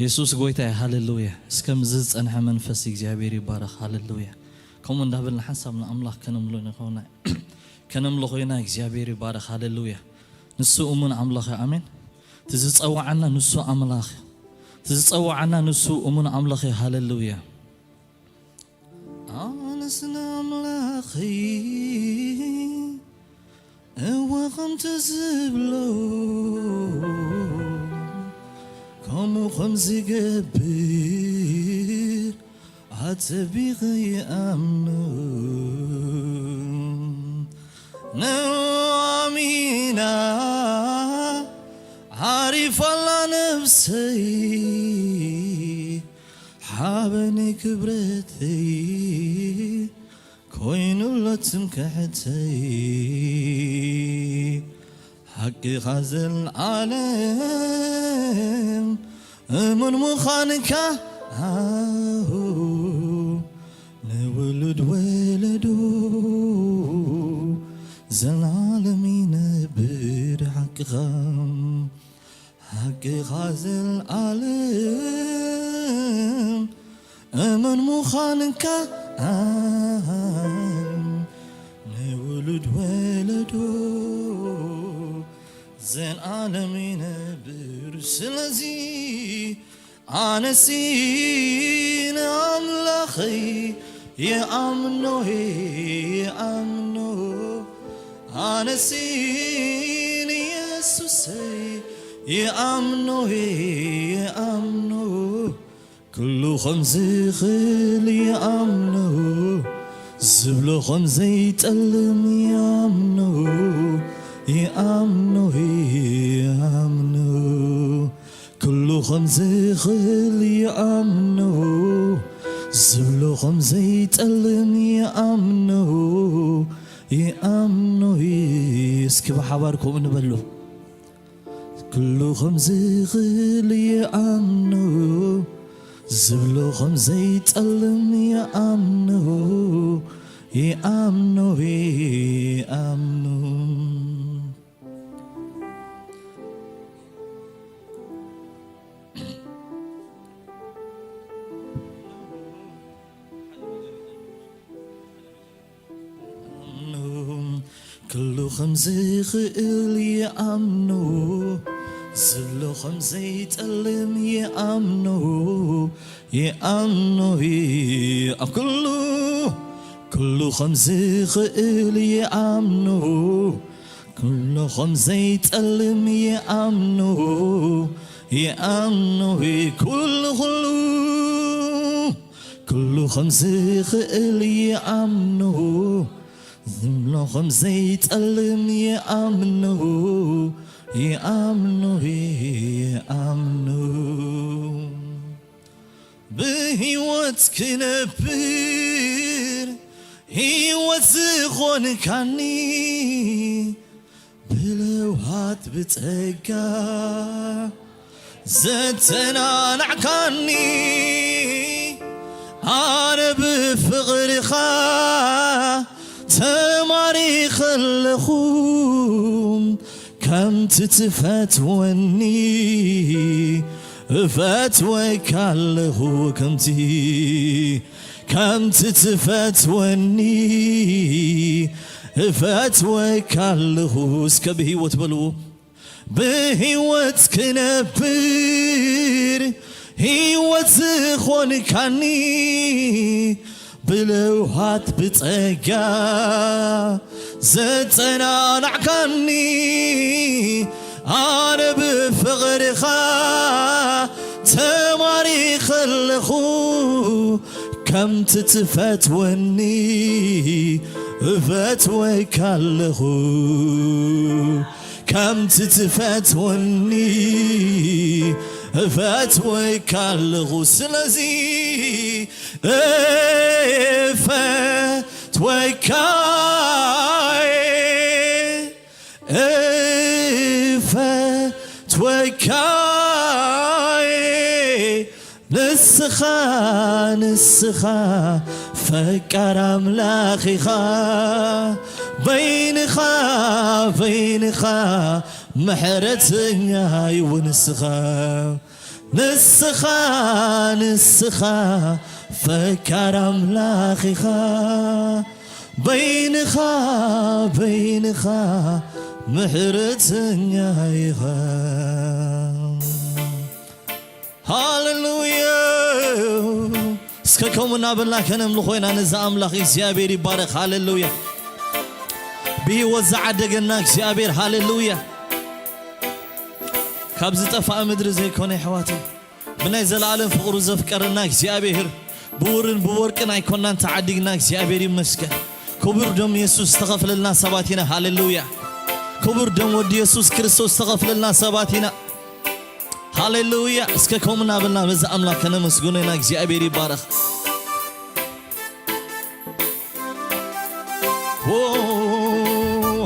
የሱስ ጎይታ እዩ። ሃሌሉያ። እስከ ምዚ ዝጸንሐ መንፈስ እግዚኣብሔር ይባረኽ። ሃሌሉያ። ከምኡ እንዳበልና ሓንሳብ ንኣምላኽ ከነምሎ ንኾና፣ ከነምልኾ ኢና። እግዚኣብሔር ይባረኽ። ሃሌሉያ። ንሱ እሙን ኣምላኽ እዩ። ኣሜን። እቲ ዝጸዋዓና ንሱ ኣምላኽ እዩ። እቲ ዝጸዋዓና ንሱ እሙን ኣምላኽ እዩ። ሃሌሉያ። ኣነስ ንኣምላኸይ እወ ከምቲ ዝብሎ፣ ከምኡ ከም ዝገብር ኣጸቢቐ ይኣምኖ። ነዋሚና ዓሪፋላ ነብሰይ፣ ሓበኒ ክብረተይ ኮይኑሎ ትምክሕተይ። ሓቅኻ ዘልዓለም እሙን ምዃንካ፣ ኣሁ ንውሉድ ወለዶ ዘልዓለም ይነብር ሓቅኻ። ሓቅኻ ዘልዓለም እሙን ምዃንካ፣ ንውሉድ ወለዶ ዘልዓለም ይነብር። ስለዚ ኣነሲ ንኣምላኸይ ይኣምኖ፣ ይኣምኖ። ኣነሲ ንየሱሰይ ይኣምኖ፣ ይኣምኖ። ኩሉ ከም ዝኽእል ይኣምኖ፣ ዝብሎ ከም ዘይጠልም ይኣምኖ፣ ይኣምኖ፣ ይኣምኖ። ኩሉ ከም ዝኽእል ይኣምኖ፣ ዝብሎ ከም ዘይጠልም ይኣምኖ፣ ይኣምኖ። እስኪ ብሓባር ከምኡ ንበሎ። ኩሉ ከም ዝኽእል ይኣምኖ፣ ዝብሎ ከም ዘይጠልም ይኣምኖ፣ ይኣምኖ፣ ይኣምኖ። ኩሉ ከም ዝኽእል ይኣምኖ፣ ዝብሎ ከም ዘይጠልም ይኣምኖ፣ ይኣምኖ። ኣብ ኩሉ፣ ኩሉ ከም ዝኽእል ይኣምኖ፣ ኩሉ ከም ዘይጠልም ይኣምኖ፣ ይኣምኖ። ኩሉ፣ ኩሉ፣ ኩሉ ከም ዝኽእል ይኣምኖ፣ ዝብሎ ከም ዘይጠልም ይኣምኖ፣ ይኣምኖ፣ ይኣምኖ። ብህይወት ክነብር ህይወት ዝኾንካኒ፣ ብለውሃት ብጸጋ ዘተናናዕካኒ፣ ኣነ ብፍቕርኻ ተማሪኸ ኣለኹ። ከምቲ ትፈትወኒ እፈትወካ ኣለኹ። ከምቲ፣ ከምቲ ትፈትወኒ እፈትወካ ኣለኹ። እስከ ብህይወት በልዎ። ብህይወት ክነብር ህይወት ዝኾንካኒ፣ ብለውሃት ብጸጋ ዘጸናናዕካኒ፣ ኣነ ብፍቕርኻ ተማሪኸ ኣለኹ። ከምቲ ትፈትወኒ እፈትወካ ኣለኹ። ከምቲ ትፈትወኒ እፈትወካ ኣለኹ። ስለዚ እፈትወካ፣ እፈትወካ። ንስኻ፣ ንስኻ ፈቃር ኣምላኽ ኢኻ፣ በይንኻ፣ በይንኻ ምሕረተኛ እዩ ንስኻ። ንስኻ ንስኻ ፈቃር ኣምላኽ ኢኻ፣ በይንኻ በይንኻ ምሕረተኛ ኢኻ። ሃሌሉያ። እስከ ከምኡ እናበልና ከነምልኾ ኢና ነዚ ኣምላኽ። እግዚኣብሔር ይባረኽ። ሃሌሉያ። ብህይወት ዝዓደገና እግዚኣብሔር። ሃሌሉያ። ካብ ዝጠፋእ ምድሪ ዘይኮነ ኣሕዋተይ፣ ብናይ ዘለኣለም ፍቕሩ ዘፍቀረና እግዚኣብሔር፣ ብውርን ብወርቅን ኣይኮናን ተዓዲግና። እግዚኣብሔር ይመስገን። ክቡር ደም የሱስ ዝተኸፍለልና ሰባት ኢና። ሃሌሉያ። ክቡር ደም ወዲ የሱስ ክርስቶስ ዝተኸፍለልና ሰባት ኢና። ሃሌሉያ። እስከ ከምኡ እናበልና በዚ ኣምላኽ ከነመስግኖ ኢና። እግዚኣብሔር ይባረኽ። ዎ፣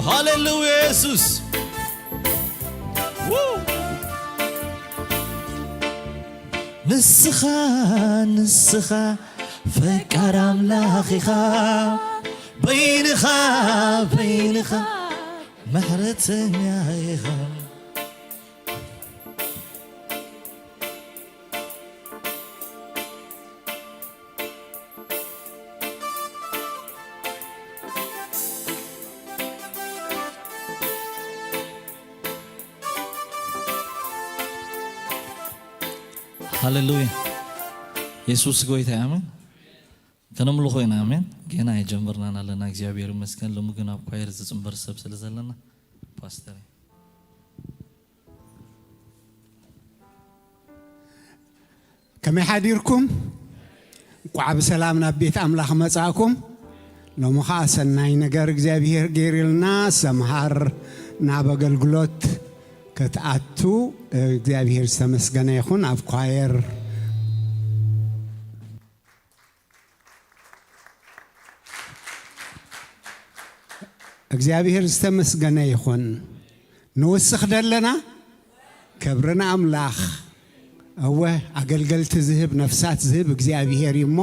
ሃሌሉያ የሱስ። ዎ። ንስኻ ንስኻ ፈቃር ኣምላኽ ኢኻ፣ በይንኻ በይንኻ ምሕረተኛ ኢኻ። ሃሌሉያ። የሱስ ጎይታ እዩ። ኣሜን። ከነምልኾ ኢና። ኣሜን። ገና ኣይጀመርናን ኣለና። እግዚኣብሔር ይመስገን። ሎሚ ግን ኣብ ኳየር ዝጽንበር ሰብ ስለ ዘለና ፓስተር። ከመይ ሓዲርኩም? እንቋዕ ብሰላም ናብ ቤት ኣምላኽ መጻእኩም። ሎሚ ኸኣ ሰናይ ነገር እግዚኣብሔር ገይሩልና፣ ሰምሃር ናብ ኣገልግሎት ክትኣቱ እግዚኣብሔር ዝተመስገነ ይኹን። ኣብ ኳየር እግዚኣብሔር ዝተመስገነ ይኹን። ንውስኽ ደለና ክብሪ ንኣምላኽ። እወ፣ ኣገልገልቲ ዝህብ፣ ነፍሳት ዝህብ እግዚኣብሔር እዩ እሞ፣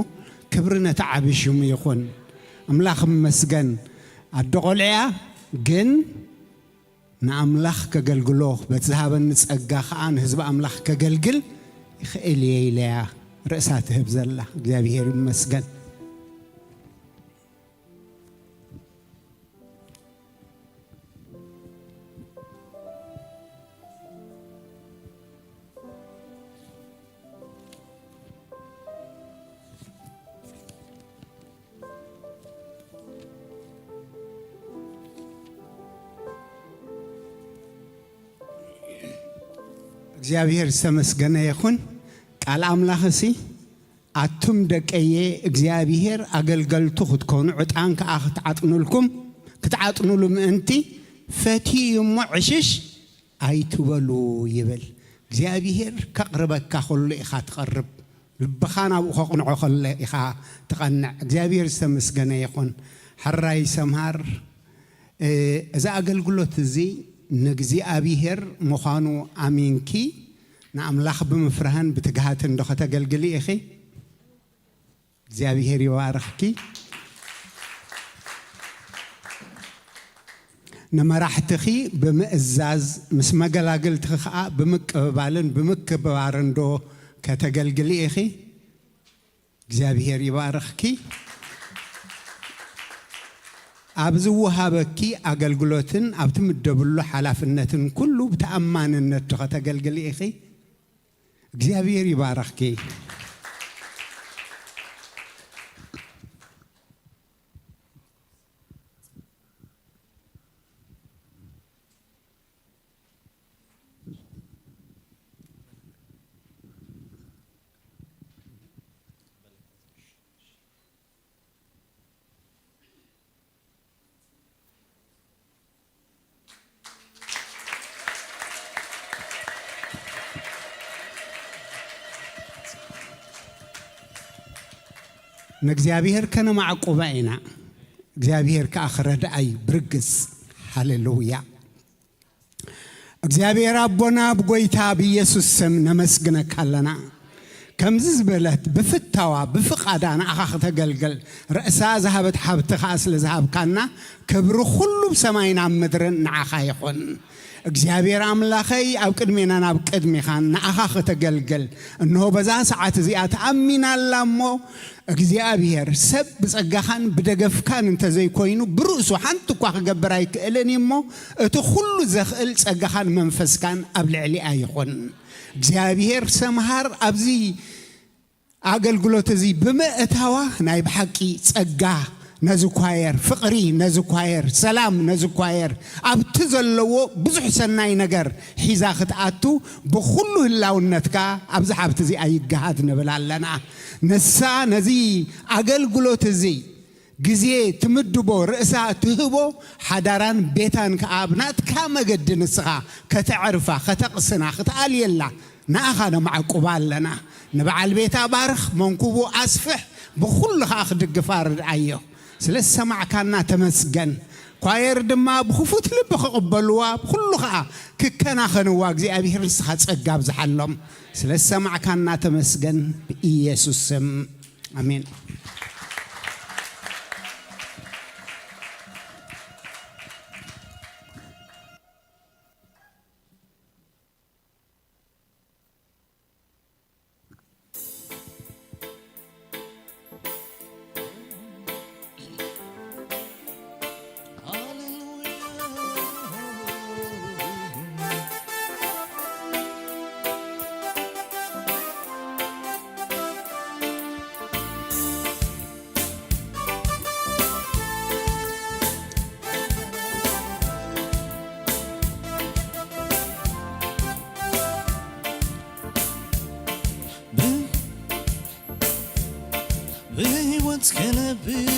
ክብሪ ነቲ ዓቢ ሽሙ ይኹን። ኣምላኽ ይመስገን። ኣደ ቖልዕያ ግን ንኣምላኽ ከገልግሎ፣ በቲ ዝሃበኒ ጸጋ ኸኣ ንህዝቢ ኣምላኽ ከገልግል ይኽእል እየ ኢለያ ርእሳ ትህብ ዘላ። እግዚኣብሔር ይመስገን። እግዚኣብሔር ዝተመስገነ ይኹን። ቃል ኣምላኽሲ፣ ኣቱም ደቀየ እግዚኣብሔር ኣገልገልቱ ክትኮኑ፣ ዕጣን ከኣ ክትዓጥኑልኩም፣ ክትዓጥኑሉ ምእንቲ ፈትዩ እሞ ዕሽሽ ኣይትበሉ ይብል። እግዚኣብሔር ከቕርበካ ከሎ ኢኻ ትቐርብ። ልብኻ ናብኡ ከቕንዖ ከሎ ኢኻ ትቐንዕ። እግዚኣብሔር ዝተመስገነ ይኹን። ሕራይ ሰምሃር፣ እ፣ እዚ ኣገልግሎት እዚ ንእግዚኣብሔር ምዃኑ ኣሚንኪ ንኣምላኽ ብምፍራህን ብትግሃትን ዶ ከተገልግሊ ኢኺ? እግዚኣብሔር ይባርኽኪ። ንመራሕትኺ ብምእዛዝ፣ ምስ መገላግልትኺ ኸኣ ብምቅብባልን ብምክብባርን ዶ ከተገልግሊ ኢኺ? እግዚኣብሔር ይባርኽኪ። ኣብ ዝወሃበኪ ኣገልግሎትን ኣብ ትምደብሉ ሓላፍነትን ኩሉ ብተኣማንነት ዶ ከተገልግሊ ኢኺ? እግዚኣብሔር ይባርኽኪ። ንእግዚኣብሔር ከነማዕቁባ ኢና፣ እግዚኣብሔር ከኣ ክረድኣ እዩ ብርግጽ። ሃሌሉያ። እግዚኣብሔር ኣቦና፣ ብጎይታ ብኢየሱስ ስም ነመስግነካ ኣለና። ከምዚ ዝበለት ብፍታዋ ብፍቓዳ ንዓኻ ክተገልግል ርእሳ ዝሃበት ሓብቲ ኸኣ ስለ ዝሃብካና ክብሪ ኩሉ ብሰማይን ኣብ ምድርን ንዓኻ ይኹን። እግዚኣብሔር ኣምላኸይ ኣብ ቅድሜናን ኣብ ቅድሜኻን ንዓኻ ክተገልግል እንሆ በዛ ሰዓት እዚኣ ተኣሚና ኣላ እሞ እግዚኣብሔር ሰብ ብጸጋኻን ብደገፍካን እንተዘይኮይኑ ብርእሱ ሓንቲ እኳ ክገብር ኣይክእልን እዩ እሞ እቲ ኩሉ ዘኽእል ጸጋኻን መንፈስካን ኣብ ልዕሊኣ ይኹን። እግዚኣብሔር ሰምሃር ኣብዚ ኣገልግሎት እዚ ብምእታዋ ናይ ብሓቂ ጸጋ ነዚ ኳየር ፍቕሪ ነዚ ኳየር ሰላም ነዚ ኳየር ኣብቲ ዘለዎ ብዙሕ ሰናይ ነገር ሒዛ ክትኣቱ ብኹሉ ህላውነትካ ኣብዚ ሓብቲ እዚኣ ይገሃድ ንብል ኣለና። ንሳ ነዚ ኣገልግሎት እዚ ግዜ ትምድቦ ርእሳ ትህቦ ሓዳራን ቤታን ከኣ ብናትካ መገዲ ንስኻ ከተዕርፋ ከተቕስና ክትኣልየላ ንኣኻ ነማዕቁባ ኣለና። ንበዓል ቤታ ባርኽ መንኩቡ ኣስፍሕ ብኹሉ ኸኣ ክድግፋ ርድኣዮ። ስለ ዝሰማዕካና ተመስገን። ኳየር ድማ ብኽፉት ልቢ ክቕበልዋ ብኹሉ ኸኣ ክከናኸንዋ እግዚኣብሔር ንስኻ ጸጋ ኣብዝሓሎም። ስለ ዝሰማዕካና ተመስገን። ብኢየሱስ ስም ኣሜን። ብህይወት ክነብር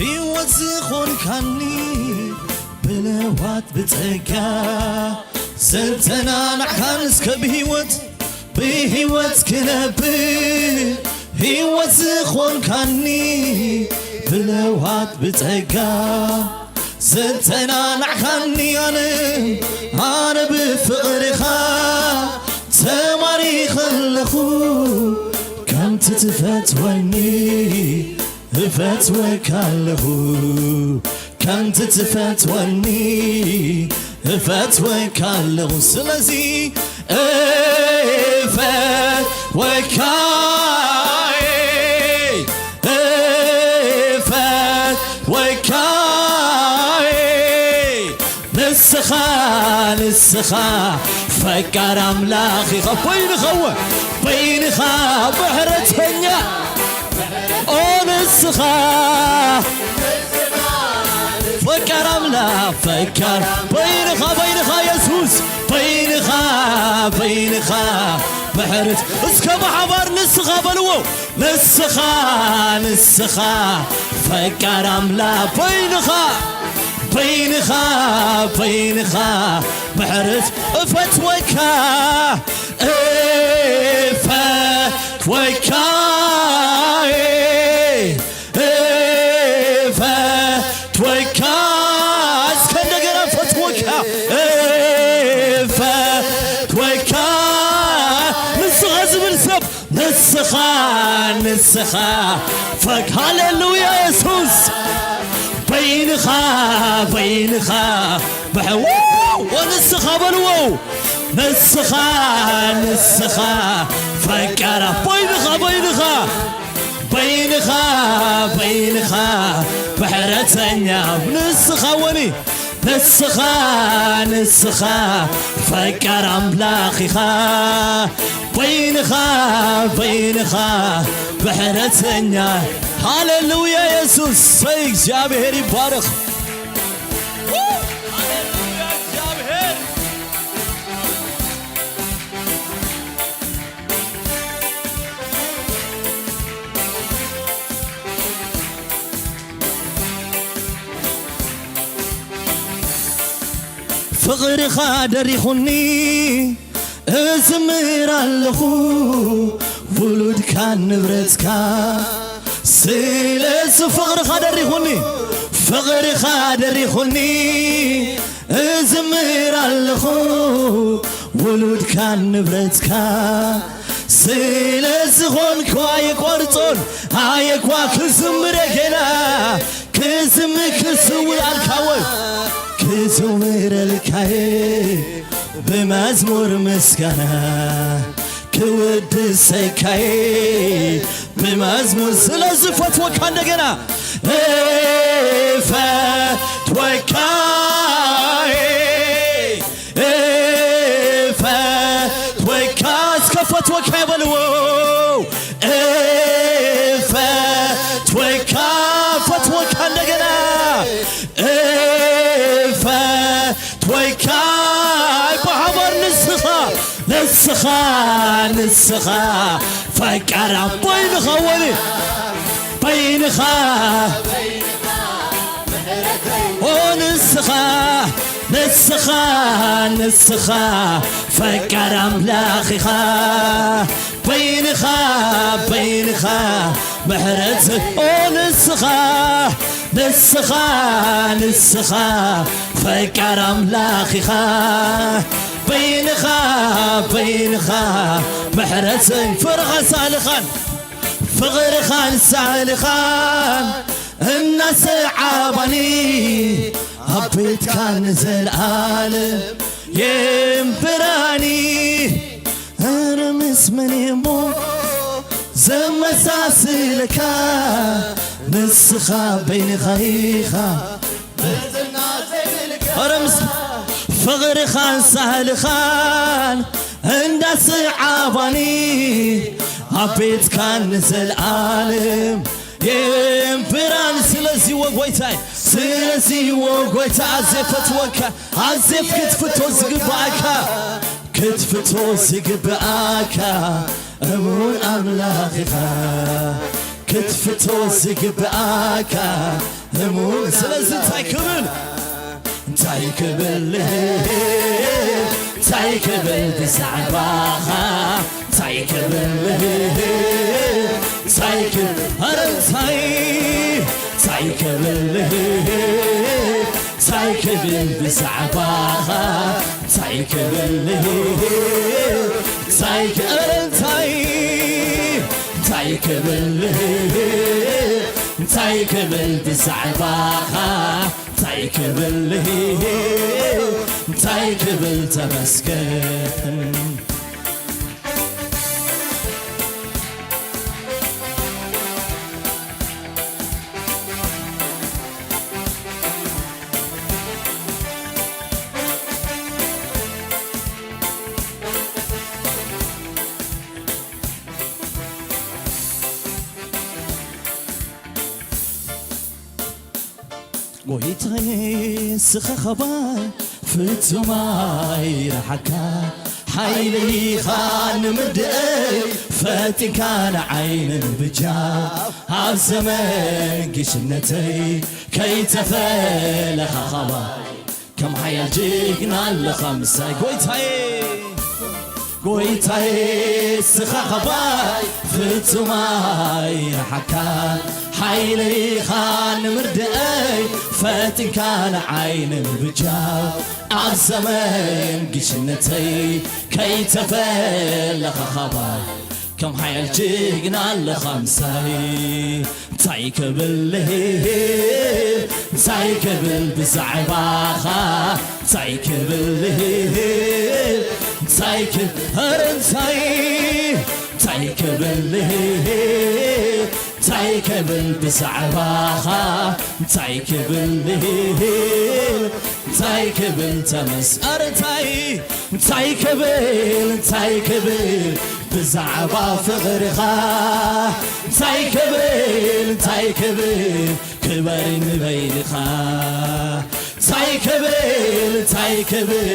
ህይወት ዝኾንካኒ ብለዋት ብጸጋ ዘተናናዕካን እስከ ብህይወት ብህይወት ክነብር ህይወት ዝኾንካኒ ብለዋት ብጸጋ ዘተናናዕካኒ ኣነ ኣነ ብፍቕርኻ ተማሪኸ ኣለኹ ከምቲ ትፈትወኒ እፈትወካ ኣለኹ ከምቲ ትፈትወኒ እፈትወካ ኣለኹ ስለዚ እፈትወካ እፈትወካ ንስኻ ንስኻ ፈቃር ኣምላኽ ኢኻ በይንኻ እወ በይንኻ ምሕረተኛ ኦ ንስኻ ፈቃር ኣምላኽ ፈቃር በይንኻ በይንኻ የሱስ በይንኻ በይንኻ ምሕረት እስከ ብሓባር ንስኻ በልዎ ንስኻ ንስኻ ፈቃር ኣምላኽ በይንኻ በይንኻ በይንኻ ምሕረት እፈትወካ እፈትወካ እፈትወካ እስከ እንደገና እፈትወካ እፈትወካ ንስኻ ዝብል ሰብ ንስኻ ንስኻ ፈክ ሃሌሉያ የሱስ በይንኻ በይንኻ ብሕው ወንስኻ በልዎ ንስኻ ንስኻ ፈቃራ በይንኻ በይንኻ በይንኻ በይንኻ ምሕረተኛ ንስኻ ወኒ ንስኻ ንስኻ ፈቃር ኣምላኽ ኢኻ በይንኻ በይንኻ ምሕረተኛ ሃሌሉያ የሱስ ሰይ እግዚኣብሔር ይባረኽ ሃሌሉያ እግዚኣብሔር ፍቕርኻ ደሪኹኒ እዝምር ኣለኹ ውሉድካን ንብረትካ ስለዚ ፍቕርኻ ደሪኹኒ ፍቕርኻ ደሪኹኒ እዝምር ኣለኹ ውሉድካን ንብረትካ ስለ ዝኾንኩ ኣይቆርጾን ኣየኳ ክዝምረ ገና ክዝም ክስውር ኣልካወ ክዝምረልካየ ብመዝሙር ምስጋና ክውድሰካየ ብመዝሙር ስለዚ ፈትወካ እንደገና እፈትወካየ እፈትወካ እስከ ፈትወካ ይበልዎ እፈትወካ ፈትወካ እንደገና እፈትወካ ብሓባር ንስኻ ንስኻ ንስኻ ፈቃር ኣቦይንኻ ወኒ በይንኻ ኦ ንስኻ ንስኻ ንስኻ ፈቃር ኣምላኽ ኢኻ በይንኻ በይንኻ ምሕረት ኦ ንስኻ ንስኻ ንስኻ ፈቃር ኣምላኽ ኢኻ በይንኻ በይንኻ ምሕረት ፍቕርኻ ሳልኻን ፍቕርኻን ሳልኻን እናሰዓባኒ ኣብ ቤትካ ንዘለኣለም የንብራኒ ኣረ ምስ መን እሞ ዘመሳስለካ ንስኻ በይንኻ ኢኻ ኣረ ምስ ፍቕርኻን ሳልኻን እንዳስዓባኒ ኣብ ቤትካ ንዘለኣለም የንብራን ስለዚ ወጎይታይ ስለዚ ወጎይታ ኣዜ ፈትወካ ኣዜ ክትፍቶ ዝግባእካ ክትፍቶ ዝግባእካ እሙን ኣምላኽ ኢኻ ክትፍቶ ዝግባእካ እሙን ስለዚ እንታይ ክብል እንታይ ክብል እንታይ ክብል ብዛዕባኻ እንታይ ክብል እንታይ ክብል ኧረ እንታይ እንታይ ክብል እንታይ ክብል ብዛዕባኻ እንታይ ክብል እንታይ ክብል እንታይ እንታይ ክብል እንታይ ክብል ብዛዕባኻ እንታይ ክብል እንታይ ክብል ተመስገን ጎይታዬ ስኻ ኻባይ ፍጹም ኣይረሓካ ሓይልኻ ንምርድእ ፈጢንካ ንዓይ ንምብጃ ኣብ ዘመን ግሽነተይ ከይተፈለኻ ኻባይ ከም ሓያል ጅግና ኣለኻ ምሳይ ጎይታዬ ጎይታዬ ስኻ ኻባይ ፍጹም ኣይረሓካ ሓይልኻ ንምርድኣይ ፈጢንካ ንዓይ ንምብጃው ኣብ ዘመን ግሽነተይ ከይተፈለኻ ኻባይ ከም ሓያል ጅግና ኣለኻ ምሳይ እንታይ ክብል እንታይ ክብል ብዛዕባኻ እንታይ ክብል እንታይ ክብል እንታይ እንታይ ክብል እንታይ ክብል ብዛዕባኻ እንታይ ክብል እንታይ ክብል ተመስ ኣረ እንታይ እንታይ ክብል እንታይ ክብል ብዛዕባ ፍቕርኻ እንታይ ክብል እንታይ ክብል ክበር ንበይንኻ እንታይ ክብል እንታይ ክብል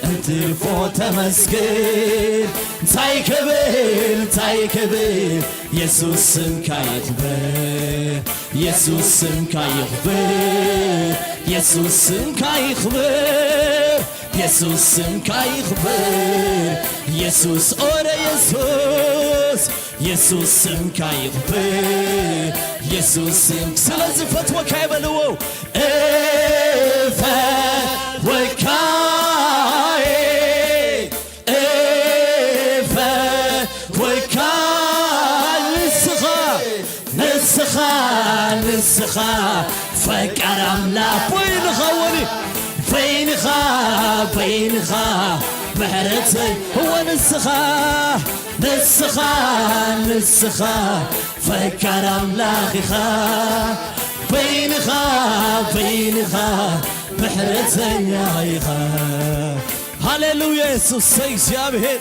እንትርፎ ተመስገን እንታይ ክብል እንታይ ክብል የሱስ ስምካ ይኽበር የሱስ ስምካ ይኽበር የሱስ ስምካ ይኽበር የሱስ ስምካ ይኽበር የሱስ ኦረ የሱስ የሱስ ስምካ ይኽበር የሱስ ስም ስለዚ ፈትወካ ይበልዎ እፈትወካ እፈትወካ ፈቃር ኣምላኽ በይንኻ ወኒ በይንኻ በይንኻ ምሕረተይ እወ ንስኻ ንስኻ ንስኻ ፈቃር ኣምላኽ ኢኻ በይንኻ በይንኻ ምሕረተኛ ኢኻ። ሃሌሉያ የሱስ እግዚኣብሔር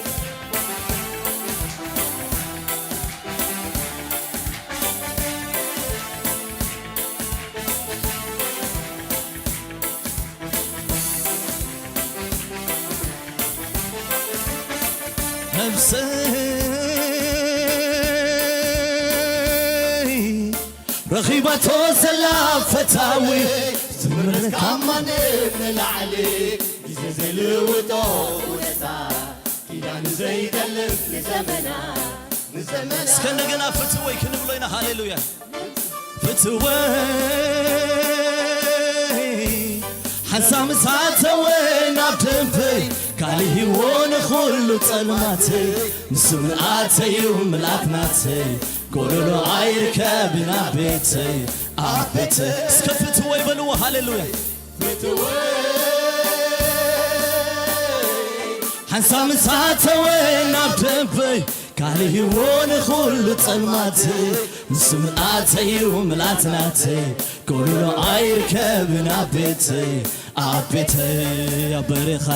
ነፍሰይ ረኺባቶ ዘላ ፈታዊ ትምረት ካማን ንላዕሊ ግዜ ዘይልውጦ ኩነታ ኪዳን ዘይጠልም ንዘመና ንዘመና እስከ እንደገና ፍትወይ ክንብሎ ኢና። ሃሌሉያ ፍትወይ ሓንሳብ ምስ ኣተወ ናብ ደንበይ ካልእ ህይወ ንኹሉ ጸልማተይ ንሱ ምልኣተዩ ምልኣት ናተይ ጎደሎ ኣይርከብን ኣብ ቤተይ ኣብ ቤተይ እስከ ፍትወይ በልዎ። ሃሌሉያ ሓንሳብ ምስ ኣተወ ናብ ደንበይ ካልእ ህይወ ንኹሉ ጸልማተይ ንሱ ምልኣተዩ ምልኣት ናተይ ጎደሎ ኣይርከብን ኣብ ቤተይ ኣብ ቤተይ ኣብ በረኻ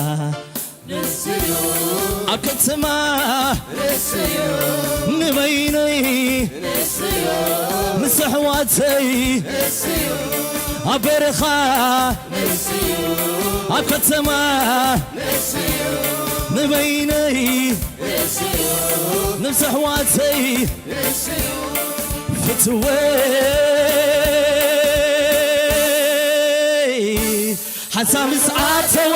ኣብ ከተማ ንበይነይ ምስ ኣሕዋተይ ኣብ በረኻ ኣብ ከተማ ንበይነይ ምስ ኣሕዋተይ ፍትወይ ሓንሳብ ምስ ኣተወ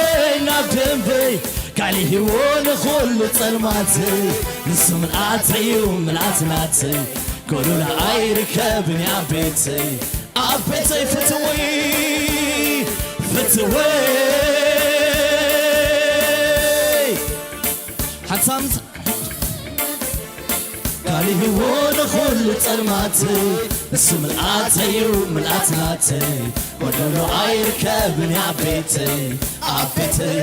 ናብ ደንበይ ካልእ ህይወ ንኹሉ ጸልማተይ ንሱ ምልኣተዩ ምልኣት ናተይ ጎደሎ ኣይርከብን ኣብ ቤተይ ኣብ ቤተይ ፍትወይ ፍትወይ ሓንሳብ ምስ ካልእ ህይወ ንኹሉ ጸልማተይ ንሱ ምልኣተዩ ምልኣት ናተይ ጎደሎ ኣይርከብን ኣብ ቤተይ ኣብ ቤተይ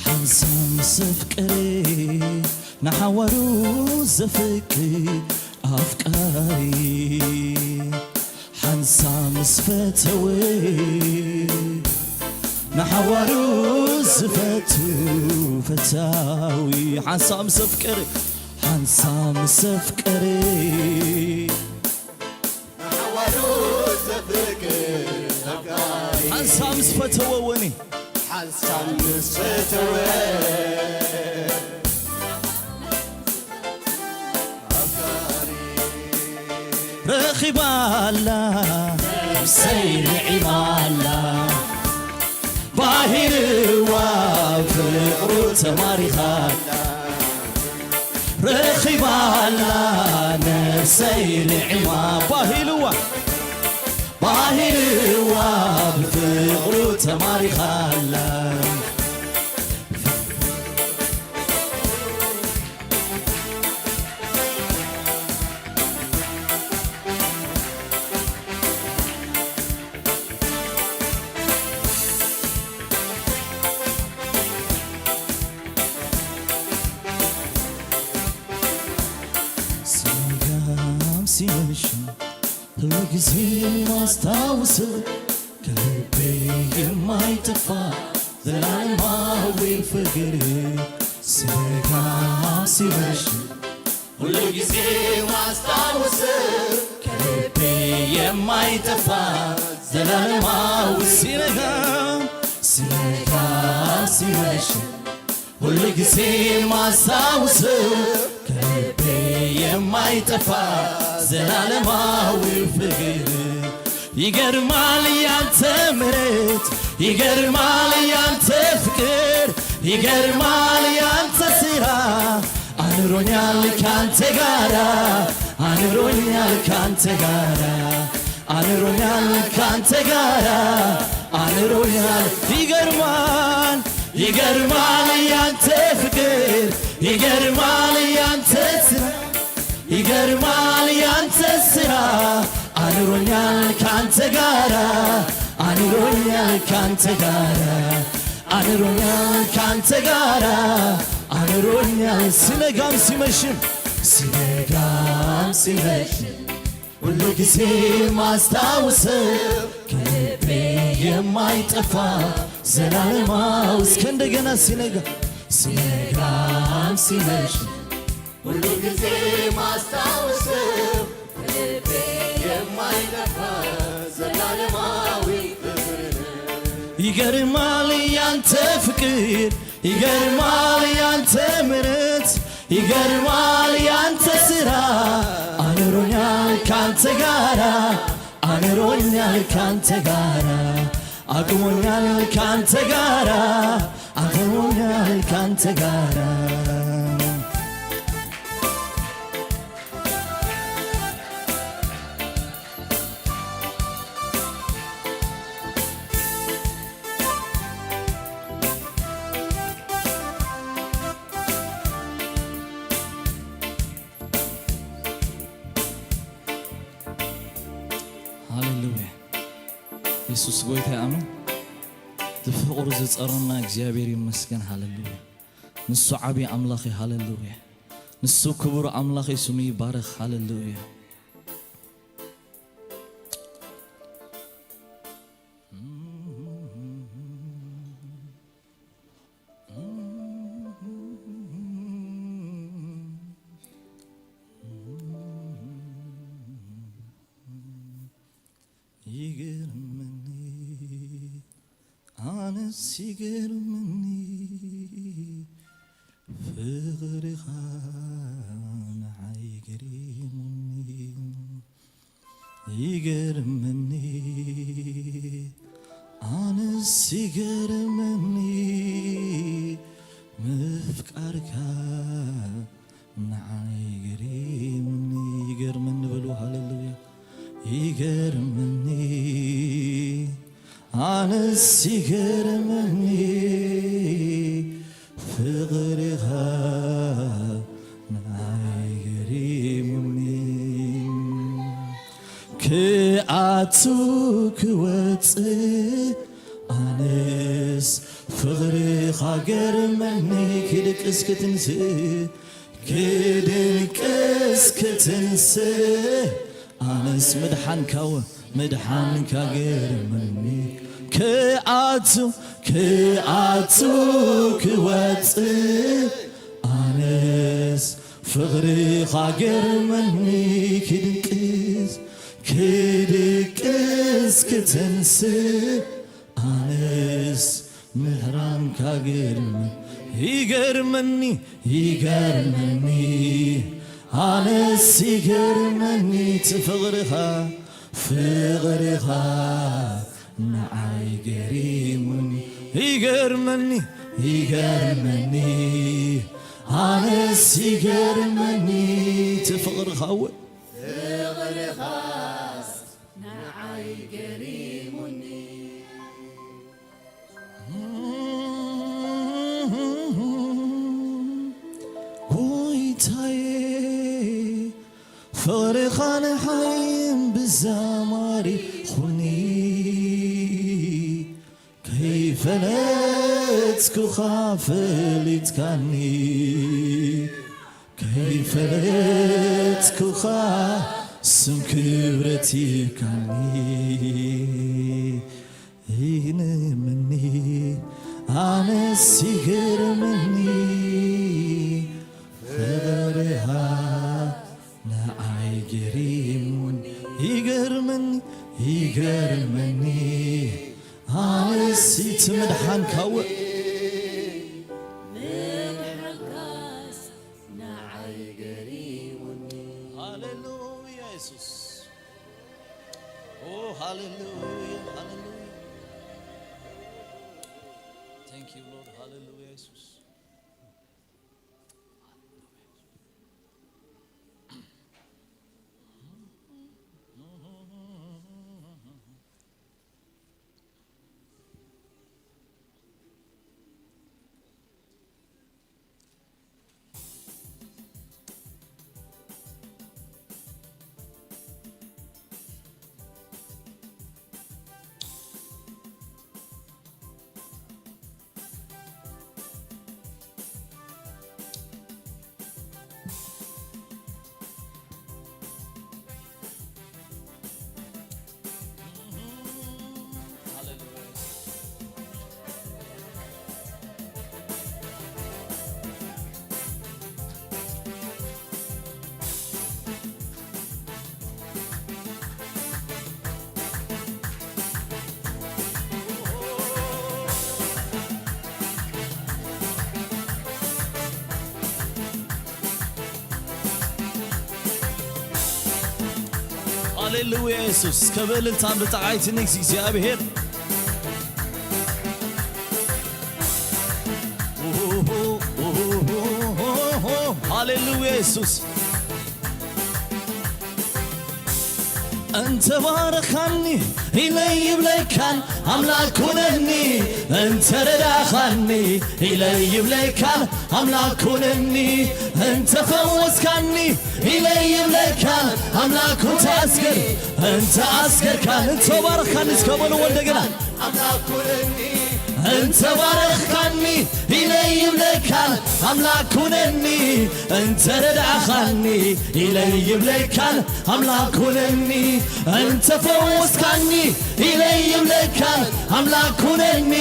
ሓንሳብ ምስ ኣፍቀረ ንሓዋሩ ዘፍቅር ኣፍቃሪ ሓንሳብ ምስ ፈተወ ንሓዋሩ ዝፈቱ ፈታዊ ሓንሳብ ምስ ኣፍቀረ ሓንሳብ ምስ ኣፍቀረ ንሓዋሩ ዘፍቅር ኣፍቃሪ ሓንሳብ ምስ ፈተወ ወኒ ሓንሳብ ምስ ፈተወ ኣፍቃሪ ረኺባላ ነብሰይ ንዒማላ ባሂርዋ ፍቕሩ ተማሪኻላ ረኺባላ ነብሰይ ንዒማ ባሂልዋ ባሂልዋ ብፍቕሩ ተማሪኻላ ሲነጋም ሲመሽም ሁልጊዜ ማስታውስ ከልቤ የማይጠፋ ዘላለማዊ ፍቅር ሲነጋም ሲመሽም ሁልጊዜ ማስታውስ ከልቤ የማይጠፋ ዘላለማዊ ሲነጋ ሲነጋ ሲመሽ ሁልጊዜ ማስታውስ ከልቤ የማይጠፋ ዘላለማዊ ፍቅር ይገርማል ያንተ ምሕረት ይገርማል ያንተ ፍቅር ይገርማል ያንተ ስራ አኑሮኛል ካንተ ጋራ አኑሮኛል ካንተ ጋራ፣ አኑሮኛል ካንተ ጋራ፣ አኑሮኛል። ይገርማል፣ ይገርማል ያንተ ፍቅር፣ ይገርማል ያንተ ስራ፣ ይገርማል ያንተ ስራ። አኑሮኛል ካንተ ጋራ፣ አኑሮኛል ካንተ ጋራ፣ አኑሮኛል ካንተ ጋራ፣ አኑሮኛል። ሲነጋም ሲመሽም፣ ሲነጋም ሲመሽም፣ ሁሉ ጊዜ ማስታውሰው፣ ከልቤ የማይጠፋ ዘላለማዊ። እስከ እንደገና፣ ሲነጋ፣ ሲነጋም ሲመሽም፣ ሁሉ ጊዜ ማስታውሰው፣ ከልቤ የማይጠፋ ዘላለማዊ ክብር። ይገርማል ያንተ ፍቅር፣ ይገርማል ያንተ ምሕረት፣ ይገርማል ያንተ ስራ። አኑሮኛል ካንተ ጋራ፣ አኑሮኛል ካንተ ጋራ፣ አቁሞኛል ካንተ ጋራ፣ አቁሞኛል ካንተ ጋራ። ሃሌሉያ። የሱስ ጎይታ እዩ። ኣሜን። ብፍቕሩ ዝጸረና እግዚኣብሔር ይመስገን። ሃሌሉያ። ንሱ ዓቢ ኣምላኽ እዩ። ሃሌሉያ። ንሱ ክቡር ኣምላኽ እዩ። ስሙ ይባረኽ። ሃሌሉያ። ይገርመኒ፣ ኣነስ ይገርመኒ፣ ፍቕርኻ ንዓይ ገሪሙኒ። ይገርመኒ፣ ኣነስ ይገርመኒ፣ ምፍቃርካ ንዓይ ገሪሙኒ። ይገርመኒ በሉ፣ ሃሌሉያ። ይገርመኒ፣ ኣነስ ይገርመኒ፣ ፍቕርኻ ንዓይ ገሪሙኒ። ክኣቱ ክወጽእ ኣነስ ፍቕርኻ ገርመኒ። ክድቅስ ክትንስእ፣ ክድቅስ ክትንስእ ኣነስ ምድሓንካ ወ-፣ ምድሓንካ ገርመኒ። ክኣቱ ክኣቱ ክወጽእ ኣነስ ፍቕርኻ ገርመኒ። ክድቅስ ክድቅስ ክትንስእ ኣነስ ምሕራንካ ገርመ-፣ ይገርመኒ፣ ይገርመኒ፣ ኣነስ ይገርመኒ እቲ ፍቕርኻ፣ ፍቕርኻ ንዓይ ገሪሙኒ። ይገርመኒ፣ ይገርመኒ፣ ኣነስ ይገርመኒ እቲ ፍቕርኻ፣ እወ። ፍቕርኻስ ንዓይ ገሪሙኒ። ጎይታዬ፣ ፍቕርኻ ንዓይ እምብዛ ማሪኹኒ። ከይፈለጥኩኻ ፈሊጥካኒ፣ ከይፈለጥኩኻ ስም ክብረት ሂብካኒ። ይገርመኒ፣ ኣነስ ይገርመኒ፣ ፍቕርኻ ንዓይ ገሪሙኒ። ይገርመኒ፣ ይገርመኒ፣ ኣነስ እቲ ምድሓንካ ወ-፣ ምድሓንካስ ንዓይ ገሪሙኒ። ሃሌሉያ የሱስ። ኦ፣ ሃሌሉያ፣ ሃሌሉያ። Thank you, Lord. ሃሌሉያ የሱስ። ሃሌሉያ የሱስ። ከብእልልታን ብጣዓይትን ንእግዚኣብሔር። ሃሌሉያ የሱስ። እንተ ባረኻኒ ኢለ ይብለካን ኣምላኽ ኩነኒ፣ እንተ ረዳኻኒ ኢለ ይብለካን ኣምላኽ ኩነኒ፣ እንተ ፈወስካኒ ኢለ ይብለካን ኣምላኽ ተኣስገር፣ እንተ ኣስገርካን፣ እንተ ባረኻኒ እስከ በልዎ እንደገና። እንተ ባረኽካኒ ኢለ ይብለካን ኣምላኽ ኩነኒ፣ እንተ ረዳእኻኒ ኢለ ይብለካን ኣምላኽ ኩነኒ፣ እንተ ፈወስካኒ ኢለ ይብለካን ኣምላኽ ኩነኒ፣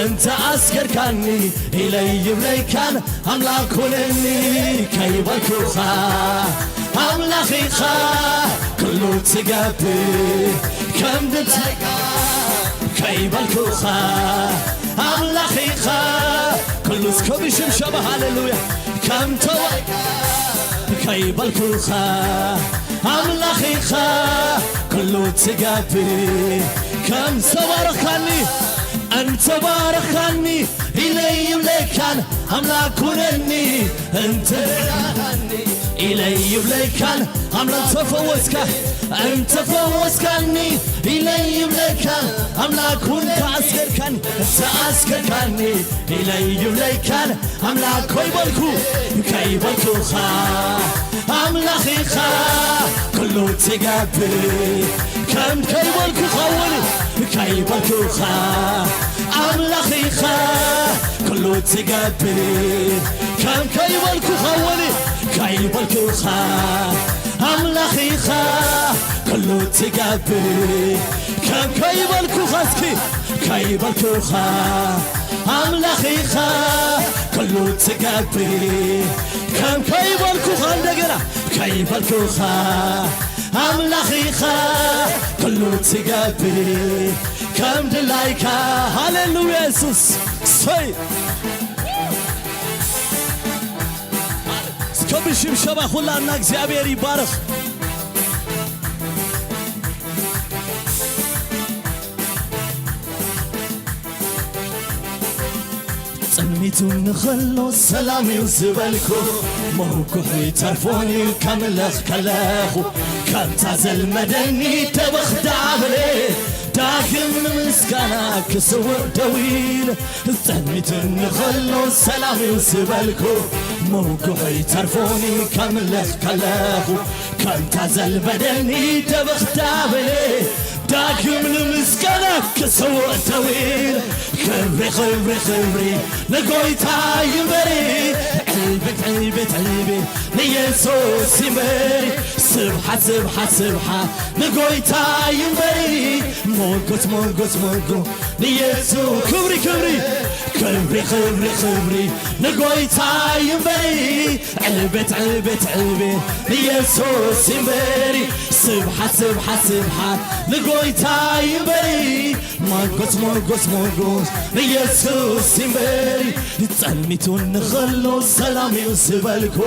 እንተ ኣስገርካኒ ኢለ ይብለካን ኣምላኽ ኩነኒ፣ ከይበልኩኻ ኣምላኽ ኢኻ ኩሉ ትገብር ከም ድላይካ ከይበልኩኻ ኣምላኽ ኢኻ ኩሉ እስከ ብሽምሸባ ሃሌሉያ ከም ተዋይካ ከይበልኩኻ ኣምላኽ ኢኻ ኩሉ ትገብር ከም ተባረኻኒ እንተባረኻኒ ኢለ ይብለካን ኣምላኽ ኩነኒ እንተ ኢለ ይብለካን ኣምላኽ ተፈወስካ እንተፈወስካኒ ኢለ ይብለካን ኣምላኽ ኩን ተኣስገርካኒ ተኣስገርካኒ ኢለ ይብለካን ኣምላኽ ከይበልኩ ከይበልኩኻ ኣምላኽ ኢኻ ኩሉ ትገብር ከም ከይበልኩኻ ወሊ ከይበልኩኻ ኣምላኽ ኢኻ ኩሉ ትገብር ከም ከይበልኩኻ ወሊ ከይበልኩኻ ኣምላኽ ኢኻ ኩሉ ትገብር ከም ከይበልኩኻ እስኪ ከይበልኩኻ ኣምላኽ ኢኻ ኩሉ ትገብር ከም ከይበልኩኻ እንደገና ከይበልኩኻ ኣምላኽ ኢኻ ኩሉ ትገብር ከም ድላይካ ሃሌሉያ የሱስ ሰይ እስከ ብሽምሸባ ኩላና እግዚኣብሔር ይባረኽ ጸልሚቱ ንኸሎ ሰላም እዩ ዝበልኩ መውኩሑ ይተርፎን እዩ ከምለኽ ከለኹ ከምታ ዘልመደኒ ደበኽ ዳብለ ዳግም ንምስጋና ክስውእ ደዊል ጸልሚቱ ንኸሎ ሰላም እዩ ዝበልኩ መውኩሑ ይተርፎን እዩ ከምለኽ ከለኹ ከምታ ዘልመደኒ ደበኽ ዳብለ ዳግም ንምስጋና ክሰውእ ተዊል ክብሪ ክብሪ ክብሪ ንጎይታ ይንበሪ ዕልብት ዕልብት ዕልቢ ንየሱስ ይንበሪ ስብሓት ስብሓት ስብሓት ንጎይታ ይንበሪ ሞጎት ሞጎት ሞጎ ንየሱስ ክብሪ ክብሪ ክብሪ ክብሪ ክብሪ ንጎይታ ይንበሪ ዕልብት ዕልብት ዕልቢ ንየሱስ ይንበሪ ስብሓት ስብሓት ስብሓት ንጎይታ ይንበሪ ሞጎስ ሞጎስ ሞጎስ ንየሱስ ይንበሪ ጸልሚቱ ንኸሎ ሰላም እዩ ዝበልኩ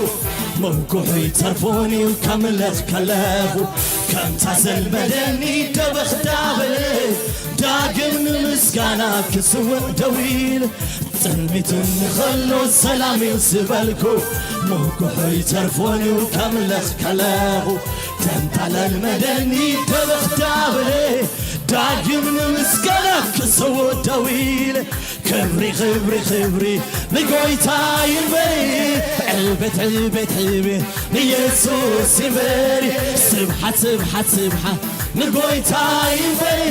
መውኩሑ ይተርፎን እዩ ከምለኽ ከለኹ ከምታ ዘልመደኒ ደበኽ ዳበለ ዳግም ንምስጋና ክስውእ ደዊል ጸልሚቱ ንኸሎ ሰላም እዩ ዝበልኩ መውኩሑ ይተርፎን እዩ ከምለኽ ከለኹ ከምታ ለልመደኒ ደበኽ ዳበለ ዳግም ንምስጋና ክሰውእ ደዊል ክብሪ ክብሪ ክብሪ ንጎይታ ይንበሪ ዕልበት ዕልበት ዕልቢ ንየሱስ ይንበሪ ስብሓት ስብሓት ስብሓት ንጎይታ ይንበሪ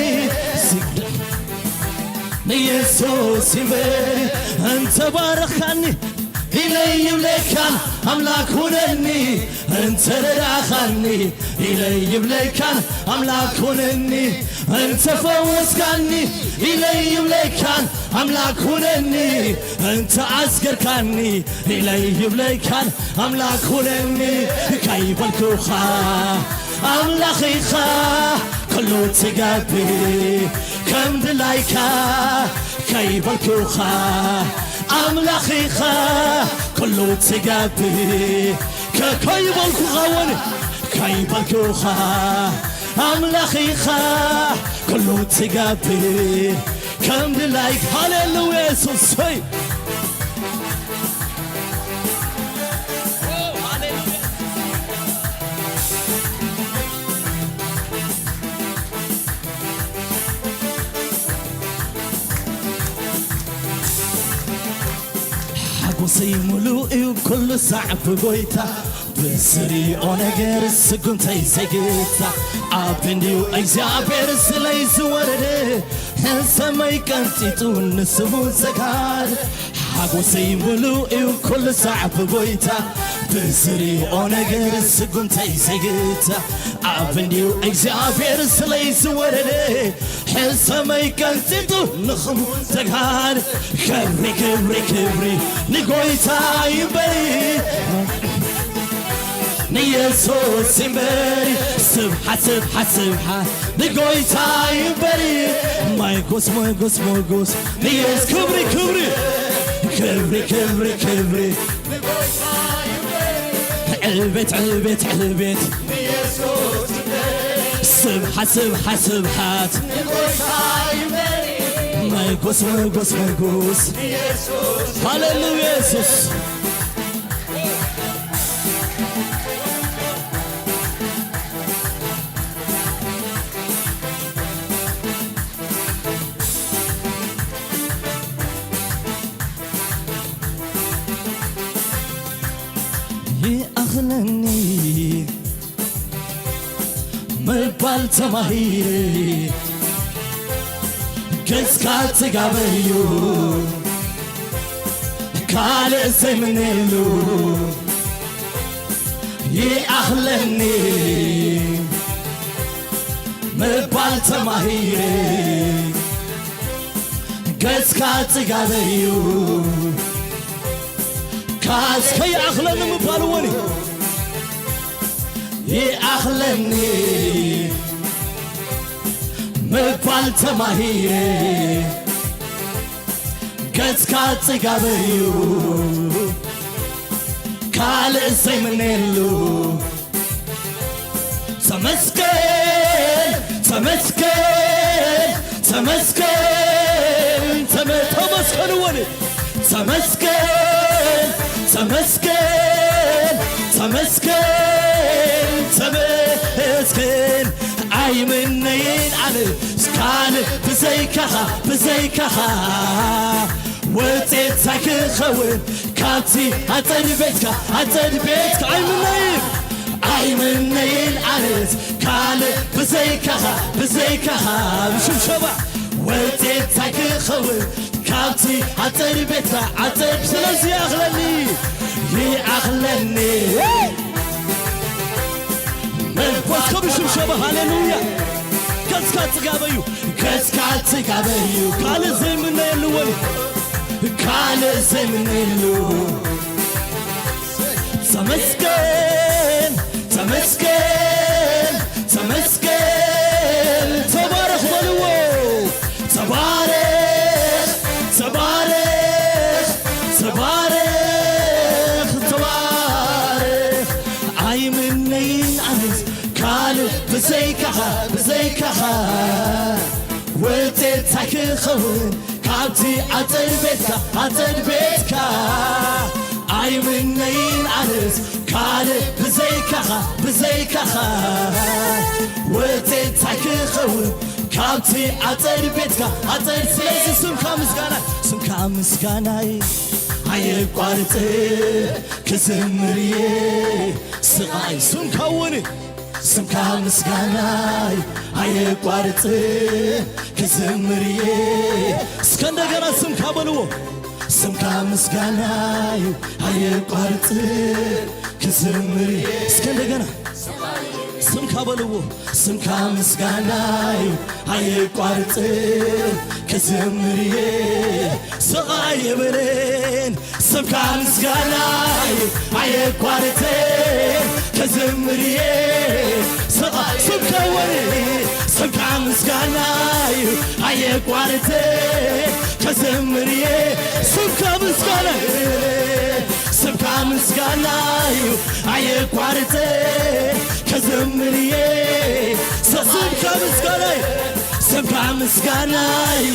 ስግደ ንየሱስ ይንበሪ እንተባረኻኒ ኢለ ይብለካን ኣምላኽ ሁነኒ እንተረዳኻኒ ኢለ ይብለካን ኣምላኽ ሁነኒ እንተፈወስካኒ ኢለ ይብለካን ኣምላኽ ሁነኒ እንተ ኣስገርካኒ ኢለ ይብለካን ኣምላኽ ሁነኒ ከይበልኩኻ ኣምላኽ ኢኻ ኩሉ ትገብር ከም ድላይካ ከይበልኩኻ ኣምላኽ ኢኻ ኩሉ ትገብር ከይበልኩኻ ወን ከይበልኩኻ ኣምላኽ ኢኻ ኩሉ ትገብር ከም ድላይክ። ሃሌሉያ የሱስ ሆይ። ሓጎሰይ ሙሉእ እዩ ኩሉ ሳዕ ብጎይታ ብዝሪኦ ነገር ስጉምተይ ዘይግታ ኣብ እንድዩ እግዚኣብሔር ስለይ ዝወረደ ሰማይ ቀንጢጡ ንስሙ ዘጋር ሓጎሰይ ሙሉእ እዩ ኩሉ ሳዕ ብጎይታ ብዝሪኦ ነገር ስጉምተይ ዘይግታ ኣብ እንድዩ እግዚኣብሔር ስለይ ዝወረደ ሕሰመይ ቀንጢጡ ንኽሙ ተግሃር ክብሪ ክብሪ ክብሪ ንጎይታ ይንበሪ ንየሱስ ይንበሪ ስብሓት ስብሓት ስብሓት ንጎይታ ይንበሪ ሞጎስ ሞጎስ ሞጎስ ንየስ ክብሪ ክብሪ ክብሪ ክብሪ ክብሪ ዕቤት ዕቤት ዕቤት ስብሓት ስብሓት ስብሓት መጎስ መጎስ መጎስ ሃሌሉያ የሱስ ይኣኽለኒ ምባል ተማሂረ ገጽካ ጽጋበዩ ካልእ ዘይምነየሉ ይኣኽለኒ ምባል ተማሂረ ገጽካ ጽጋበዩ ካስ ከይኣኽለኒ ምባል እውን ይኣኽለኒ ምባል ተማሂረ ገጽካ ጽጋበዩ ካልእ ዘይምነየሉ ተመስገን ተመስገን ተመስገን ተመ- ተመስገን ወን ተመስገን ተመስገን ተመስገን ተመስገን ኣይምነይን ኣነ ስካን ብዘይካኻ ብዘይካኻ ውፅኢት እንታይ ክኸውን ካብቲ ኣፀድ ቤትካ ኣፀድ ቤትካ ኣይምነይን ኣይምነይን ኣነት ካልእ ብዘይካኻ ብዘይካኻ ብሽብሸባ ውፅኢት እንታይ ክኸውን ካብቲ ኣፀድ ቤትካ ኣፀድ ስለዚ ይኣኽለኒ ይኣኽለኒ መንፈስ ቅዱስ ሽብሸባ ሃሌሉያ ገጽካ ጽጋበዩ ገጽካ ጽጋበዩ ካልእ ዘይምነየሉ ወን ካልእ ዘይምነየሉ ተመስገን ተመስገን ተመስገን ተባረኽ በልዎ ተባረኽ ተባረኽ ተባረኽ ተባረኽ ኣይምነይን ኣነስ ካልእ ብዘይካኻ ብዘይካኻ ውፅኢት እንታይ ክኸውን ካብቲ ኣፀድ ቤትካ ኣፀድ ቤትካ ኣይምነይን ኣነስ ካልእ ብዘይካኻ ብዘይካኻ ውፅኢት እንታይ ክኸውን ካብቲ ኣፀድ ቤትካ ኣፀድ ስለዚ ስምካ ምስጋና ስምካ ምስጋናይ ኣየቋርፅ ክዝምር እየ ስቓይ ስምካ እውን ስምካ ምስጋናይ ኣየቋርፅ ክዝምር እየ እስከ እንደገና ስምካ በልዎ ስምካ ምስጋናይ ኣየቋርፅ ክዝምር እየ እስከ እንደገና ስምካ በልዎ ስምካ ምስጋናይ ኣየቋርፅ ክዝምር እየ ስቓይ የብልን ስምካ ምስጋናይ ኣየቋርፅን ክዝምር እየ ስቓ ስምካ ወሪ ስምካ ምስጋናይ ኣየቋርፅን ክዝምር እየ ስምካ ምስጋናይ ስምካ ምስጋናይ ኣየቋርፅን ክዝምር እየ ስቓ ስምካ ምስጋናይ፣ ስምካ ምስጋናይ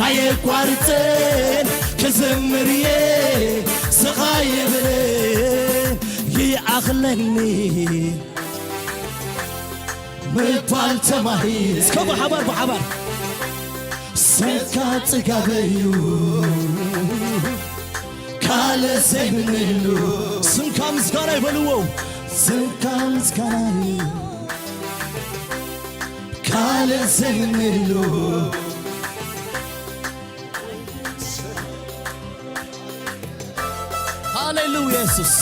ኣየቋርጽን፣ ክዝምር እየ ስቓይ የብልን። ይኣኽለኒ ምባል ተማሂረ። እስከ ብሓባር፣ ብሓባር። ስምካ ጽጋብ እዩ፣ ካልእ ዘይምነየሉ። ስምካ ምስጋና ይበልዎ። ስምካ ምስጋና እዩ፣ ካልእ ዘይምነየሉ። ሃሌሉያ የሱስ።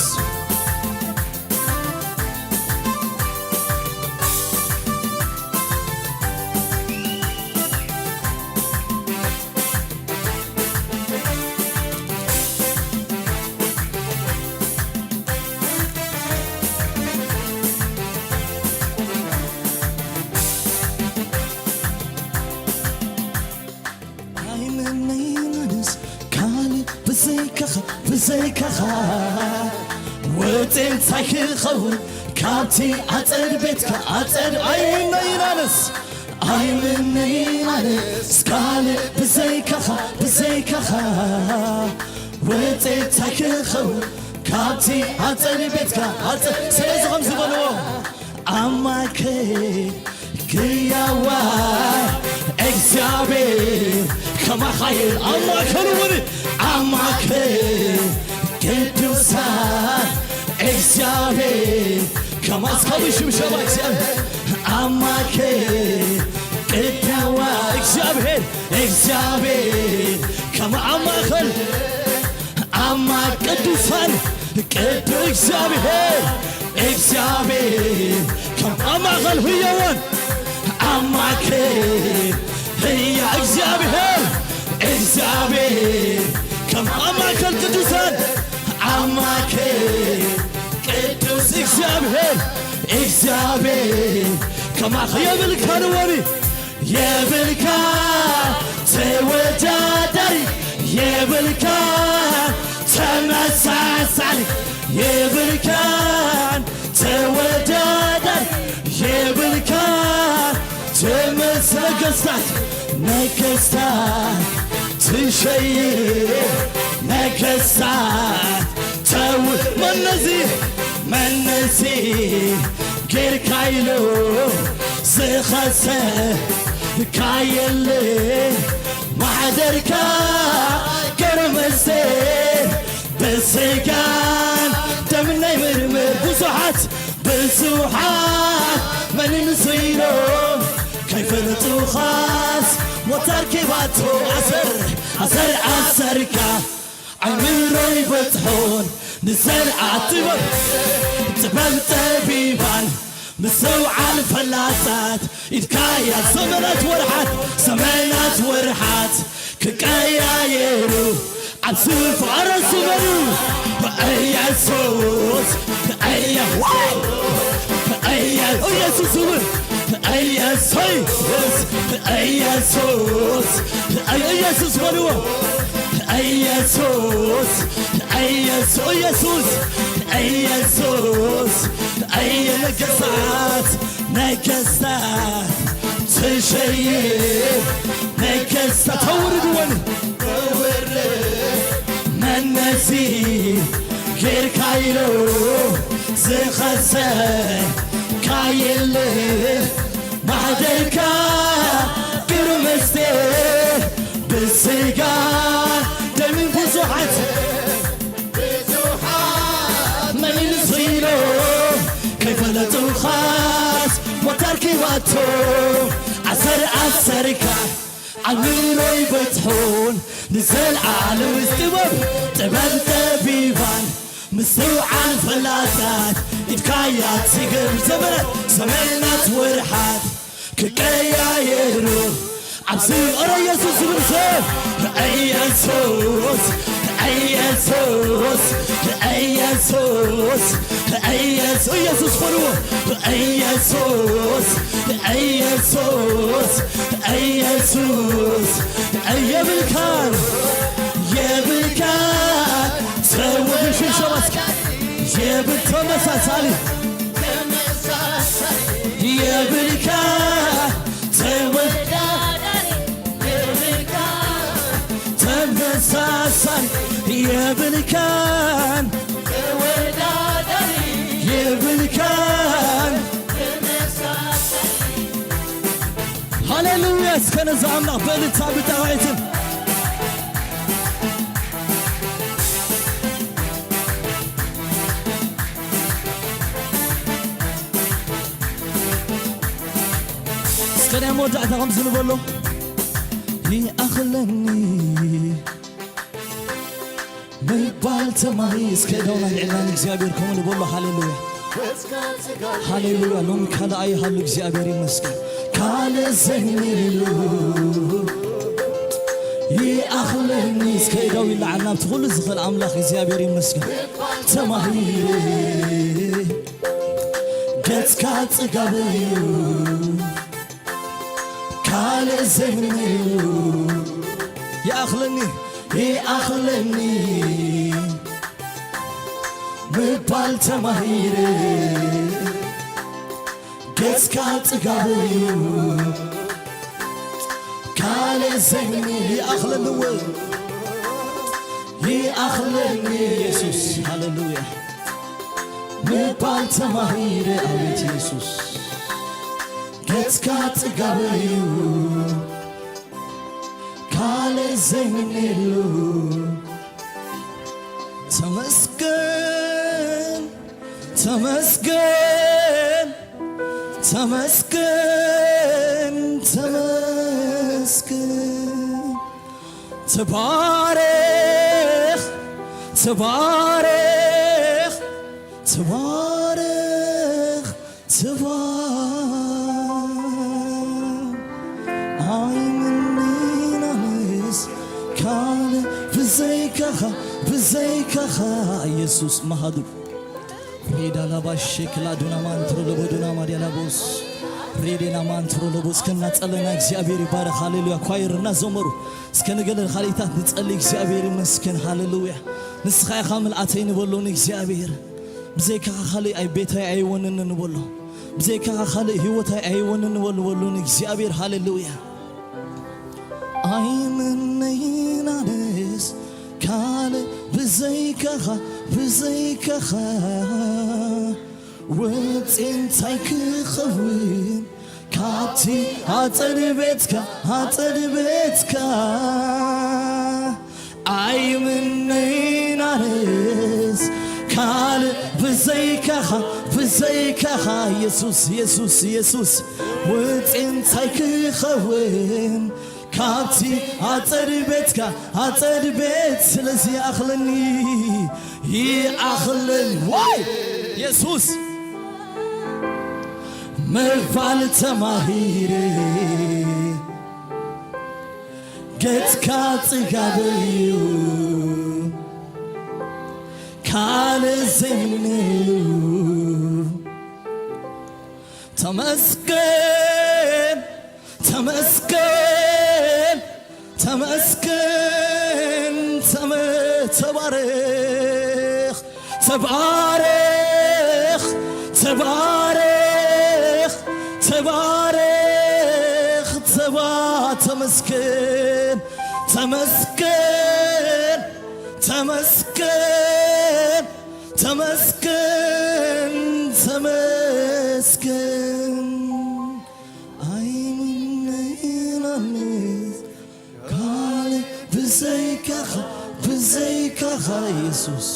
ኣይምነይን ኣነስ ካልእ ብዘይካኻ፣ ብዘይካኻ። ወጽየ እንታይ ክኸውን ካብቲ ኣጸድ ቤትካ፣ ኣጸድ። ኣይምነይን ኣነስ፣ ኣይምነይን ኣነስ ካልእ ብዘይካኻ፣ ብዘይካኻ። ወጽየ እንታይ ክኸውን ካብቲ ኣጸድ ቤትካ፣ ኣጸድ። ስለዚ ከምዚ በልዎ። ኣማከ ግያዋ እግዚኣብሔር ከማኻ የል ኣማከ ንውን ኣማከ ቅዱሳን እግዚኣብሔር ከማስካዊ ሽብሸባ እግዚኣብሔር ኣማከ ቅዳዋ እግዚኣብሔር እግዚኣብሔር ከማ ኣማኸል ኣማ ቅዱሳን ቅዱ እግዚኣብሔር እግዚኣብሔር ከም ኣብ ማእኸል ህያዋን ኣማከ ህያ እግዚኣብሔር እግዚኣብሔር ከም ኣብ ማእከል ቅዱሳን ኣማከ ቅዱስ እግዚኣብሔር እግዚኣብሔር ከማኸ የብልካ ንወኒ የብልካ ተወዳዳሪ የብልካ ተመሳሳሊ የብልካን ተወዳዳሪ የብልካ ተመስ ነገስታት ነገስታት ትሸይር ነገስታት ተው መነዚ መነዚ ጌርካ ኢሉ ዝኸሰካ የለ ማሕደርካ ገርመሴ ብስጋን ደምን ናይ ምርምር ብዙሓት ብዙሓት መንን ስኢኖም ከይፈልጡኻስ ሞት ኣርኪባቶ ኣሰር ኣሰር ኣሰርካ ኣእምሮ ይበጽሖን ንዘርኣ ጥበብ ጥበብ ጠቢባን ምስትውዓል ፈላጣት ኢድካያ ዘመናት ወርሓት ዘመናት ወርሓት ክቀያየሩ ኣብ ዝፈረሱ በሉ ኢየሱስ ኢየ- ኢየሱስ እውን ኢየሱስ ኢየሱስ ኢየሱስ በልዎ ኢየሱስ ኢየሱስ ኢየሱስ ኢየሱስ ኢየሱስ ኢየ ነገስታት ነገስታት ትሸይር ነገስታት ተውርድወን መነሲ ጌርካ ኢሉ ዝኸሰካ የለ ማሕደርካ ግርምስቴ ብስጋ ደምን ብዙሓት መሊሉ ስኢኖም ከይፈለጡኻስ ሞት ኣርኪባቶ ኣሰር ኣሰርካ ኣእምሮይ በጽሑን ንዘለዓለምስ ጥበብ ጥበብ ጠቢባን ምስትውዓል ፈላጣት ኢድካያ ትግር ዘመናት ዘመናት ወርሓት ክቀያየሩ ኣብዚ ኦረ ኢየሱስ ዝብል ሰብ ኢየሱስ ኢየሱስ ኢየሱስ ኢየሱስ ኢየሱስ በልዎ ኢየሱስ ኢየሱስ ኢየሱስ የብልካን የብልካን ሰው ብሽብሸባስ የብል ተመሳሳሊ የብልካ ሳሳን የብልካን፣ የብልካን። ሃሌሉያ። እስከ ነዚ ኣምላኽ በልታ ብጣዕትን እስከ ናይ መወዳእታ ከምዚ ንበሎ። ይኣኽለኒ ምባል ተማሂ እስከ ዳውና ልዕላን እግዚኣብሔር ከምኡ ንበሎ። ሃሌሉያ፣ ሃሌሉያ። ሎሚ ካልእ ኣይሃሉ እግዚኣብሔር ይመስገን። ካልእ ዘይንሉ ይኣኽለኒ እስከ ዳው ይለዓል ናብቲ ኩሉ ዝኽእል ኣምላኽ እግዚኣብሔር ይመስገን። ተማሂ ገጽካ ጽጋብ እዩ ካልእ ዘይምንዩ ይኣኽለኒ ይኣኽለኒ ምባል ተማሂረ ገጽካ ጽጋብ እዩ ካልእ ዘይምንዩ ይኣኽለኒ እውን ይኣኽለኒ ኢየሱስ ሃሌሉያ ምባል ተማሂረ ኣቤት ኢየሱስ ገጽካ ጽጋብ እዩ ካልእ ዘይምንሉ ተመስገን ተመስገን ተመስገን ተመስገን ተባረኽ ተባረኽ ተባረኽ ተባረኽ ኣይምንናንስ ካልእ ብዘይካኻ ብዘይካኻ ኢየሱስ መሃዱ ሬዳ ላባ ሼክላ ዱና ማንትሮ ለቦ ዱና ማዲያ ላቦስ ሬዴና ማንትሮ ለቦስ ከናጸለና እግዚኣብሔር ይባረኽ ሃሌሉያ ኳይር እናዘመሩ እስከ ንገለ ካልኢታት ንጸሊ እግዚኣብሔር ይመስገን ሃሌሉያ ንስኻ ኢኻ ምልኣተይ ንበሎ ንእግዚኣብሔር ብዘይካኻ ካልእ ኣይ ቤታይ ኣይወንን ንበሎ ብዘይካኻ ካልእ ህይወታይ ኣይወንን ንበሎ ንበሎ ንእግዚኣብሔር ሃሌሉያ ኣይምነይን ኣነስ ካልእ ብዘይካኻ ብዘይካኻ ውፅእ እንታይ ክኸውን ካብቲ ኣፀድ ቤትካ ኣፀድ ቤትካ ኣይምነይን ኣነስ ካልእ ብዘይካኻ ብዘይካኻ ኢየሱስ ኢየሱስ ኢየሱስ ውፅእ እንታይ ክኸውን ካብቲ ኣፀድ ቤትካ ኣፀድ ቤት ስለዚ ይኣኽለኒ ይኣኽለኒ ዋይ ኢየሱስ ምባል ተማሂረ ገጽካ ጽጋብ እዩ ካልእ ዘይምንዩ ተመስገን ተመስገን ተመስገን ተመ ተባረኽ ተባረኽ ተባረኽ ተባረኽ ተባ ተመስገን ተመስገን ተመስገን ተመስገን ተመስገን ኣይምነይናንስ ካልእ ብዘይካኻ ብዘይካኻ ኢየሱስ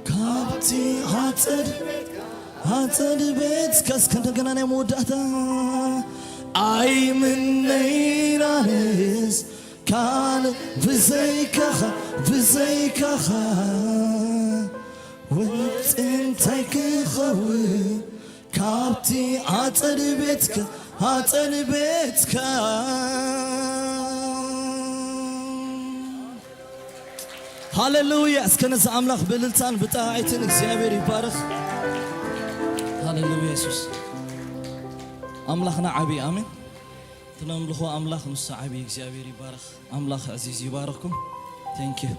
ካብቲ ሓፀድ ሓፀድ ቤትካ እስከ እንደገና ናይ መወዳእታ ኣይምነይናንስ ካልእ ብዘይካኻ ብዘይካኻ ውፅእ እንታይ ክኸውን ካብቲ ኣፀድ ቤትካ ኣፀድ ቤትካ ሃሌሉያ እስከ ነዚ ኣምላኽ ብእልልታን ብጣዕትን እግዚኣብሔር ይባረኽ ሃሌሉያ የሱስ ኣምላኽና ዓብዪ ኣሜን ትነምልኾ ኣምላኽ ንሱ ዓብዪ እግዚኣብሔር ይባረኽ ኣምላኽ ዕዚዝ ይባረኽኩም thank you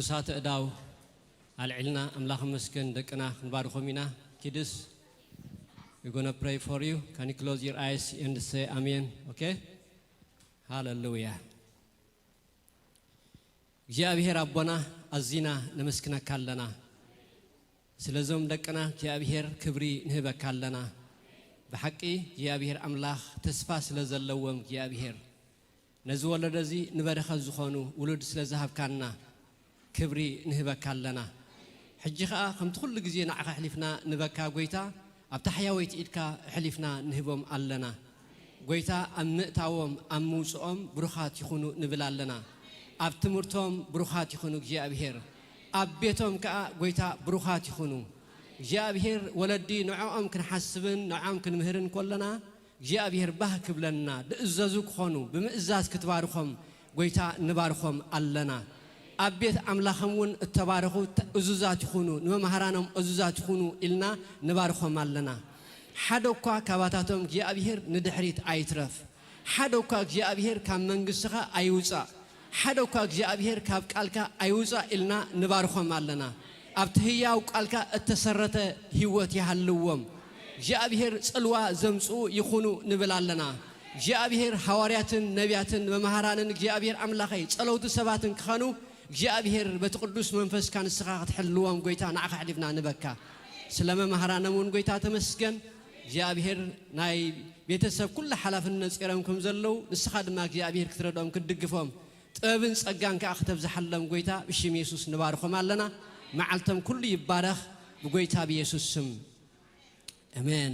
ሳተ እዳው ኣልዒልና ኣምላኽ መስገን ደቅና ክንባርኾም ኢና። Kids, we're gonna pray for you. Can you close your eyes and say amen? Okay? ሃሌሉያ። እግዚኣብሔር ኣቦና፣ ኣዚና ነመስግነካ ኣለና። ስለዞም ደቅና እግዚኣብሔር ክብሪ ንህበካ ኣለና። ብሓቂ እግዚኣብሔር ኣምላኽ ተስፋ ስለ ዘለዎም እግዚኣብሔር ነዚ ወለዶ እዚ ንበረኸት ዝኾኑ ውሉድ ስለ ዝሃብካና ክብሪ ንህበካ ኣለና። ሕጂ ኸኣ ከምቲ ኩሉ ግዜ ንዓኻ ኣሕሊፍና ንበካ ጎይታ፣ ኣብታ ሕያወይቲ ኢድካ ኣሕሊፍና ንህቦም ኣለና። ጎይታ ኣብ ምእታዎም ኣብ ምውጽኦም ብሩኻት ይኹኑ ንብል ኣለና። ኣብ ትምህርቶም ብሩኻት ይኹኑ እግዚኣብሔር። ኣብ ቤቶም ከኣ ጎይታ ብሩኻት ይኹኑ። እግዚኣብሔር ወለዲ ንዕኦም ክንሓስብን ንዕኦም ክንምህርን ከለና እግዚኣብሔር ባህ ክብለና ድእዘዙ ክኾኑ ብምእዛዝ ክትባርኾም ጎይታ ንባርኾም ኣለና። ኣብ ቤት ኣምላኽም እውን እተባረኹ እዙዛት ይኹኑ፣ ንመምሃራኖም እዙዛት ይኹኑ ኢልና ንባርኾም ኣለና። ሓደ እኳ ካባታቶም እግዚኣብሔር ንድሕሪት ኣይትረፍ። ሓደ እኳ እግዚኣብሔር ካብ መንግስትኻ ኣይውጻእ። ሓደ እኳ እግዚኣብሔር ካብ ቃልካ ኣይውጻእ ኢልና ንባርኾም ኣለና። ኣብቲ ህያው ቃልካ እተሰረተ ህይወት ይሃልዎም። እግዚኣብሔር ጽልዋ ዘምጽኡ ይኹኑ ንብል ኣለና። እግዚኣብሔር ሃዋርያትን ነቢያትን መምሃራንን እግዚኣብሔር ኣምላኸይ ጸለውቲ ሰባትን ክኸኑ እግዚኣብሔር በቲ ቅዱስ መንፈስካ ንስኻ ክትሕልዎም ጎይታ ንዓኻ ኣሕሊፍና ንበካ። ስለ መምሃራኖም እውን ጎይታ ተመስገን። እግዚኣብሔር ናይ ቤተሰብ ኩሉ ሓላፍነት ነጺሮም ከም ዘለዉ ንስኻ ድማ እግዚኣብሔር ክትረድኦም ክትድግፎም ጥበብን ጸጋን ከኣ ክተብዝሓሎም ጎይታ ብሽም የሱስ ንባርኾም ኣለና። መዓልቶም ኩሉ ይባረኽ ብጎይታ ብየሱስ ስም። ኣሜን።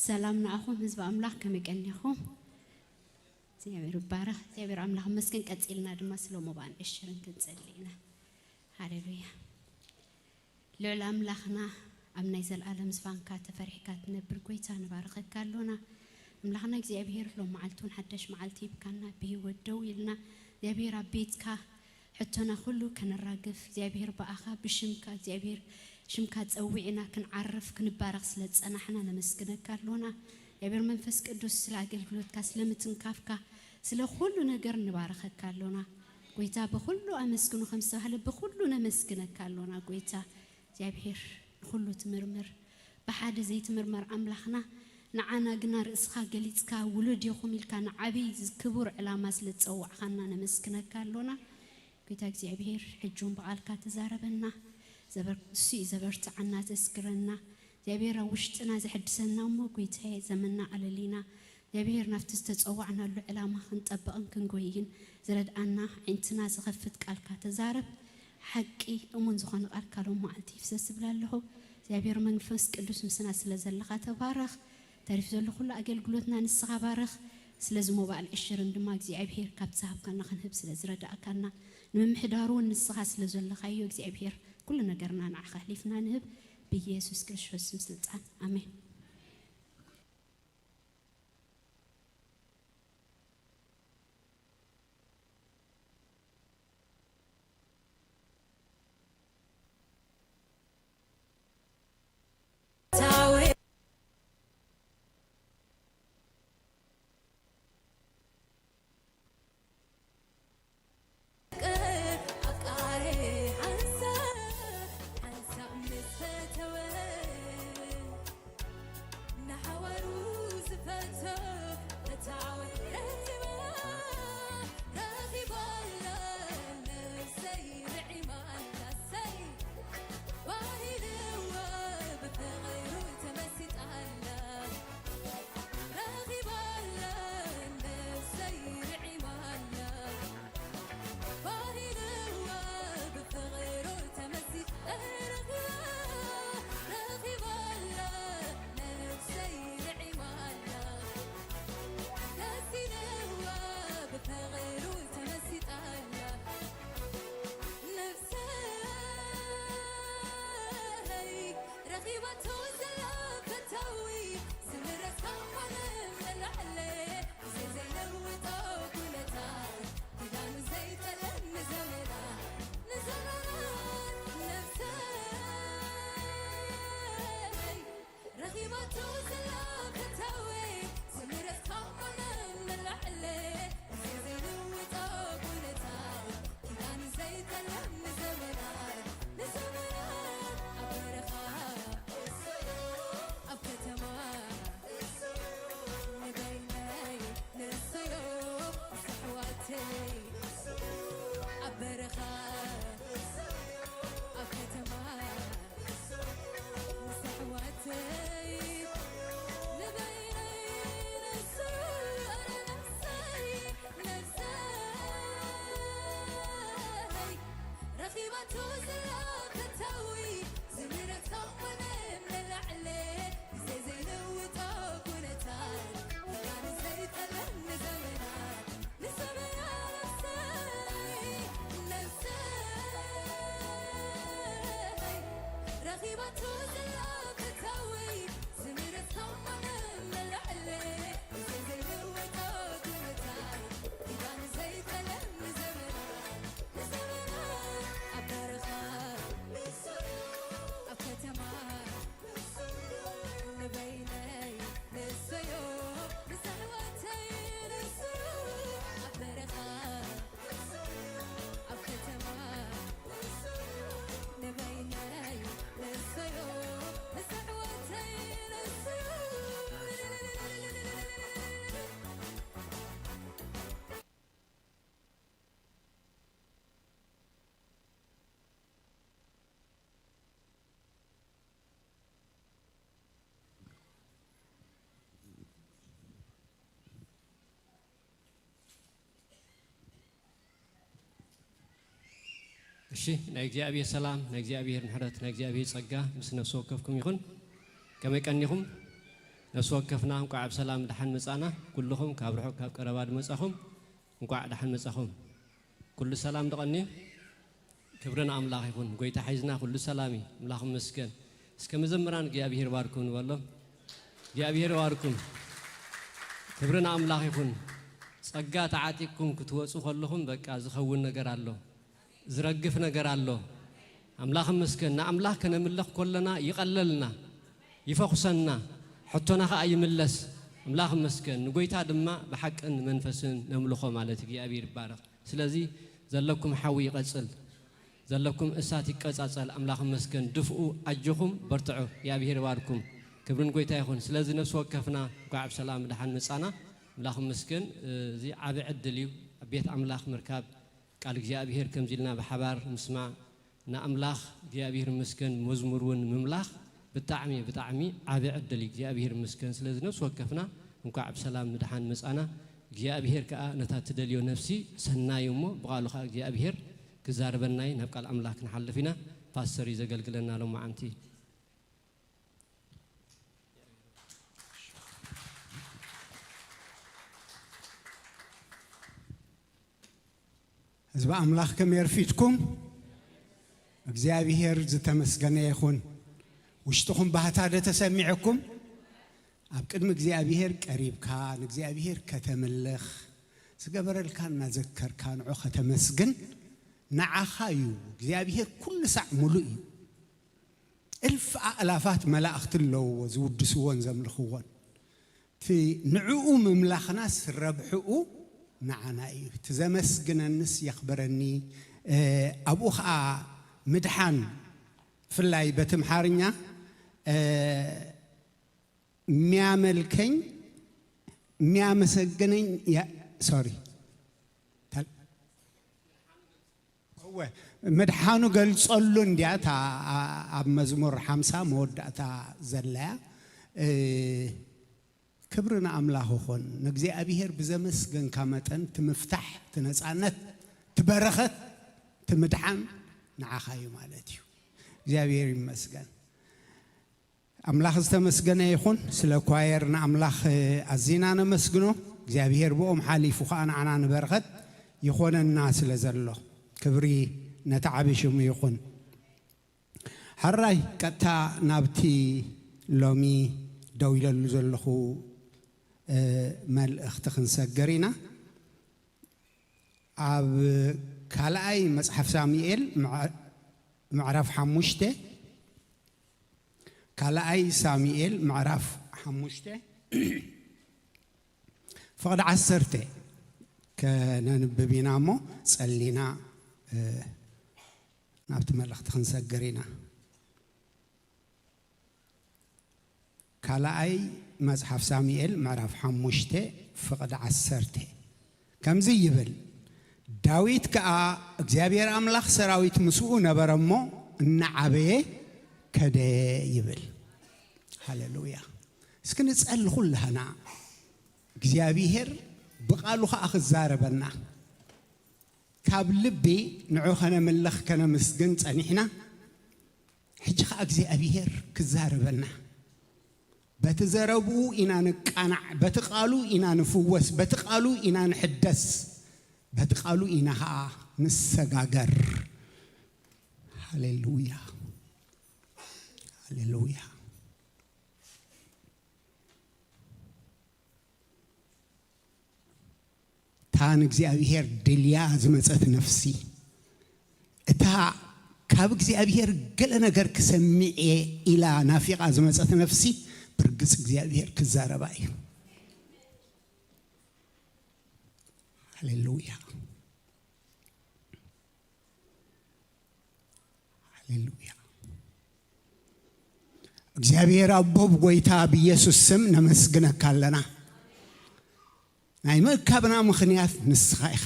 ሰላም ንኣኹም ህዝቢ ኣምላኽ፣ ከመይ ቀኒኹም? እግዚኣብሔር ይባረኽ። እግዚኣብሔር ኣምላኽ መስገን። ቀጺልና ድማ ስለ ሞባን ዕሽርን ክንጸሊ ኢና። ሃሌሉያ። ልዑል ኣምላኽና፣ ኣብ ናይ ዘለኣለም ዝፋንካ ተፈሪሕካ ትነብር ጎይታ፣ ንባረኸካ ኣሎና። ኣምላኽና እግዚኣብሔር፣ ሎም መዓልቲ እውን ሓዳሽ መዓልቲ ሂብካና፣ ብህይወት ደው ኢልና እግዚኣብሔር ኣብ ቤትካ ሕቶና ኩሉ ከነራግፍ እግዚኣብሔር ብኣኻ ብሽምካ እግዚኣብሔር ሽምካ ጸዊዕና ክንዓርፍ ክንባረኽ ስለ ዝጸናሕና ነመስግነካ ኣሎና። እግዚኣብሔር መንፈስ ቅዱስ ስለ ኣገልግሎትካ ስለ ምትንካፍካ ስለ ኩሉ ነገር ንባረኸካ ኣሎና። ጎይታ ብኹሉ ኣመስግኑ ከም ዝተባህለ ብኹሉ ነመስግነካ ኣሎና። ጎይታ እግዚኣብሔር ንኹሉ ትምርምር ብሓደ ዘይትምርመር ኣምላኽና ንዓና ግና ርእስኻ ገሊጽካ ውሉድ ኢኹም ኢልካ ንዓብይ ክቡር ዕላማ ስለ ዝጸዋዕኻና ነመስግነካ ኣሎና። ጎይታ እግዚኣብሔር ሕጂ እውን ብቓልካ ተዛረበና። ዘበር እሱ እዩ ዘበርትዓና ዘስግረና። እግዚኣብሔር ኣብ ውሽጥና ዘሐድሰና እሞ ጎይታዬ ዘመንና ኣለሊና እግዚኣብሔር ናብቲ ዝተጸዋዕናሉ ዕላማ ክንጠብቕን ክንጎይን ዝረድኣና ኣዒንትና ዝኸፍት ቃልካ ተዛረብ። ሓቂ እሙን ዝኾነ ቃልካ ሎም መዓልቲ ይፍሰስ ዝብል ኣለኹ። እግዚኣብሔር መንፈስ ቅዱስ ምስና ስለ ዘለኻ ተባረኽ። ተሪፍ ዘሎ ኩሉ ኣገልግሎትና ንስኻ ባረኽ። ስለዚ ሞባእል ዕሽርን ድማ እግዚኣብሔር ካብቲ ዝሃብካና ክንህብ ስለ ዝረዳእካና ንምምሕዳሩ እውን ንስኻ ስለ ዘለኻዮ እግዚኣብሔር ኩሉ ነገርና ንዓኻ ኣሕሊፍና ንህብ። ብኢየሱስ ክርስቶስ ስም ስልጣን ኣሜን። እሺ፣ ናይ እግዚኣብሔር ሰላም፣ ናይ እግዚኣብሔር ምሕረት፣ ናይ እግዚኣብሔር ጸጋ ምስ ነፍሲ ወከፍኩም ይኹን። ከመይ ቀኒኹም? ነፍሲ ወከፍና እንቋዕ ብሰላም ደሓን መጻና። ኩልኹም ካብ ርሑቕ ካብ ቀረባ ዝመጻኹም እንቋዕ ደሓን መጻኹም። ኩሉ ሰላም ደቐኒ? ክብሪ ንኣምላኽ ይኹን። ጎይታ ሒዝና ኩሉ ሰላም እዩ። ኣምላኽ ይመስገን። እስከ መዘምራን እግዚኣብሔር ይባርኩም ንበሎም። እግዚኣብሔር ይባርኩም። ክብሪ ንኣምላኽ ይኹን። ጸጋ ተዓጢቅኩም ክትወጹ ከለኹም በቃ ዝኸውን ነገር ኣሎ። ዝረግፍ ነገር ኣሎ። ኣምላኽ ይመስገን። ንኣምላኽ ከነምልኽ ከለና ይቐለልና፣ ይፈኹሰና፣ ሕቶና ኸኣ ይምለስ። ኣምላኽ ይመስገን። ንጎይታ ድማ ብሓቅን መንፈስን ነምልኾ ማለት እዩ። እግዚኣብሔር ይባረኽ። ስለዚ ዘለኩም ሓዊ ይቐጽል፣ ዘለኩም እሳት ይቀጻጸል። ኣምላኽ ይመስገን። ድፍኡ፣ ኣጆኹም፣ በርትዑ። እግዚኣብሔር ይባርኩም። ክብሪ ንጎይታ ይኹን። ስለዚ ነፍሲ ወከፍና እንኳዕ ብሰላም ደሓን መጻና። ኣምላኽ ይመስገን። እዚ ዓቢ ዕድል እዩ፣ ኣብ ቤት ኣምላኽ ምርካብ፣ ቃል እግዚኣብሔር ከምዚ ኢልና ብሓባር ምስማዕ፣ ንኣምላኽ እግዚኣብሔር ይመስገን መዝሙር እውን ምምላኽ ብጣዕሚ፣ ብጣዕሚ ዓቢ ዕድል እዩ። እግዚኣብሔር ይመስገን። ስለዚ ነፍሲ ወከፍና እንኳዕ ብሰላም ንደሓን መጻና። እግዚኣብሔር ከኣ ነታ ትደልዮ ነፍሲ ሰናይ እሞ ብቓሉ ከኣ እግዚኣብሔር ክዛረበናይ ናብ ቃል ኣምላኽ ክንሓልፍ ኢና። ፓስተር እዩ ዘገልግለና ሎማዓንቲ። ህዝቢ ኣምላኽ ከመይ ኣርፊድኩም? እግዚኣብሔር ዝተመስገነ ይኹን። ውሽጥኹም ባህታ ዶ ተሰሚዕኩም? ኣብ ቅድሚ እግዚኣብሔር ቀሪብካ ንእግዚኣብሔር ከተምልኽ፣ ዝገበረልካ እናዘከርካ ንዑ ከተመስግን ንዓኻ እዩ። እግዚኣብሔር ኩሉ ሳዕ ሙሉእ እዩ። እልፍ ኣእላፋት መላእኽቲ ኣለውዎ ዝውድስዎን ዘምልኽዎን። እቲ ንዕኡ ምምላኽናስ ረብሕኡ ንዓና እዩ። እቲ ዘመስግነንስ የኽብረኒ። እ፣ ኣብኡ ኸኣ ምድሓን፣ ብፍላይ በቲ ኣምሓርኛ፣ እ፣ የሚያመልከኝ፣ የሚያመሰግነኝ፣ ያ-፣ ሶሪ። ተል-፣ እወ፣ ምድሓኑ ገልጸሉ እንድያ፣ እታ ኣ-፣ ኣብ መዝሙር ሓምሳ መወዳእታ ዘለያ። እ፣ ክብሪ ንኣምላኽ ይኹን። ንእግዚኣብሔር ብዘመስገንካ መጠን፣ እቲ ምፍታሕ፣ እቲ ነጻነት፣ እቲ በረኸት፣ እቲ ምድሓን ንዓኻ እዩ ማለት እዩ። እግዚኣብሔር ይመስገን። ኣምላኽ ዝተመስገነ ይኹን። ስለ ኳየር ንኣምላኽ ኣዚና ነመስግኖ። እግዚኣብሔር ብኦም ሓሊፉ ኸኣ ንዓና ንበረኸት ይኾነና ስለ ዘሎ፣ ክብሪ ነቲ ዓቢ ሽሙ ይኹን። ሕራይ ቀጥታ ናብቲ ሎሚ ደው ኢለሉ ዘለኹ፣ እ፣ መልእኽቲ ክንሰግር ኢና። ኣብ ካልኣይ መጽሓፍ ሳሙኤል ምዕ-፣ ምዕራፍ ሓሙሽተ፣ ካልኣይ ሳሙኤል ምዕራፍ ሓሙሽተ ፍቕዲ ዓሰርተ ከነንብብ ኢና እሞ ጸሊና፣ እ፣ ናብቲ መልእኽቲ ክንሰግር ኢና። ካልኣይ መጽሓፍ ሳሙኤል ምዕራፍ ሓሙሽተ ፍቕዲ ዓሰርተ ከምዚ ይብል፣ ዳዊት ከኣ እግዚኣብሔር ኣምላኽ ሰራዊት ምስኡ ነበረ እሞ እናዓበየ ከደ ይብል። ሃሌሉያ። እስኪ ንጸሊ ኩላህና፣ እግዚኣብሔር ብቓሉ ከኣ ክዛረበና። ካብ ልቢ ንዑ ከነምልኽ ከነምስግን ጸኒሕና። ሕጂ ኸኣ እግዚኣብሔር ክዛረበና። በቲ ዘረብኡ ኢና ንቃናዕ፣ በቲ ቃሉ ኢና ንፍወስ፣ በቲ ቃሉ ኢና ንሕደስ፣ በቲ ቃሉ ኢና ኸኣ ንሰጋገር። ሃሌሉያ፣ ሃሌሉያ። እታ ንእግዚኣብሔር ደልያ ዝመጸት ነፍሲ፣ እታ ካብ እግዚኣብሔር ገለ ነገር ክሰምዕ እየ ኢላ ናፊቓ ዝመጸት ነፍሲ፣ ብርግጽ እግዚኣብሔር ክዛረባ እዩ። ሃሌሉያ፣ ሃሌሉያ። እግዚኣብሔር ኣቦ፣ ብጎይታ ብኢየሱስ ስም ነመስግነካ ኣለና። ናይ ምእካብና ምኽንያት ንስኻ ኢኻ።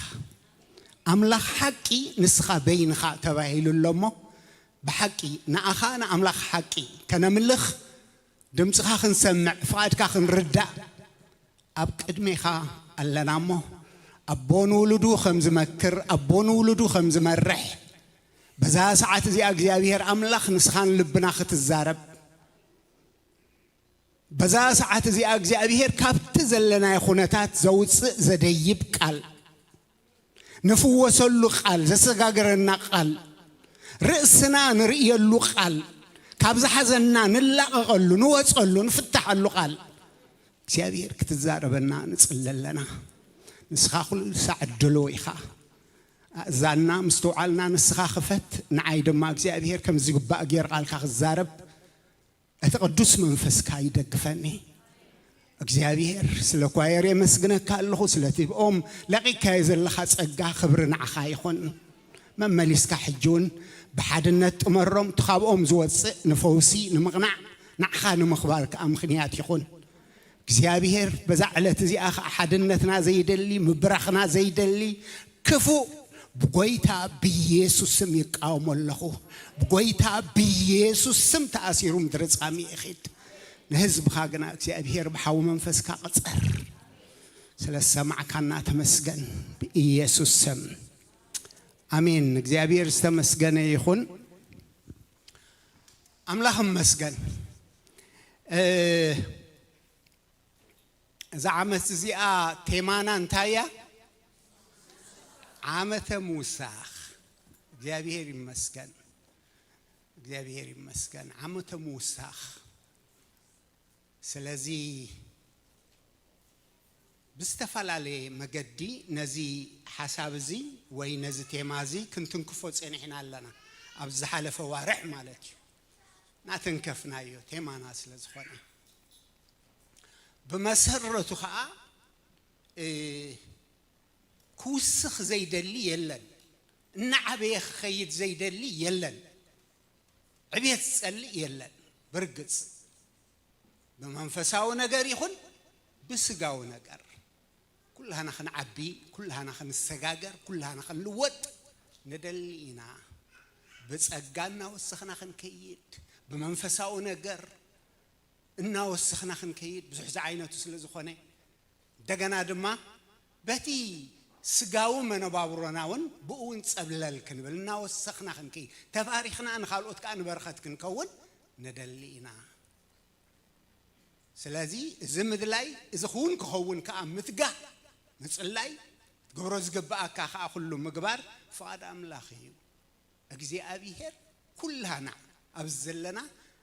ኣምላኽ ሓቂ ንስኻ በይንኻ ተባሂሉ ኣሎ እሞ፣ ብሓቂ ንኣኻ ንኣምላኽ ሓቂ ከነምልኽ፣ ድምፅኻ ክንሰምዕ፣ ፍቓድካ ክንርዳእ ኣብ ቅድሜኻ ኣለና እሞ፣ ኣቦ ንውሉዱ ከም ዝመክር፣ ኣቦ ንውሉዱ ከም ዝመርሕ፣ በዛ ሰዓት እዚኣ እግዚኣብሔር ኣምላኽ ንስኻን ልብና ክትዛረብ፣ በዛ ሰዓት እዚኣ እግዚኣብሔር ካብቲ ዘለናዮ ኩነታት ዘውፅእ ዘደይብ ቃል፣ ንፍወሰሉ ቃል፣ ዘሰጋገረና ቃል፣ ርእስና ንርእየሉ ቃል፣ ካብ ዝሓዘና ንላቐቐሉ፣ ንወፀሉ፣ ንፍታሓሉ ቃል እግዚኣብሔር ክትዛረበና ንጽሊ ኣለና። ንስኻ ኩሉ ሳዕ ድሉው ኢኻ። ኣእዛንና ምስትውዓልና ንስኻ ክፈት፣ ንዓይ ድማ እግዚኣብሔር ከም ዝግባእ ጌር ቃልካ ክዛረብ እቲ ቅዱስ መንፈስካ ይደግፈኒ። እግዚኣብሔር፣ ስለ ኳየር የመስግነካ ኣለኹ፣ ስለቲ ብኦም ለቒካዮ ዘለኻ ጸጋ ክብሪ ንዓኻ ይኹን። መመሊስካ ሕጂ እውን ብሓድነት ጥመሮም፣ እቲ ካብኦም ዝወጽእ ንፈውሲ፣ ንምቕናዕ፣ ንዓኻ ንምኽባር ከኣ ምኽንያት ይኹን። እግዚኣብሔር፣ በዛ ዕለት እዚኣ ኸኣ ሓድነትና ዘይደሊ፣ ምብራኽና ዘይደሊ ክፉእ ብጎይታ ብኢየሱስ ስም ይቃወሞ ኣለኹ። ብጎይታ ብኢየሱስ ስም ተኣሲሩ ምድሪ ጻሚ ይኺድ። ንህዝብኻ ግና እግዚኣብሔር ብሓዊ መንፈስካ ቅጸር። ስለ ዝሰማዕካና ተመስገን ብኢየሱስ ስም። ኣሜን። እግዚኣብሔር ዝተመስገነ ይኹን። ኣምላኽ ይመስገን። እ፣ እዛ ዓመት እዚኣ ቴማና እንታይ እያ? ዓመተ ምውሳኽ። እግዚኣብሔር ይመስገን። እግዚኣብሔር ይመስገን። ዓመተ ምውሳኽ። ስለዚ ብዝተፈላለየ መገዲ ነዚ ሓሳብ እዚ ወይ ነዚ ቴማ እዚ ክንትንክፎ ጸኒሕና ኣለና። ኣብ ዝሓለፈ ዋርሕ ማለት እዩ። እናተንከፍናዮ ቴማና ስለ ዝኾነ። ብመሰረቱ ኸኣ፣ እ፣ ክውስኽ ዘይደሊ የለን። እናዓበየ ክኸይድ ዘይደሊ የለን። ዕብየት ዝጸልእ የለን። ብርግጽ ብመንፈሳዊ ነገር ይኹን ብስጋዊ ነገር ኩላህና ክንዓቢ፣ ኩላህና ክንሰጋገር፣ ኩላህና ክንልወጥ ንደሊ ኢና። ብጸጋ እናወሰኽና ክንከይድ፣ ብመንፈሳዊ ነገር እናወሰኽና ክንከይድ፣ ብዙሕ ዝዓይነቱ ስለ ዝኾነ፣ እንደገና ድማ በቲ ስጋዊ መነባብሮና እውን ብኡ እውን ጸብለል ክንብል፣ እናወሰኽና ክንከይድ፣ ተባሪኽና ንኻልኦት ከኣ ንበረኸት ክንከውን ንደሊ ኢና። ስለዚ እዚ ምድላይ፣ እዚ ክውን ክኸውን ከኣ ምትጋህ፣ ምጽላይ፣ ክትገብሮ ዝግብኣካ ከኣ ኩሉ ምግባር ፍቓድ ኣምላኽ እዩ። እግዚኣብሔር ኩላና ኣብዚ ዘለና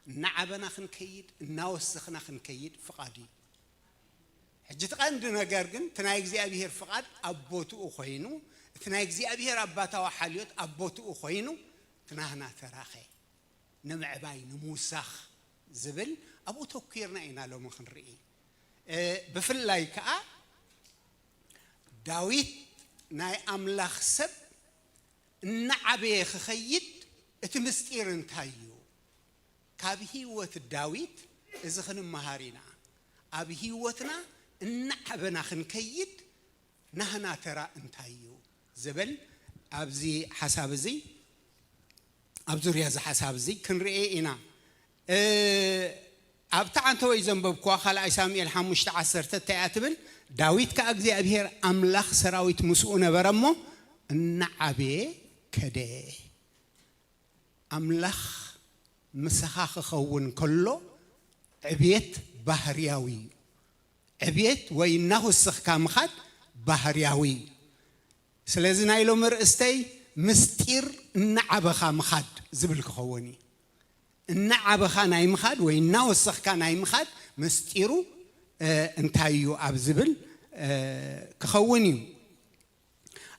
እናዓበና ክንከይድ፣ እናወሰኽና ክንከይድ ፍቓዱ እዩ። ሕጂ እቲ ቀንዲ ነገር ግን እቲ ናይ እግዚኣብሔር ፍቓድ ኣብ ቦትኡ ኮይኑ፣ እቲ ናይ እግዚኣብሔር ኣባታዊ ሓልዮት ኣብ ቦትኡ ኮይኑ፣ እቲ ናህና ተራኸ ንምዕባይ፣ ንምውሳኽ ዝብል ኣብኡ ተኲርና ኢና ሎሚ ክንርኢ። እ፣ ብፍላይ ከኣ ዳዊት ናይ ኣምላኽ ሰብ እናዓበየ ክኸይድ እቲ ምስጢር እንታይ እዩ? ካብ ህይወት ዳዊት እዚ ክንመሃር ኢና። ኣብ ህይወትና እናዓበና ክንከይድ ናህና ተራ እንታይ እዩ ዝብል ኣብዚ ሓሳብ እዚ፣ ኣብ ዙርያ እዚ ሓሳብ እዚ ክንርኢ ኢና። እ፣ ኣብታ ዓንተወይ ዘንበብኩዋ ካልኣይ ሳሙኤል ሓሙሽተ ዓሰርተ እንታይ እያ ትብል? ዳዊት ከኣ እግዚኣብሔር ኣምላኽ ሰራዊት ምስኡ ነበረ እሞ እናዓበየ ከደ። ኣምላኽ ምሳኻ ክኸውን ከሎ ዕብየት ባህርያዊ እዩ። ዕብየት ወይ እናወሰኽካ ምኻድ ባህርያዊ እዩ። ስለዚ ናይ ሎሚ ርእስተይ ምስጢር እናዓበኻ ምኻድ ዝብል ክኸውን እዩ። እናዓበኻ ናይ ምኻድ ወይ እናወሰኽካ ናይ ምኻድ ምስጢሩ እንታይ እዩ ኣብ ዝብል ክኸውን እዩ።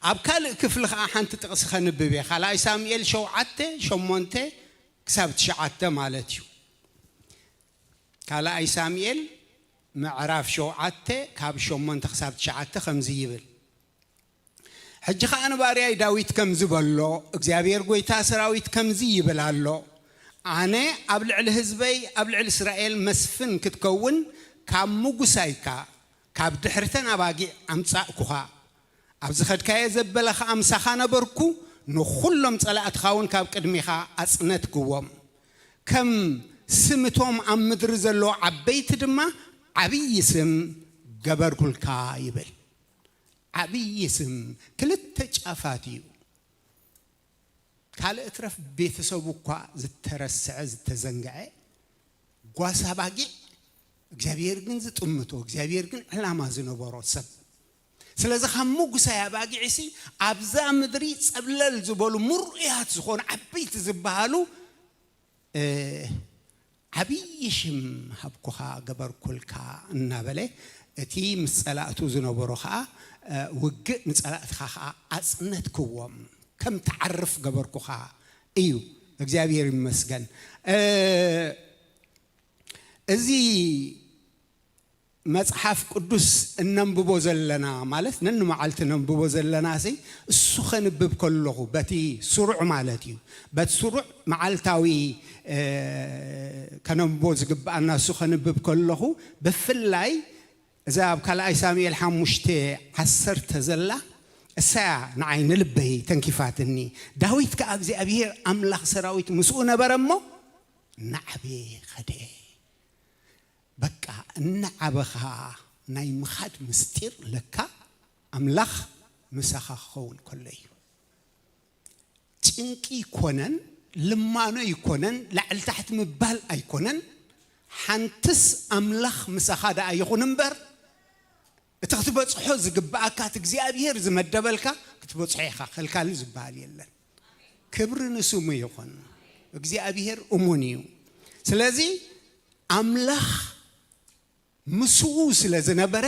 ኣብ ካልእ ክፍሊ ከዓ ሓንቲ ጥቕሲ ከንብብ እየ። ካልኣይ ሳሙኤል ሸውዓተ ሸሞንተ ክሳብ ትሽዓተ ማለት እዩ። ካልኣይ ሳሙኤል ምዕራፍ ሸውዓተ ካብ ሸሞንተ ክሳብ ትሽዓተ ከምዚ ይብል። ሕጂ ኸኣ ንባርያይ ዳዊት ከምዚ በሎ፣ እግዚኣብሔር ጐይታ ሰራዊት ከምዚ ይብል ኣሎ፣ ኣነ ኣብ ልዕሊ ህዝበይ ኣብ ልዕሊ እስራኤል መስፍን ክትከውን ካብ ምጉሳይካ ካብ ድሕርተን ኣባጊዕ ኣምጻእኩኻ። ኣብ ዝኸድካዮ ዘበለ ኸኣ ምሳኻ ነበርኩ፣ ንኹሎም ጸላእትኻ እውን ካብ ቅድሚኻ ኣጽነትክዎም። ከም ስም እቶም ኣብ ምድሪ ዘለዉ ዓበይቲ ድማ ዓብዪ ስም ገበርኩልካ ይብል። ዓብዪ ስም ክልተ ጫፋት እዩ። ካልእ እትረፍ ቤተሰቡ እኳ ዝተረስዐ ዝተዘንግዐ ጓሳ ባጊዕ እግዚኣብሔር ግን ዝጥምቶ እግዚኣብሔር ግን ዕላማ ዝነበሮ ሰብ። ስለዚ ካብ ምጉሳይ ኣባጊዕሲ ኣብዛ ምድሪ ጸብለል ዝበሉ ምርኡያት ዝኾኑ ዓበይቲ ዝበሃሉ ዓብዪ ሽም ሃብኩኻ ገበርኩልካ እናበለ እቲ ምስ ጸላእቱ ዝነበሩ ኸዓ ውግእ ንጸላእትኻ ኸዓ ኣጽነትክዎም ከም ትዓርፍ ገበርኩኻ እዩ። እግዚኣብሔር ይመስገን። እዚ መጽሓፍ ቅዱስ እነንብቦ ዘለና ማለት ነንመዓልቲ ነንብቦ ዘለና ሲ እሱ ከንብብ ከለኹ በቲ ስሩዕ ማለት እዩ። በቲ ስሩዕ መዓልታዊ ከነንብቦ ዝግብኣና እሱ ከንብብ ከለኹ ብፍላይ እዛ ኣብ ካልኣይ ሳሙኤል ሓሙሽተ ዓሰርተ ዘላ እሳያ ንዓይ ንልበይ ተንኪፋትኒ። ዳዊት ከኣ እግዚኣብሔር ኣምላኽ ሰራዊት ምስኡ ነበረ እሞ እናዓበየ ኸደ። በቃ እናዓበኻ ናይ ምኻድ ምስጢር ለካ ኣምላኽ ምሳኻ ክኸውን ከሎ እዩ። ጭንቂ ይኮነን፣ ልማኖ ይኮነን፣ ላዕሊ ታሕቲ ምባል ኣይኮነን። ሓንትስ ኣምላኽ ምሳኻ ደኣ ይኹን እምበር እቲ ክትበጽሖ ዝግብኣካ እቲ እግዚኣብሔር ዝመደበልካ ክትበጽሖ ኢኻ። ከልካሊ ዝበሃል የለን። ክብሪ ንስሙ ይኹን። እግዚኣብሔር እሙን እዩ። ስለዚ ኣምላኽ ምስኡ ስለ ዝነበረ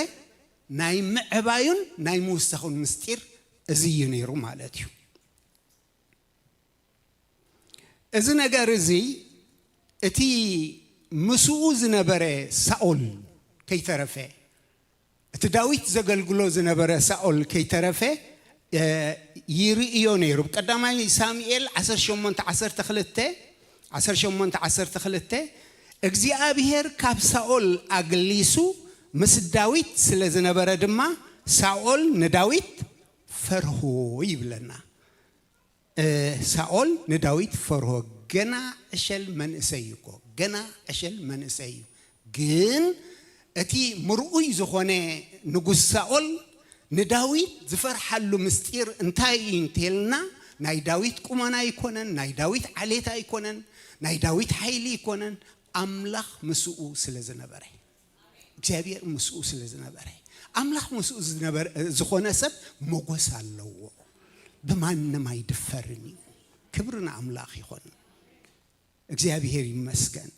ናይ ምዕባዩን ናይ ምውሳኹን ምስጢር እዚ እዩ ነይሩ ማለት እዩ። እዚ ነገር እዚ እቲ ምስኡ ዝነበረ ሳኦል ከይተረፈ እቲ ዳዊት ዘገልግሎ ዝነበረ ሳኦል ከይተረፈ ይርእዮ ነይሩ። ብቀዳማይ ሳሙኤል ዓሰርተ ሸሞንተ ዓሰርተ ክልተ ዓሰርተ ሸሞንተ ዓሰርተ ክልተ እግዚኣብሔር ካብ ሳኦል ኣግሊሱ ምስ ዳዊት ስለ ዝነበረ ድማ ሳኦል ንዳዊት ፈርሁ ይብለና። ሳኦል ንዳዊት ፈርሆ። ገና ዕሸል መንእሰይ እኮ ገና ዕሸል መንእሰይ እዩ። ግን እቲ ምርኡይ ዝኾነ ንጉስ ሳኦል ንዳዊት ዝፈርሓሉ ምስጢር እንታይ እዩ እንተልና ናይ ዳዊት ቁመና ኣይኮነን፣ ናይ ዳዊት ዓሌት ኣይኮነን፣ ናይ ዳዊት ሓይሊ ኣይኮነን። ኣምላኽ ምስኡ ስለ ዝነበረ እግዚኣብሔር ምስኡ ስለ ዝነበረ ኣምላኽ ምስኡ ዝኾነ ሰብ ሞጎስ ኣለዎ። ብማንም ኣይድፈርን እዩ። ክብሪ ንኣምላኽ ይኹን። እግዚኣብሔር ይመስገን።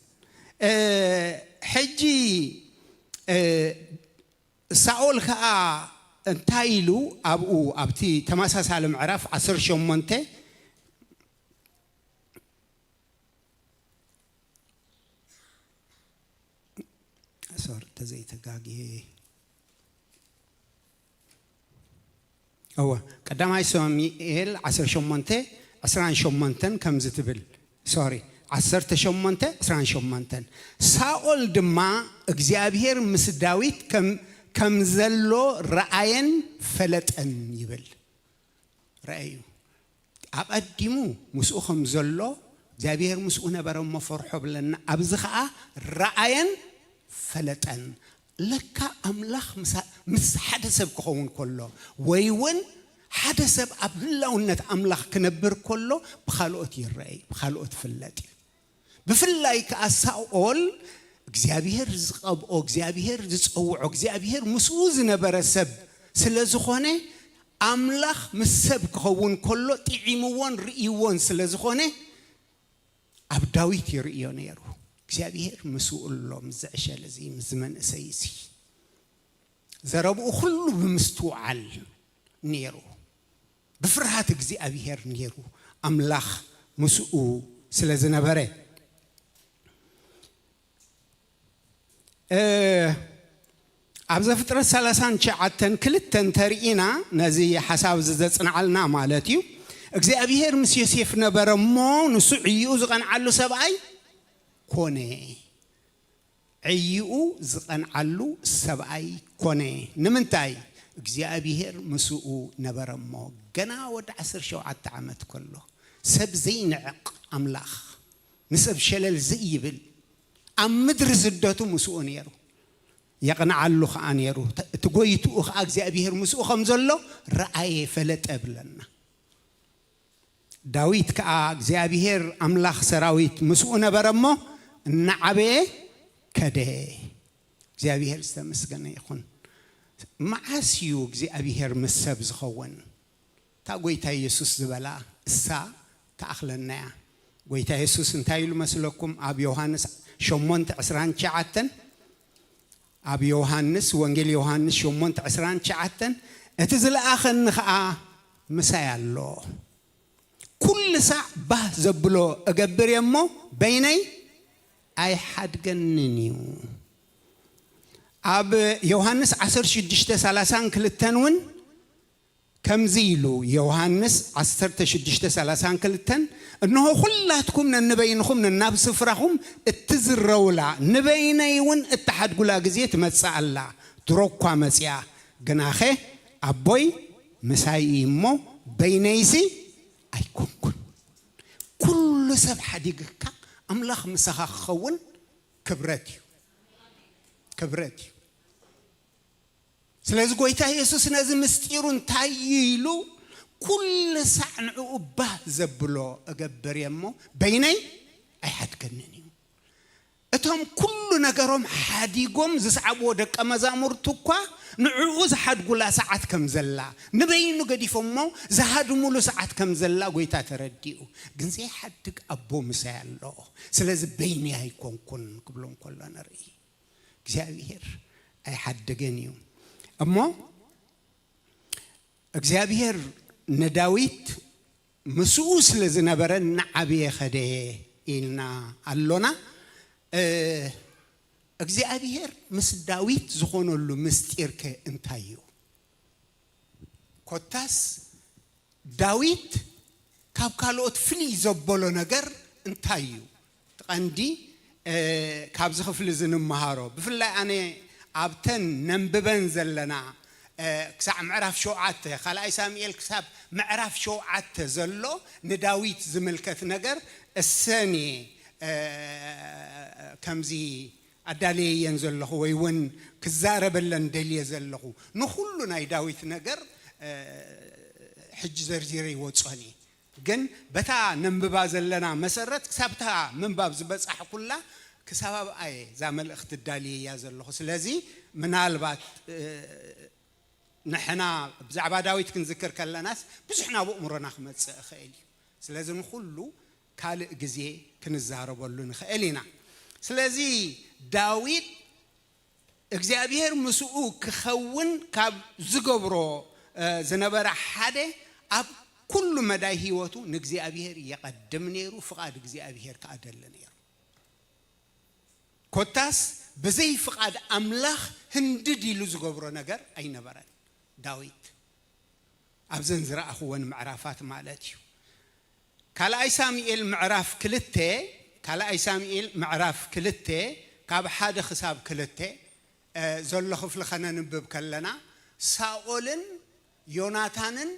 ሕጂ ሳኦል ከዓ እንታይ ኢሉ ኣብኡ ኣብቲ ተመሳሳሊ ምዕራፍ ዓሰርተ ሸሞንተ ሶሪ ተዘይተጋግየ እወ ቀዳማይ ሳሙኤል ዓሰርተ ሸሞንተ ዕስራን ሸሞንተን ከምዚ ትብል ሶሪ ዓሰርተ ሸሞንተ ዕስራን ሸሞንተን ሳኦል ድማ እግዚኣብሔር ምስ ዳዊት ከም ዘሎ ረኣየን ፈለጠን ይብል። ረኣዩ ኣቐዲሙ ምስኡ ከም ዘሎ እግዚኣብሔር ምስኡ ነበረ እሞ ፈርሖ ብለና ኣብዚ ኸዓ ረኣየን ፈለጠን። ለካ ኣምላኽ ምስ ሓደ ሰብ ክኸውን ከሎ ወይ እውን ሓደ ሰብ ኣብ ህላውነት ኣምላኽ ክነብር ከሎ ብኻልኦት ይረኣይ፣ ብኻልኦት ፍለጥ እዩ። ብፍላይ ከኣ ሳኦል እግዚኣብሔር ዝቐብኦ፣ እግዚኣብሔር ዝጸውዖ፣ እግዚኣብሔር ምስኡ ዝነበረ ሰብ ስለ ዝኾነ፣ ኣምላኽ ምስ ሰብ ክኸውን ከሎ ጥዒምዎን ርእይዎን ስለ ዝኾነ፣ ኣብ ዳዊት ይርእዮ ነይሩ። እግዚኣብሔር ምስኡ ኣሎ፣ ምስ ዝዕሸል እዚ፣ ምስ ዝመንእሰይ እዚ። ዘረብኡ ኩሉ ብምስትውዓል ነይሩ። ብፍርሃት እግዚኣብሔር ነይሩ። ኣምላኽ ምስኡ ስለ ዝነበረ። እ፣ ኣብ ዘፍጥረት ሰላሳን ትሽዓተን ክልተ እንተርኢና፣ ነዚ ሓሳብ እዚ ዘጽንዓልና ማለት እዩ። እግዚኣብሔር ምስ ዮሴፍ ነበረ እሞ፣ ንሱ ዕይኡ ዝቐንዓሉ ሰብኣይ ኮነ። ዕይኡ ዝቐንዓሉ ሰብኣይ ኮነ። ንምንታይ? እግዚኣብሔር ምስኡ ነበረ እሞ፣ ገና ወዲ ዓሰርተ ሸውዓተ ዓመት ከሎ፣ ሰብ ዘይንዕቕ ኣምላኽ፣ ንሰብ ሸለል ዘይብል፣ ኣብ ምድሪ ስደቱ ምስኡ ነይሩ። የቕንዓሉ ኸኣ ነይሩ። እቲ ጎይትኡ ኸኣ እግዚኣብሔር ምስኡ ከም ዘሎ ረኣየ፣ ፈለጠ ብለና። ዳዊት ከኣ እግዚኣብሔር ኣምላኽ ሰራዊት ምስኡ ነበረ እሞ፣ እናዓበየ ከደ። እግዚኣብሔር ዝተመስገነ ይኹን። መዓስ እዩ እግዚኣብሔር ምስ ሰብ ዝኸውን? እታ ጎይታ የሱስ ዝበላ እሳ ትኣኽለና እያ። ጎይታ የሱስ እንታይ ኢሉ መስለኩም? ኣብ ዮሃንስ ሸሞንተ ዕስራን ትሽዓተን፣ ኣብ ዮሃንስ፣ ወንጌል ዮሃንስ ሸሞንተ ዕስራን ትሽዓተን፣ "እቲ ዝለኣኸኒ ኸኣ ምሳይ ኣሎ። ኩሉ ሳዕ ባህ ዘብሎ እገብር እየ እሞ፣ በይነይ ኣይሓድገንን እዩ።" ኣብ ዮሃንስ ዓሰርተ ሽዱሽተ ሰላሳን ክልተን እውን ከምዚ ኢሉ፣ ዮሃንስ ዓሰርተ ሽዱሽተ ሰላሳን ክልተን፣ "እንሆ ኩላትኩም ነንበይንኹም ነናብ ስፍራኹም እትዝረውላ፣ ንበይነይ እውን እትሓድጉላ ግዜ ትመጽእ ኣላ፣ ድሮ እኳ መጺኣ፣ ግናኸ ኣቦይ ምሳይ እዩ እሞ በይነይሲ ኣይኮንኩን።" ኩሉ ሰብ ሓዲግካ ኣምላኽ ምሳኻ ክኸውን ክብረት እዩ፣ ክብረት እዩ። ስለዚ ጎይታ የሱስ ነዚ ምስጢሩ እንታይ እዩ ኢሉ? "ኩሉ ሳዕ ንዕኡ ባህ ዘብሎ እገብር እየ እሞ፣ በይነይ ኣይሓድገንን እዩ።" እቶም ኩሉ ነገሮም ሓዲጎም ዝሰዓብዎ ደቀ መዛሙርቱ እኳ ንዕኡ ዝሓድጉላ ሰዓት ከም ዘላ፣ ንበይኑ ገዲፎሞ ዝሃድሙሉ ሰዓት ከም ዘላ ጎይታ ተረዲኡ። "ግን ዘይሓድግ ኣቦ ምሳይ ኣሎ፣ ስለዚ በይነይ ኣይኮንኩን" ክብሎም ከሎ ንርኢ። እግዚኣብሔር ኣይሓድግን እዩ። እሞ እግዚኣብሔር ንዳዊት ምስኡ ስለ ዝነበረ፣ "እናዓበየ ኸደ" ኢልና ኣሎና። እ፣ እግዚኣብሔር ምስ ዳዊት ዝኾነሉ ምስጢር ከ እንታይ እዩ? ኮታስ ዳዊት ካብ ካልኦት ፍልይ ዘበሎ ነገር እንታይ እዩ? እቲ ቀንዲ፣ እ፣ ካብዚ ክፍሊ እዚ ንምሃሮ፣ ብፍላይ ኣነ ኣብተን ነንብበን ዘለና፣ እ፣ ክሳዕ ምዕራፍ ሸውዓተ፣ ካልኣይ ሳሙኤል ክሳብ ምዕራፍ ሸውዓተ ዘሎ ንዳዊት ዝምልከት ነገር እሰን እየ፣ እ፣ ከምዚ ኣዳልየየን ዘለኹ ወይ እውን ክዛረበለን ደልየ ዘለኹ። ንኹሉ ናይ ዳዊት ነገር፣ እ፣ ሕጂ ዘርዚረ ይወጾን እየ። ግን በታ ነንብባ ዘለና መሰረት ክሳብታ ምንባብ ዝበጻሕኩላ ክሳብ ኣብኣ እየ እዛ መልእኽቲ ኣዳልየያ ዘለኹ። ስለዚ ምናልባት፣ እ፣ ንሕና ብዛዕባ ዳዊት ክንዝክር ከለናስ ብዙሕ ናብ ኣእምሮና ክመጽእ ይኽእል እዩ። ስለዚ ንኹሉ ካልእ ግዜ ክንዛረበሉ ንኽእል ኢና። ስለዚ ዳዊት እግዚኣብሔር ምስኡ ክኸውን ካብ ዝገብሮ፣ እ፣ ዝነበረ ሓደ ኣብ ኩሉ መዳይ ህይወቱ ንእግዚኣብሔር የቐድም ነይሩ፣ ፍቓድ እግዚኣብሔር ከኣ ደሊ ነይሩ። ኮታስ ብዘይ ፍቓድ ኣምላኽ ህንድድ ኢሉ ዝገብሮ ነገር ኣይነበረን ዳዊት። ኣብዘን ዝረኣኽወን ምዕራፋት ማለት እዩ። ካልኣይ ሳሙኤል ምዕራፍ ክልተ፣ ካልኣይ ሳሙኤል ምዕራፍ ክልተ ካብ ሓደ ክሳብ ክልተ፣ እ፣ ዘሎ ክፍሊ ከነንብብ ከለና፣ ሳኦልን ዮናታንን፣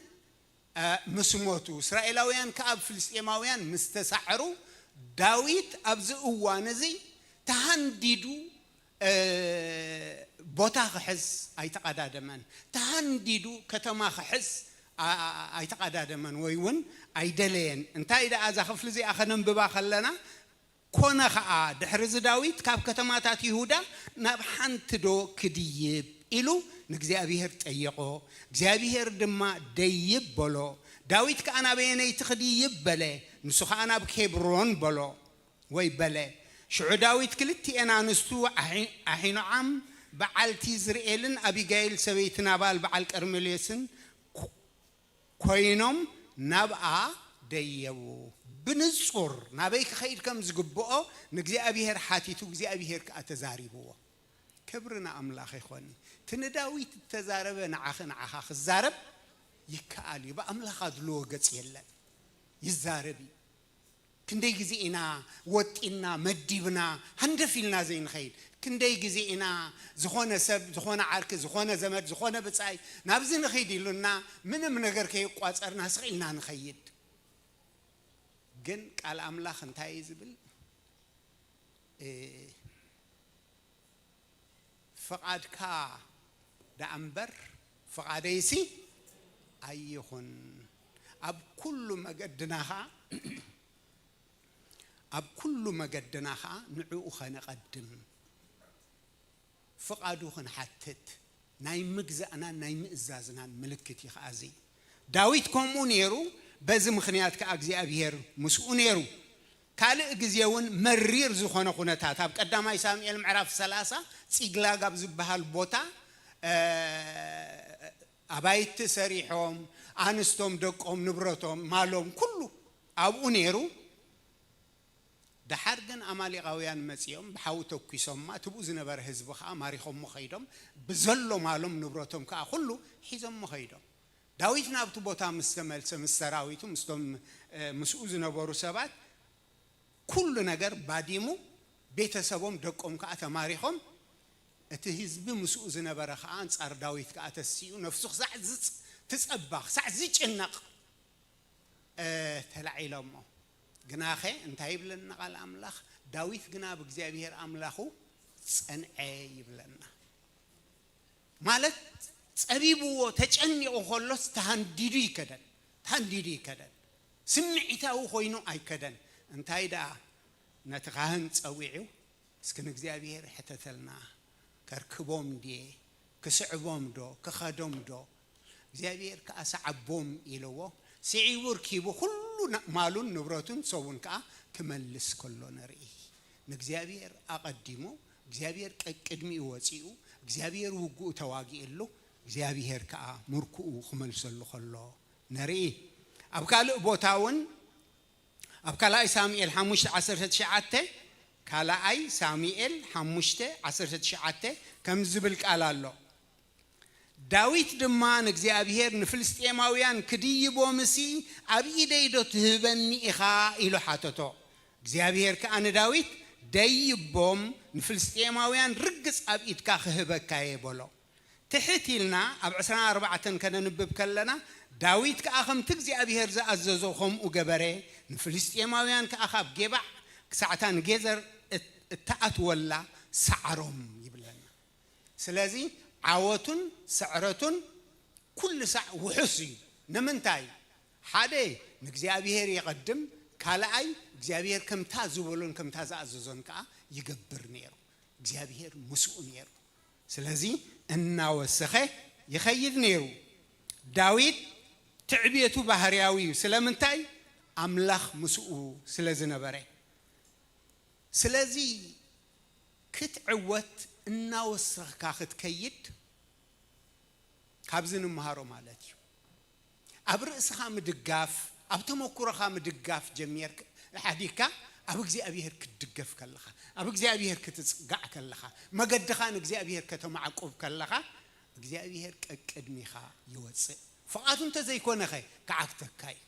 እ፣ ምስ ሞቱ፣ እስራኤላውያን ከኣ ኣብ ፍልስጤማውያን ምስ ተሳዕሩ፣ ዳዊት ኣብዚ እዋን እዚ ተሃንዲዱ፣ እ፣ ቦታ ክሕዝ ኣይተቐዳደመን። ተሃንዲዱ ከተማ ክሕዝ ኣይተቓዳደመን ወይ እውን ኣይደለየን። እንታይ ደኣ እዛ ክፍሊ እዚኣ ከነንብባ ከለና፣ ኮነ ኸኣ ድሕሪ እዚ ዳዊት ካብ ከተማታት ይሁዳ ናብ ሓንቲ ዶ ክድይብ ኢሉ ንእግዚኣብሔር ጠየቖ። እግዚኣብሔር ድማ ደይብ በሎ። ዳዊት ከኣ ናበየነይቲ ክድይብ በለ። ንሱ ኸኣ ናብ ኬብሮን በሎ ወይ በለ። ሽዑ ዳዊት ክልቲኤን ኣንስቱ ኣሒ- ኣሒኖዓም በዓልቲ ዝርኤልን ኣቢጋይል ሰበይቲ ናባል በዓል ቀርሜሎስን ኮይኖም ናብኣ ደየቡ። ብንጹር ናበይ ክኸይድ ከም ዝግብኦ ንእግዚኣብሔር ሓቲቱ፣ እግዚኣብሔር ከኣ ተዛሪብዎ። ክብሪ ንኣምላኽ ይኾን። እቲ ንዳዊት እተዛረበ ንዓኺ ንዓኻ ክዛረብ ይከኣል እዩ። ብኣምላኽ ኣድልዎ ገጽ የለን። ይዛረብ እዩ። ክንደይ ግዜ ኢና ወጢና መዲብና ሃንደፍ ኢልና ዘይንኸይድ? ክንደይ ግዜ ኢና ዝኾነ ሰብ፣ ዝኾነ ዓርኪ፣ ዝኾነ ዘመድ፣ ዝኾነ ብጻይ ናብዚ ንኸይድ ኢሉና ምንም ነገር ከይቋጸርና ስቕ ኢልና ንኸይድ? ግን ቃል ኣምላኽ እንታይ እዩ ዝብል? እ፣ ፍቓድካ ደኣ እምበር ፍቓደይሲ ኣይኹን። ኣብ ኩሉ መገድና ኸኣ ኣብ ኩሉ መገድና ኸኣ ንዕኡ ኸነቐድም፣ ፍቓዱ ኽንሓትት፣ ናይ ምግዛእናን ናይ ምእዛዝናን ምልክት እዩ ኸኣ እዚ። ዳዊት ከምኡ ነይሩ፣ በዚ ምኽንያት ከኣ እግዚኣብሔር ምስኡ ነይሩ። ካልእ ግዜ እውን መሪር ዝኾነ ኩነታት፣ ኣብ ቀዳማይ ሳሙኤል ምዕራፍ ሰላሳ ጺግላግ ኣብ ዝበሃል ቦታ፣ እ፣ ኣባይቲ ሰሪሖም፣ ኣንስቶም፣ ደቆም፣ ንብረቶም፣ ማሎም፣ ኩሉ ኣብኡ ነይሩ። ደሓር ግን ኣማሌቓውያን መጺኦም ብሓዊ ተኲሶማ፣ እቲ ብኡ ዝነበረ ህዝቢ ኸኣ ማሪኾሞ ኸይዶም፣ ብዘሎ ማሎም ንብረቶም ከኣ ኩሉ ሒዞሞ ኸይዶም። ዳዊት ናብቲ ቦታ ምስ ተመልሰ፣ ምስ ሰራዊቱ፣ ምስቶም፣ እ፣ ምስኡ ዝነበሩ ሰባት፣ ኩሉ ነገር ባዲሙ፣ ቤተሰቦም፣ ደቆም ከኣ ተማሪኾም፣ እቲ ህዝቢ ምስኡ ዝነበረ ከኣ ኣንጻር ዳዊት ከኣ ተሲኡ፣ ነፍሱ ክሳዕ ዝጽ-፣ ትጸባ፣ ክሳዕ ዝጭነቕ፣ እ፣ ተላዒሎሞ። ግናኸ እንታይ ይብለና ቃል ኣምላኽ? ዳዊት ግና ብእግዚኣብሔር ኣምላኹ ጸንዐ ይብለና። ማለት ጸቢብዎ ተጨኒቑ ከሎስ ተሃንዲዱ ይከደን፣ ተሃንዲዱ ይከደን። ስምዒታዊ ኮይኑ ኣይከደን። እንታይ ደኣ ነቲ ካህን ጸዊዑ፣ እስኪ ንእግዚኣብሔር ሕተተልና፣ ከርክቦም ድየ? ክስዕቦም ዶ? ክኸዶም ዶ? እግዚኣብሔር ከኣ ሰዓቦም ኢልዎ። ስዒቡ ርኪቡ ኩሉ ን-፣ ማሉን ንብረቱን ሰቡን ከኣ ክመልስ ከሎ ንርኢ። ንእግዚኣብሔር ኣቐዲሙ፣ እግዚኣብሔር ቀቅድሚኡ ወጺኡ፣ እግዚኣብሔር ውግኡ ተዋጊእሉ፣ እግዚኣብሔር ከኣ ምርኩኡ ክመልሰሉ ከሎ ንርኢ። ኣብ ካልእ ቦታ እውን ኣብ ካልኣይ ሳሙኤል ሓሙሽተ ዓሰርተ ትሽዓተ፣ ካልኣይ ሳሙኤል ሓሙሽተ ዓሰርተ ትሽዓተ ከምዚ ዝብል ቃል ኣሎ። ዳዊት ድማ ንእግዚኣብሔር፣ "ንፍልስጤማውያን ክድይቦምሲ ኣብ ኢደይ ዶ ትህበኒ ኢኻ?" ኢሉ ሓተቶ። እግዚኣብሔር ከኣ ንዳዊት፣ "ደይቦም፣ ንፍልስጤማውያን ርግጽ ኣብ ኢድካ ክህበካ እየ" በሎ። ትሕት ኢልና ኣብ ዕስራን ኣርባዕተን ከነንብብ ከለና፣ ዳዊት ከኣ ከምቲ እግዚኣብሔር ዝኣዘዞ ከምኡ ገበረ፣ ንፍልስጤማውያን ከኣ ካብ ጌባዕ ክሳዕታ ንጌዘር እት-፣ እተኣትወላ ሰዓሮም ይብለና። ስለዚ ዓወቱን ስዕረቱን ኩሉ ሳዕ ውሑስ እዩ። ንምንታይ? ሓደ ንእግዚኣብሔር የቐድም፣ ካልኣይ እግዚኣብሔር ከምታ ዝበሎን ከምታ ዝኣዘዞን ከኣ ይገብር ነይሩ። እግዚኣብሔር ምስኡ ነይሩ። ስለዚ እናወሰኸ ይኸይድ ነይሩ። ዳዊት ትዕቤቱ ባህርያዊ እዩ። ስለምንታይ? ኣምላኽ ምስኡ ስለ ዝነበረ። ስለዚ ክትዕወት እናወሰኽካ ክትከይድ ካብዚ ንምሃሮ ማለት እዩ። ኣብ ርእስኻ ምድጋፍ፣ ኣብ ተመኩሮኻ ምድጋፍ ጀሚርክ-፣ ሓዲግካ ኣብ እግዚኣብሔር ክትድገፍ ከለኻ፣ ኣብ እግዚኣብሔር ክትጽጋዕ ከለኻ፣ መገድኻ ንእግዚኣብሔር ከተማዕቁብ ከለኻ፣ እግዚኣብሔር ቀቅድሚኻ ይወጽእ። ፍቓዱ እንተዘይኮነኸ ክዓግተካ እዩ።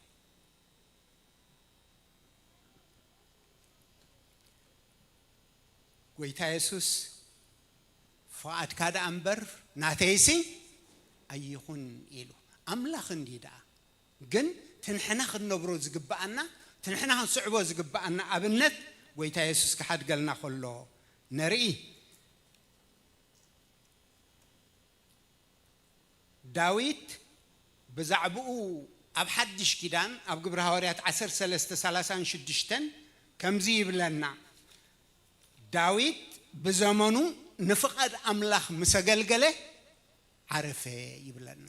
ጎይታ የሱስ፣ "ፍቓድካ ደኣ እምበር ናተይሲ ኣይኹን" ኢሉ። ኣምላኽ እንዲ ደኣ፣ ግን ትንሕና ክንነብሮ ዝግብኣና፣ ትንሕና ክንስዕቦ ዝግብኣና ኣብነት ጎይታ የሱስ ክሓድገልና ከሎ ነርኢ። ዳዊት ብዛዕባኡ ኣብ ሓድሽ ኪዳን ኣብ ግብሪ ሃዋርያት ዓሰርተ ሰለስተ ሰላሳን ሽዱሽተን ከምዚ ይብለና፣ ዳዊት ብዘመኑ ንፍቓድ ኣምላኽ ምስ ኣገልገለ ዓረፈ ይብለና።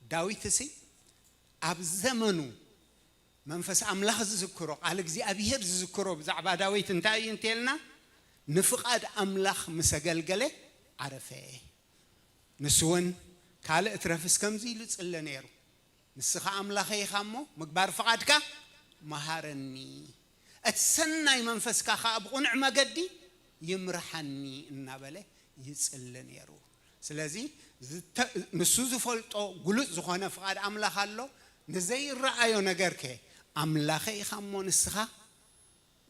ዳዊት እሲ ኣብ ዘመኑ መንፈስ ኣምላኽ ዝዝክሮ፣ ቃል እግዚኣብሔር ዝዝክሮ ብዛዕባ ዳዊት እንታይ እዩ እንተልና፣ ንፍቓድ ኣምላኽ ምስ ኣገልገለ ዓረፈ። ንሱ እውን ካልእ ትረፍስ ከምዚ ኢሉ ጽለ ነይሩ፣ ንስኻ ኣምላኸይ ኢኻ እሞ ምግባር ፍቓድካ መሃረኒ፣ እቲ ሰናይ መንፈስካ ኸኣ ብቕኑዕ መገዲ ይምርሓኒ እናበለ ይጽሊ ነይሩ። ስለዚ ዝተ- ንሱ ዝፈልጦ ግሉጽ ዝኾነ ፍቓድ ኣምላኽ ኣሎ። ንዘይረኣዮ ነገርከ ኣምላኸይ ኢኻ እሞ ንስኻ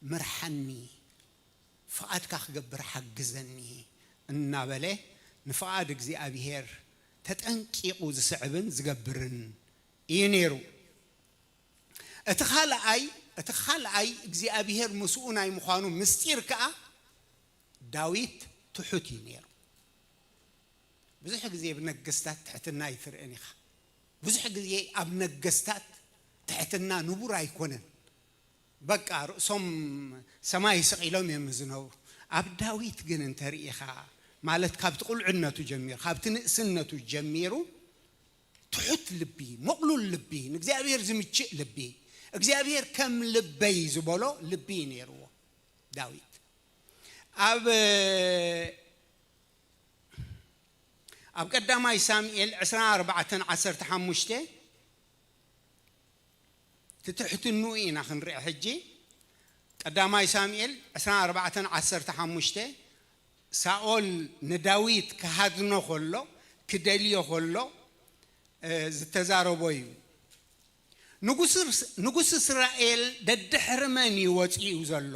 ምርሓኒ፣ ፍቓድካ ክገብር ሓግዘኒ እናበለ ንፍቓድ እግዚኣብሔር ተጠንቂቑ ዝስዕብን ዝገብርን እዩ ነይሩ። እቲ ካልኣይ እቲ ካልኣይ እግዚኣብሔር ምስኡ ናይ ምዃኑ ምስጢር ከኣ ዳዊት ትሑት እዩ ነይሩ። ብዙሕ ግዜ ብነገስታት ትሕትና ኣይትርእን ኢኻ። ብዙሕ ግዜ ኣብ ነገስታት ትሕትና ንቡር ኣይኮነን። በቃ ርእሶም ሰማይ ስቕ ኢሎም እዮም ዝነብሩ። ኣብ ዳዊት ግን እንተርኢኻ፣ ማለት ካብቲ ቁልዕነቱ ጀሚሩ፣ ካብቲ ንእስነቱ ጀሚሩ ትሑት ልቢ፣ ምቕሉል ልቢ፣ ንእግዚኣብሔር ዝምችእ ልቢ፣ እግዚኣብሔር ከም ልበይ ዝበሎ ልቢ እዩ ነይርዎ ዳዊት። ኣብ ኣብ ቀዳማይ ሳሙኤል ዕስራን ኣርባዕተን ዓሰርተ ሓሙሽተ ትትሕትንኡ ኢና ክንርኢ። ሕጂ ቀዳማይ ሳሙኤል ዕስራን ኣርባዕተን ዓሰርተ ሓሙሽተ ሳኦል ንዳዊት ክሃድኖ ከሎ፣ ክደልዮ ከሎ፣ እ፣ ዝተዛረቦ እዩ። ንጉስ ርስ- ንጉስ እስራኤል ደድሕሪ መን እዩ ወፂኡ ዘሎ?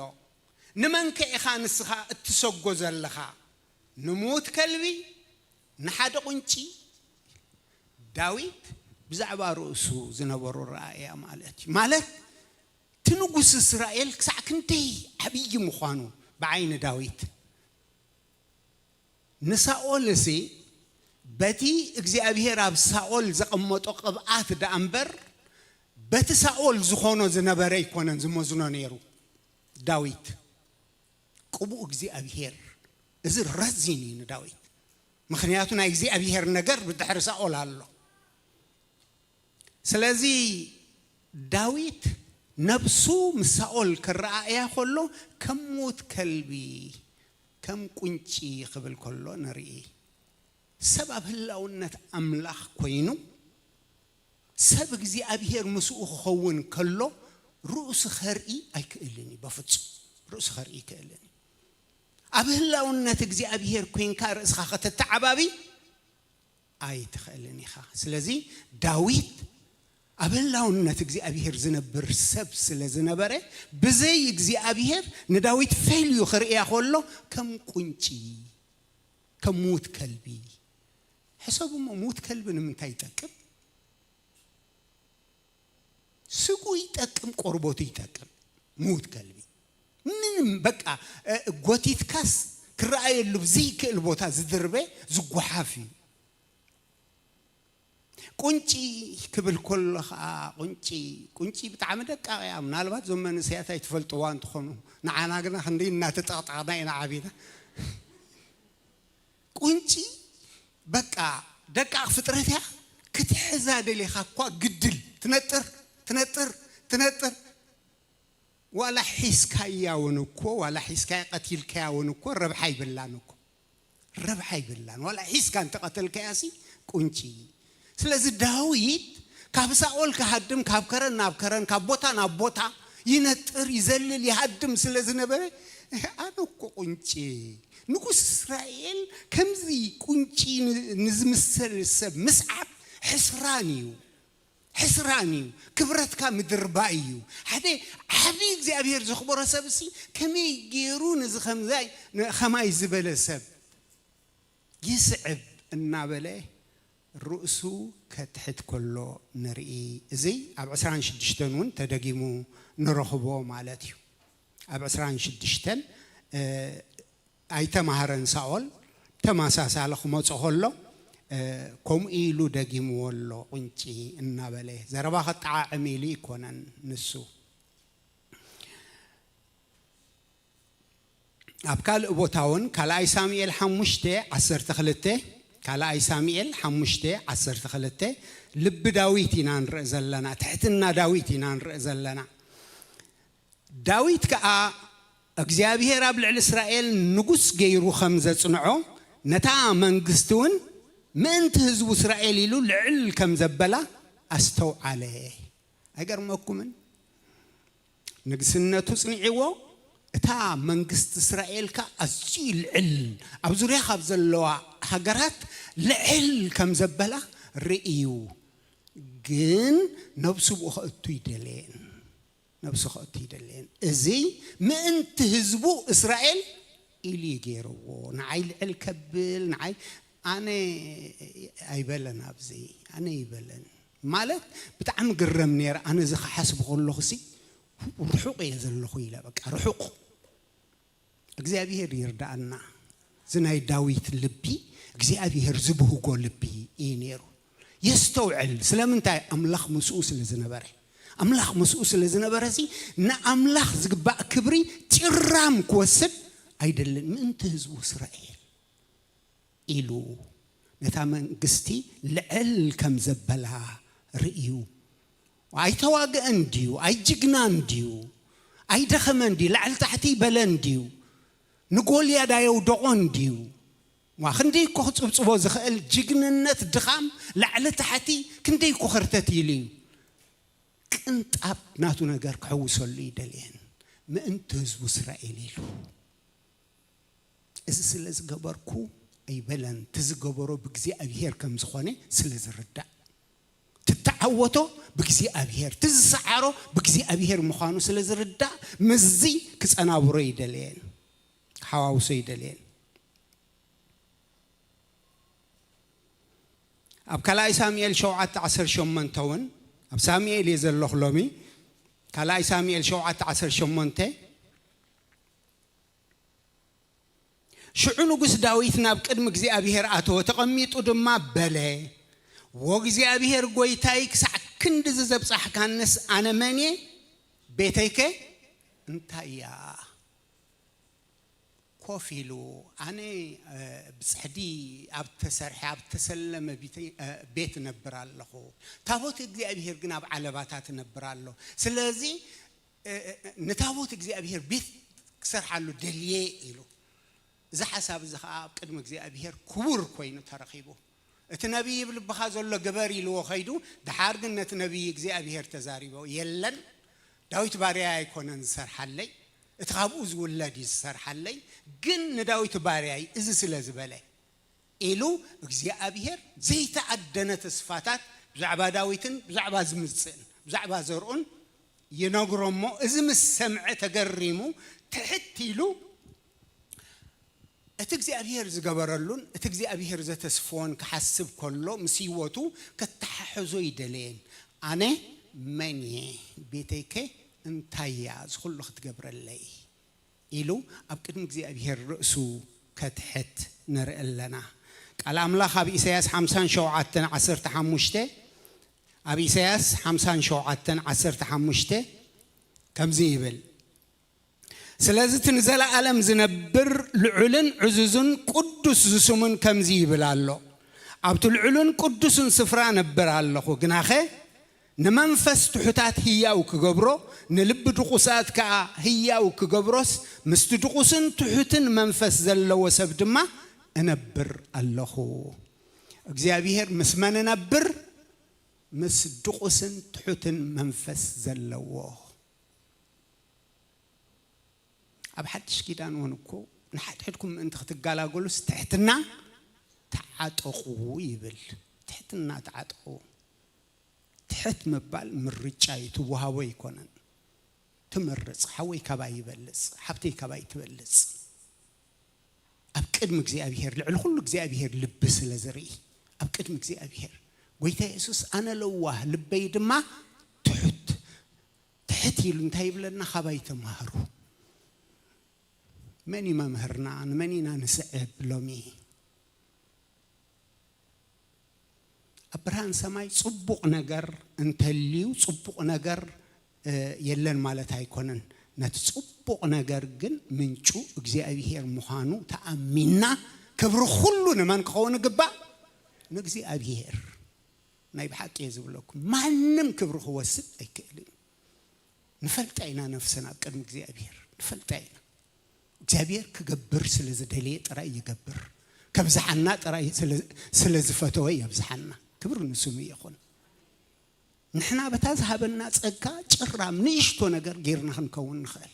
ንመን ከ ኢኻ ንስኻ እትሰጎ ዘለኻ? ንሙት ከልቢ? ንሓደ ቁንጪ? ዳዊት ብዛዕባ ርእሱ ዝነበሮ ረኣያ ማለት እዩ። ማለት እቲ ንጉስ እስራኤል ክሳዕ ክንደይ ዓብዪ ምዃኑ ብዓይኒ ዳዊት። ንሳኦል እሲ በቲ እግዚኣብሔር ኣብ ሳኦል ዘቐመጦ ቅብኣት ደኣ እምበር በቲ ሳኦል ዝኾኖ ዝነበረ ኣይኮነን ዝመዝኖ ነይሩ። ዳዊት ቅቡእ እግዚኣብሔር፣ እዚ ረዚን እዩ ንዳዊት። ምኽንያቱ ናይ እግዚኣብሔር ነገር ብድሕሪ ሳኦል ኣሎ። ስለዚ ዳዊት ነብሱ ምስ ሳኦል ክረኣእያ ከሎ ከም ሙት ከልቢ፣ ከም ቁንጪ ክብል ከሎ ንርኢ። ሰብ ኣብ ህላውነት ኣምላኽ ኮይኑ ሰብ እግዚኣብሔር ምስኡ ክኸውን ከሎ ርእሱ ከርኢ ኣይክእልን እዩ። በፍጹም ርእሱ ከርኢ ኣይክእልን እዩ። ኣብ ህላውነት እግዚኣብሔር ኮይንካ ርእስኻ ከተተዓባቢ ኣይትኽእልን ኢኻ። ስለዚ ዳዊት ኣብ ህላውነት እግዚኣብሔር ዝነብር ሰብ ስለ ዝነበረ፣ ብዘይ እግዚኣብሔር ንዳዊት ፈልዩ ክርእያ ከሎ ከም ቁንጪ፣ ከም ሙት ከልቢ። ሕሰቡ እሞ፣ ሙት ከልቢ ንምንታይ ይጠቅም? ስጉ ይጠቅም፣ ቆርበቱ ይጠቅም። ሙት ከልቢ ምንም በቃ፣ እ፣ ጎቲትካስ ክረኣየሉ ብዘይክእል ቦታ ዝድርበ ዝጓሓፍ እዩ። ቁንጪ ክብል ከሎ ኸዓ፣ ቁንጪ፣ ቁንጪ ብጣዕሚ ደቃቕ እያ። ምናልባት እዞም መንእሰያት ኣይትፈልጥዋ እንትኾኑ፣ ንዓና ግና ክንደይ እናተጠቕጠቕና ኢና ዓቢና። ቁንጪ በቃ ደቃቕ ፍጥረት እያ። ክትሕዛ ደሊኻ እኳ ግድል ትነጥር፣ ትነጥር፣ ትነጥር። ዋላ ሒዝካያ እውን እኮ፣ ዋላ ሒዝካያ ቀቲልካያ እውን እኮ ረብሓ ይብላን እኮ። ረብሓ ይብላን። ዋላ ሒዝካ እንተቐተልካያ ሲ ቁንጪ። ስለዚ ዳዊት ካብ ሳኦል ክሃድም፣ ካብ ከረን ናብ ከረን፣ ካብ ቦታ ናብ ቦታ ይነጥር፣ ይዘልል፣ ይሃድም ስለ ዝነበረ፣ ኣነ እኮ ቁንጪ፣ ንጉስ እስራኤል ከምዚ ቁንጪ ን-፣ ንዝምሰል ሰብ ምስዓብ ሕስራን እዩ። ሕስራን እዩ። ክብረትካ ምድርባይ እዩ። ሓደ ዓቢ እግዚኣብሔር ዘኽበሮ ሰብ ሲ ከመይ ገይሩ ነዚ ከምዛይ፣ ን-፣ ኸማይ ዝበለ ሰብ ይስዕብ እናበለ ርእሱ ከትሕት ከሎ ንርኢ። እዚ ኣብ ዕስራን ሽዱሽተን እውን ተደጊሙ ንረኽቦ ማለት እዩ። ኣብ ዕስራን ሽዱሽተን፣ እ፣ ኣይተማህረን ሳኦል፣ ተመሳሳሊ ክመጾ ከሎ፣ ከምኡ ኢሉ ደጊምዎ ኣሎ። ቁንጪ እናበለ ዘረባ ከጠዓዕም ኢሉ ይኮነን ንሱ። ኣብ ካልእ ቦታ እውን ካልኣይ ሳሙኤል ሓሙሽተ ዓሰርተ ክልተ፣ ካልኣይ ሳሙኤል ሓሙሽተ ዓሰርተ ክልተ፣ ልቢ ዳዊት ኢና ንርኢ ዘለና፣ ትሕትና ዳዊት ኢና ንርኢ ዘለና። ዳዊት ከኣ እግዚኣብሔር ኣብ ልዕሊ እስራኤል ንጉስ ገይሩ ከም ዘጽንዖ፣ ነታ መንግስቲ እውን ምእንቲ ህዝቡ እስራኤል ኢሉ ልዕል ከም ዘበላ ኣስተውዓለ። ኣይገርመኩምን? ንግስነቱ ጽኒዕዎ፣ እታ መንግስቲ እስራኤል ከኣ ኣዝዩ ልዕል፣ ኣብ ዙርያ ካብ ዘለዋ ሃገራት ልዕል ከም ዘበላ ርእዩ። ግን ነብሱ ብኡ ከእቱ ይደልየን፣ ነብሱ ከእቱ ይደልየን። እዚ ምእንቲ ህዝቡ እስራኤል ኢሉ እዩ ገይርዎ። ንዓይ ልዕል ከብል፣ ንዓይ፣ ኣነ ኣይበለን፣ ኣብዚ ኣነ ይበለን። ማለት ብጣዕሚ ግረም ነይረ። ኣነ እዚ ክሓስብ ከለኹ ሲ ርሑቕ እየ ዘለኹ ኢለ፣ በቃ ርሑቕ። እግዚኣብሔር ይርዳኣና። እዚ ናይ ዳዊት ልቢ እግዚኣብሔር ዝብህጎ ልቢ እዩ ነይሩ። የስተውዕል። ስለምንታይ? ኣምላኽ ምስኡ ስለ ዝነበረ። ኣምላኽ ምስኡ ስለ ዝነበረ ሲ ንኣምላኽ ዝግባእ ክብሪ ጭራም ክወስድ ኣይደልን። ምእንቲ ህዝቡ እስራኤል ኢሉ ነታ መንግስቲ ልዕል ከም ዘበላ ርእዩ። ኣይተዋግአን ድዩ? ኣይጅግናን ድዩ? ኣይደኸመን ድዩ? ላዕሊ ታሕቲ ይበለን ድዩ? ንጎልያድ ኣየውደቖን ድዩ? ዋ፣ ክንደይ እኮ ክጽብጽቦ ዝኽእል ጅግንነት፣ ድኻም፣ ላዕሊ ታሕቲ ክንደይ እኮ ኸርተት ኢሉ እዩ። ቅንጣብ ናቱ ነገር ክሕውሰሉ ይደልየን። ምእንቲ ህዝቡ እስራኤል ኢሉ። እዚ ስለ ዝገበርኩ ኣይበለን፣ እቲ ዝገበሮ ብእግዚኣብሔር ከም ዝኾነ ስለ ዝርዳእ፣ ትተዓወቶ ብእግዚኣብሔር፣ እቲ ዝሰዓሮ ብእግዚኣብሔር ምዃኑ ስለ ዝርዳእ፣ ምስዚ ክጸናብሮ ይደልየን፣ ክሓዋውሶ ይደልየን። ኣብ ካልኣይ ሳሙኤል ሸውዓተ ዓሰርተ ሸሞንተ እውን፣ ኣብ ሳሙኤል እየ ዘለኹ ሎሚ፣ ካልኣይ ሳሙኤል ሸውዓተ ዓሰርተ ሸሞንተ፣ ሽዑ ንጉስ ዳዊት ናብ ቅድሚ እግዚኣብሔር ኣተወ፣ ተቐሚጡ ድማ በለ፣ "ዎ እግዚኣብሔር ጐይታይ፣ ክሳዕ ክንድዚ ዘብጻሕካንስ ኣነ መን እየ? ቤተይከ እንታይ እያ?" ኮፍ ኢሉ፣ "ኣነ፣ እ፣ ብጽሕዲ ኣብ ተሰርሐ፣ ኣብ ተሰለመ ቢተ-፣ እ፣ ቤት እነብር ኣለኹ። ታቦት እግዚኣብሔር ግን ኣብ ዓለባታት እነብር ኣሎ። ስለዚ፣ እ፣ እ፣ ንታቦት እግዚኣብሔር ቤት ክሰርሓሉ ደልየ" ኢሉ። እዚ ሓሳብ እዚ ኸዓ ኣብ ቅድሚ እግዚኣብሔር ክቡር ኮይኑ ተረኺቡ። እቲ ነቢይ ብልብኻ ዘሎ ግበር ኢልዎ ኸይዱ፣ ደሓር ግን ነቲ ነቢይ እግዚኣብሔር ተዛሪቦ፣ "የለን፣ ዳዊት ባርያይ ኣይኮነን ዝሰርሓለይ፣ እቲ ካብኡ ዝውለድ እዩ ዝሰርሓለይ፣ ግን ንዳዊት ባርያይ እዚ ስለ ዝበለ" ኢሉ እግዚኣብሔር ዘይተኣደነ ተስፋታት ብዛዕባ ዳዊትን ብዛዕባ ዝምጽእን ብዛዕባ ዘርኡን ይነግሮ እሞ፣ እዚ ምስ ሰምዐ ተገሪሙ ትሕት ኢሉ እቲ እግዚኣብሔር ዝገበረሉን እቲ እግዚኣብሔር ዘተስፈዎን ክሓስብ ከሎ፣ ምስ ህይወቱ ከተሓሕዞ ይደለየን። "ኣነ መን እየ? ቤተይከ እንታይ እያ? እዚ ኩሉ ክትገብረለይ?" ኢሉ ኣብ ቅድሚ እግዚኣብሔር ርእሱ ከትሕት ንርኢ ኣለና። ቃል ኣምላኽ ኣብ ኢሳያስ ሓምሳን ሸውዓተን ዓሰርተ ሓሙሽተ፣ ኣብ ኢሳያስ ሓምሳን ሸውዓተን ዓሰርተ ሓሙሽተ ከምዚ ይብል፣ "ስለዚ እቲ ንዘለኣለም ዝነብር ልዑልን ዕዙዝን ቅዱስ ዝስሙን ከምዚ ይብል ኣሎ፣ ኣብቲ ልዑልን ቅዱስን ስፍራ እነብር ኣለኹ፣ ግናኸ ንመንፈስ ትሑታት ህያው ክገብሮ፣ ንልቢ ድቑሳት ከኣ ህያው ክገብሮስ፣ ምስቲ ድቑስን ትሑትን መንፈስ ዘለዎ ሰብ ድማ እነብር ኣለኹ።" እግዚኣብሔር ምስ መን እነብር? ምስ ድቑስን ትሑትን መንፈስ ዘለዎ። ኣብ ሓድሽ ኪዳን እውን እኮ ንሓድሕድኩም ምእንቲ ክትገላገሉስ ትሕትና ተዓጠቑ ይብል። ትሕትና ተዓጠቑ። ትሕት ምባል ምርጫ እዩ፣ ትወሃቦ ኣይኮነን። ትመርጽ፣ ሓወይ ካባይ ይበልጽ፣ ሓብተይ ካባይ ትበልጽ። ኣብ ቅድሚ እግዚኣብሔር፣ ልዕሊ ኩሉ እግዚኣብሔር ልቢ ስለ ዝርኢ፣ ኣብ ቅድሚ እግዚኣብሔር፣ "ጎይታ የሱስ፣ ኣነ ለዋህ፣ ልበይ ድማ ትሑት፣ ትሕት" ኢሉ እንታይ ይብለና? "ካባይ ተማሃሩ።" መን እዩ መምህርና? ንመን ኢና ንስዕብ ሎሚ? ብርሃን ሰማይ ጽቡቕ ነገር እንተልዩ ጽቡቕ ነገር የለን ማለት ኣይኮነን። ነቲ ጽቡቕ ነገር ግን ምንጩ እግዚኣብሔር ምዃኑ ተኣሚንና፣ ክብሪ ኩሉ ንመን ክኸውን ይግባእ? ንእግዚኣብሔር። ናይ ብሓቂ እየ ዝብለኩም፣ ማንም ክብሪ ክወስድ ኣይክእልን። ንፈልጣ ኢና ነፍስና ኣብ ቅድሚ እግዚኣብሔር ንፈልጣ ኢና። እግዚኣብሔር ክገብር ስለ ዝደለየ ጥራይ ይገብር። ከብዝሓና ጥራይ ስለ ዝፈተወ የብዝሓና። ክብሪ ንስሙ ይኹን። ንሕና በታ ዝሃበና ጸጋ ጭራም ንእሽቶ ነገር ጌርና ክንከውን ንኽእል።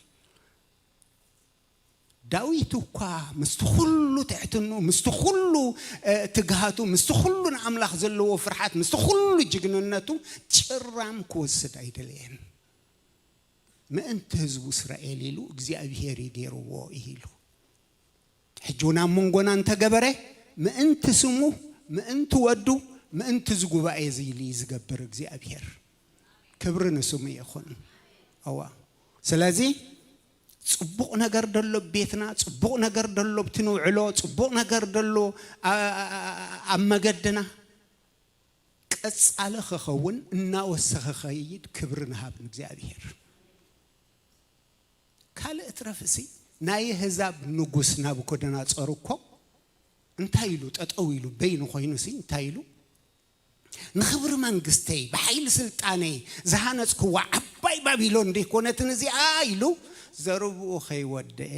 ዳዊት እኳ ምስቲ ኩሉ ትሕትኑ፣ ምስቲ ኩሉ ትግሃቱ፣ ምስቲ ኩሉ ንኣምላኽ ዘለዎ ፍርሓት፣ ምስቲ ኩሉ ጅግንነቱ ጭራም ክወስድ ኣይደለየን። ምእንቲ ህዝቡ እስራኤል ኢሉ እግዚኣብሔር ይገይርዎ ኢሉ ሕጂ ናብ መንጎና እንተገበረ ምእንቲ ስሙ፣ ምእንቲ ወዱ፣ ምእንቲ ዝጉባኤ እዚ ኢሉ ዝገብር እግዚኣብሔር። ክብሪ ንስሙ ይኹን። እዋ ስለዚ ጽቡቕ ነገር ደሎ ቤትና፣ ጽቡቕ ነገር ደሎ ብትንውዕሎ፣ ጽቡቕ ነገር ደሎ ኣብ መገድና ቀጻሊ ክኸውን እናወሰኸ ኸይድ ክብሪ ንሃብ ንእግዚኣብሔር። ካልእ ትረፍሲ ናይ ኣህዛብ ንጉስ ናቡኮደናጾር እኮ እንታይ ኢሉ ጠጠው ኢሉ በይኑ ኮይኑሲ እንታይ ኢሉ ንኽብሪ መንግስተይ ብሓይሊ ስልጣነይ ዝሃነጽክዋ ዓባይ ባቢሎን ደይኮነትን እዚኣ ኢሉ ዘረብኡ ከይወደአ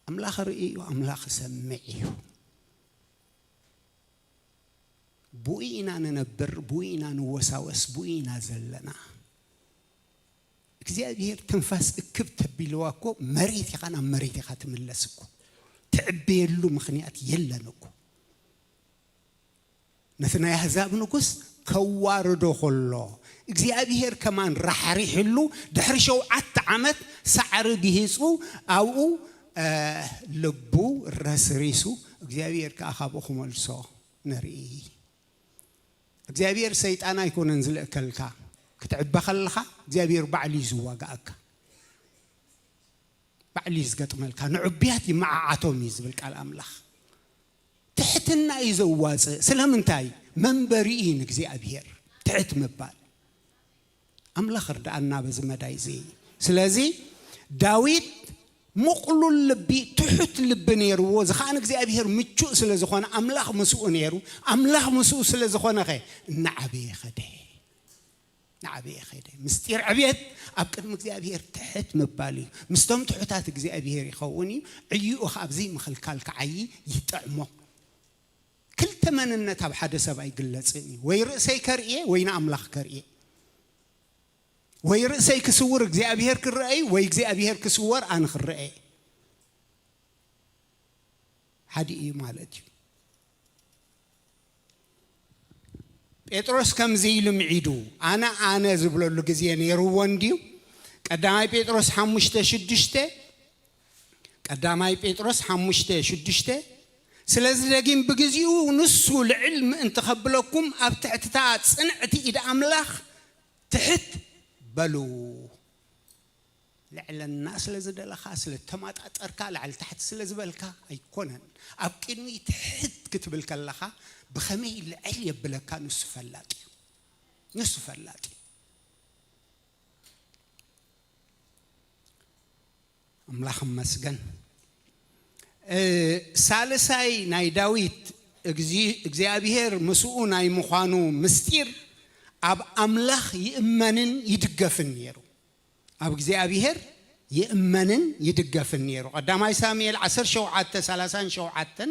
ኣምላኽ ርኢ እዩ፣ ኣምላኽ ሰምዕ እዩ። ብኡ ኢና ንነብር፣ ብኡ ኢና ንወሳወስ፣ ብኡ ኢና ዘለና። እግዚኣብሔር ትንፋስ እክብ ተቢልዋ እኮ መሬት ኢኻ ናብ መሬት ኢኻ ትምለስ እኮ። ትዕበየሉ ምኽንያት የለን እኮ። ነቲ ናይ ኣህዛብ ንጉስ ከዋርዶ ከሎ እግዚኣብሔር ከማን ራሕሪሕሉ ድሕሪ ሸውዓተ ዓመት ሳዕሪ ግሂጹ ኣብኡ ልቡ ረስሪሱ እግዚኣብሔር ከዓ ካብኡ ክመልሶ ንርኢ። እግዚኣብሔር ሰይጣን ኣይኮነን ዝልእከልካ። ክትዕበ ከለኻ እግዚኣብሔር ባዕሉ እዩ ዝዋጋኣካ። ባዕሉ እዩ ዝገጥመልካ። ንዕቡያት ይመዓዓቶም እዩ ዝብል ቃል ኣምላኽ። ትሕትና እዩ ዘዋፅእ። ስለምንታይ? መንበሪ እዩ ንእግዚኣብሔር ትሕት ምባል። ኣምላኽ እርዳኣና በዚ መዳይ እዚ። ስለዚ ዳዊት ምቕሉል ልቢ፣ ትሑት ልቢ ነይርዎ። እዚ ኸኣ ንእግዚኣብሔር ምቹእ ስለ ዝኾነ ኣምላኽ ምስኡ ነይሩ። ኣምላኽ ምስኡ ስለ ዝኾነ ኸ እናዓበየ ኸደ። እናዓበየ ኸደ። ምስጢር ዕብየት ኣብ ቅድሚ እግዚኣብሔር ትሕት ምባል እዩ። ምስቶም ትሑታት እግዚኣብሔር ይኸውን እዩ። ዕይኡ ኸኣ ብዘይ ምኽልካል ክዓዪ ይጥዕሞ። ክልተ መንነት ኣብ ሓደ ሰብ ኣይግለጽን እዩ። ወይ ርእሰይ ከርእየ ወይ ንኣምላኽ ከርእየ። ወይ ርእሰይ ክስውር እግዚኣብሔር ክረአ እዩ፣ ወይ እግዚኣብሔር ክስወር ኣነ ክረአ እየ። ሓደ እዩ ማለት እዩ። ጴጥሮስ ከምዚ ኢሉ ምዒዱ፣ ኣነ ኣነ ዝብለሉ ግዜ ነይርዎ እንድዩ። ቀዳማይ ጴጥሮስ ሓሙሽተ ሽዱሽተ፣ ቀዳማይ ጴጥሮስ ሓሙሽተ ሽዱሽተ፣ ስለዚ ደጊም ብግዚኡ ንሱ ልዕል ምእንቲ ከብለኩም ኣብ ትሕትታ ጽንዕቲ ኢድ ኣምላኽ ትሕት በሉ። ልዕለና ስለ ዝደለኻ፣ ስለ ተማጣጠርካ፣ ላዕሊ ታሕቲ ስለ ዝበልካ ኣይኮነን። ኣብ ቅድሚ ትሕት ክትብል ከለኻ ብኸመይ ልዕል የብለካ ንሱ ፈላጥ እዩ። ንሱ ፈላጥ እዩ። ኣምላኽ ይመስገን። ሳልሳይ ናይ ዳዊት እግዚኣብሔር ምስኡ ናይ ምዃኑ ምስጢር ኣብ ኣምላኽ ይእመንን ይድገፍን ነይሩ። ኣብ እግዚኣብሔር ይእመንን ይድገፍን ነይሩ። ቀዳማይ ሳሙኤል ዓሰርተ ሸውዓተ ሰላሳን ሸውዓተን፣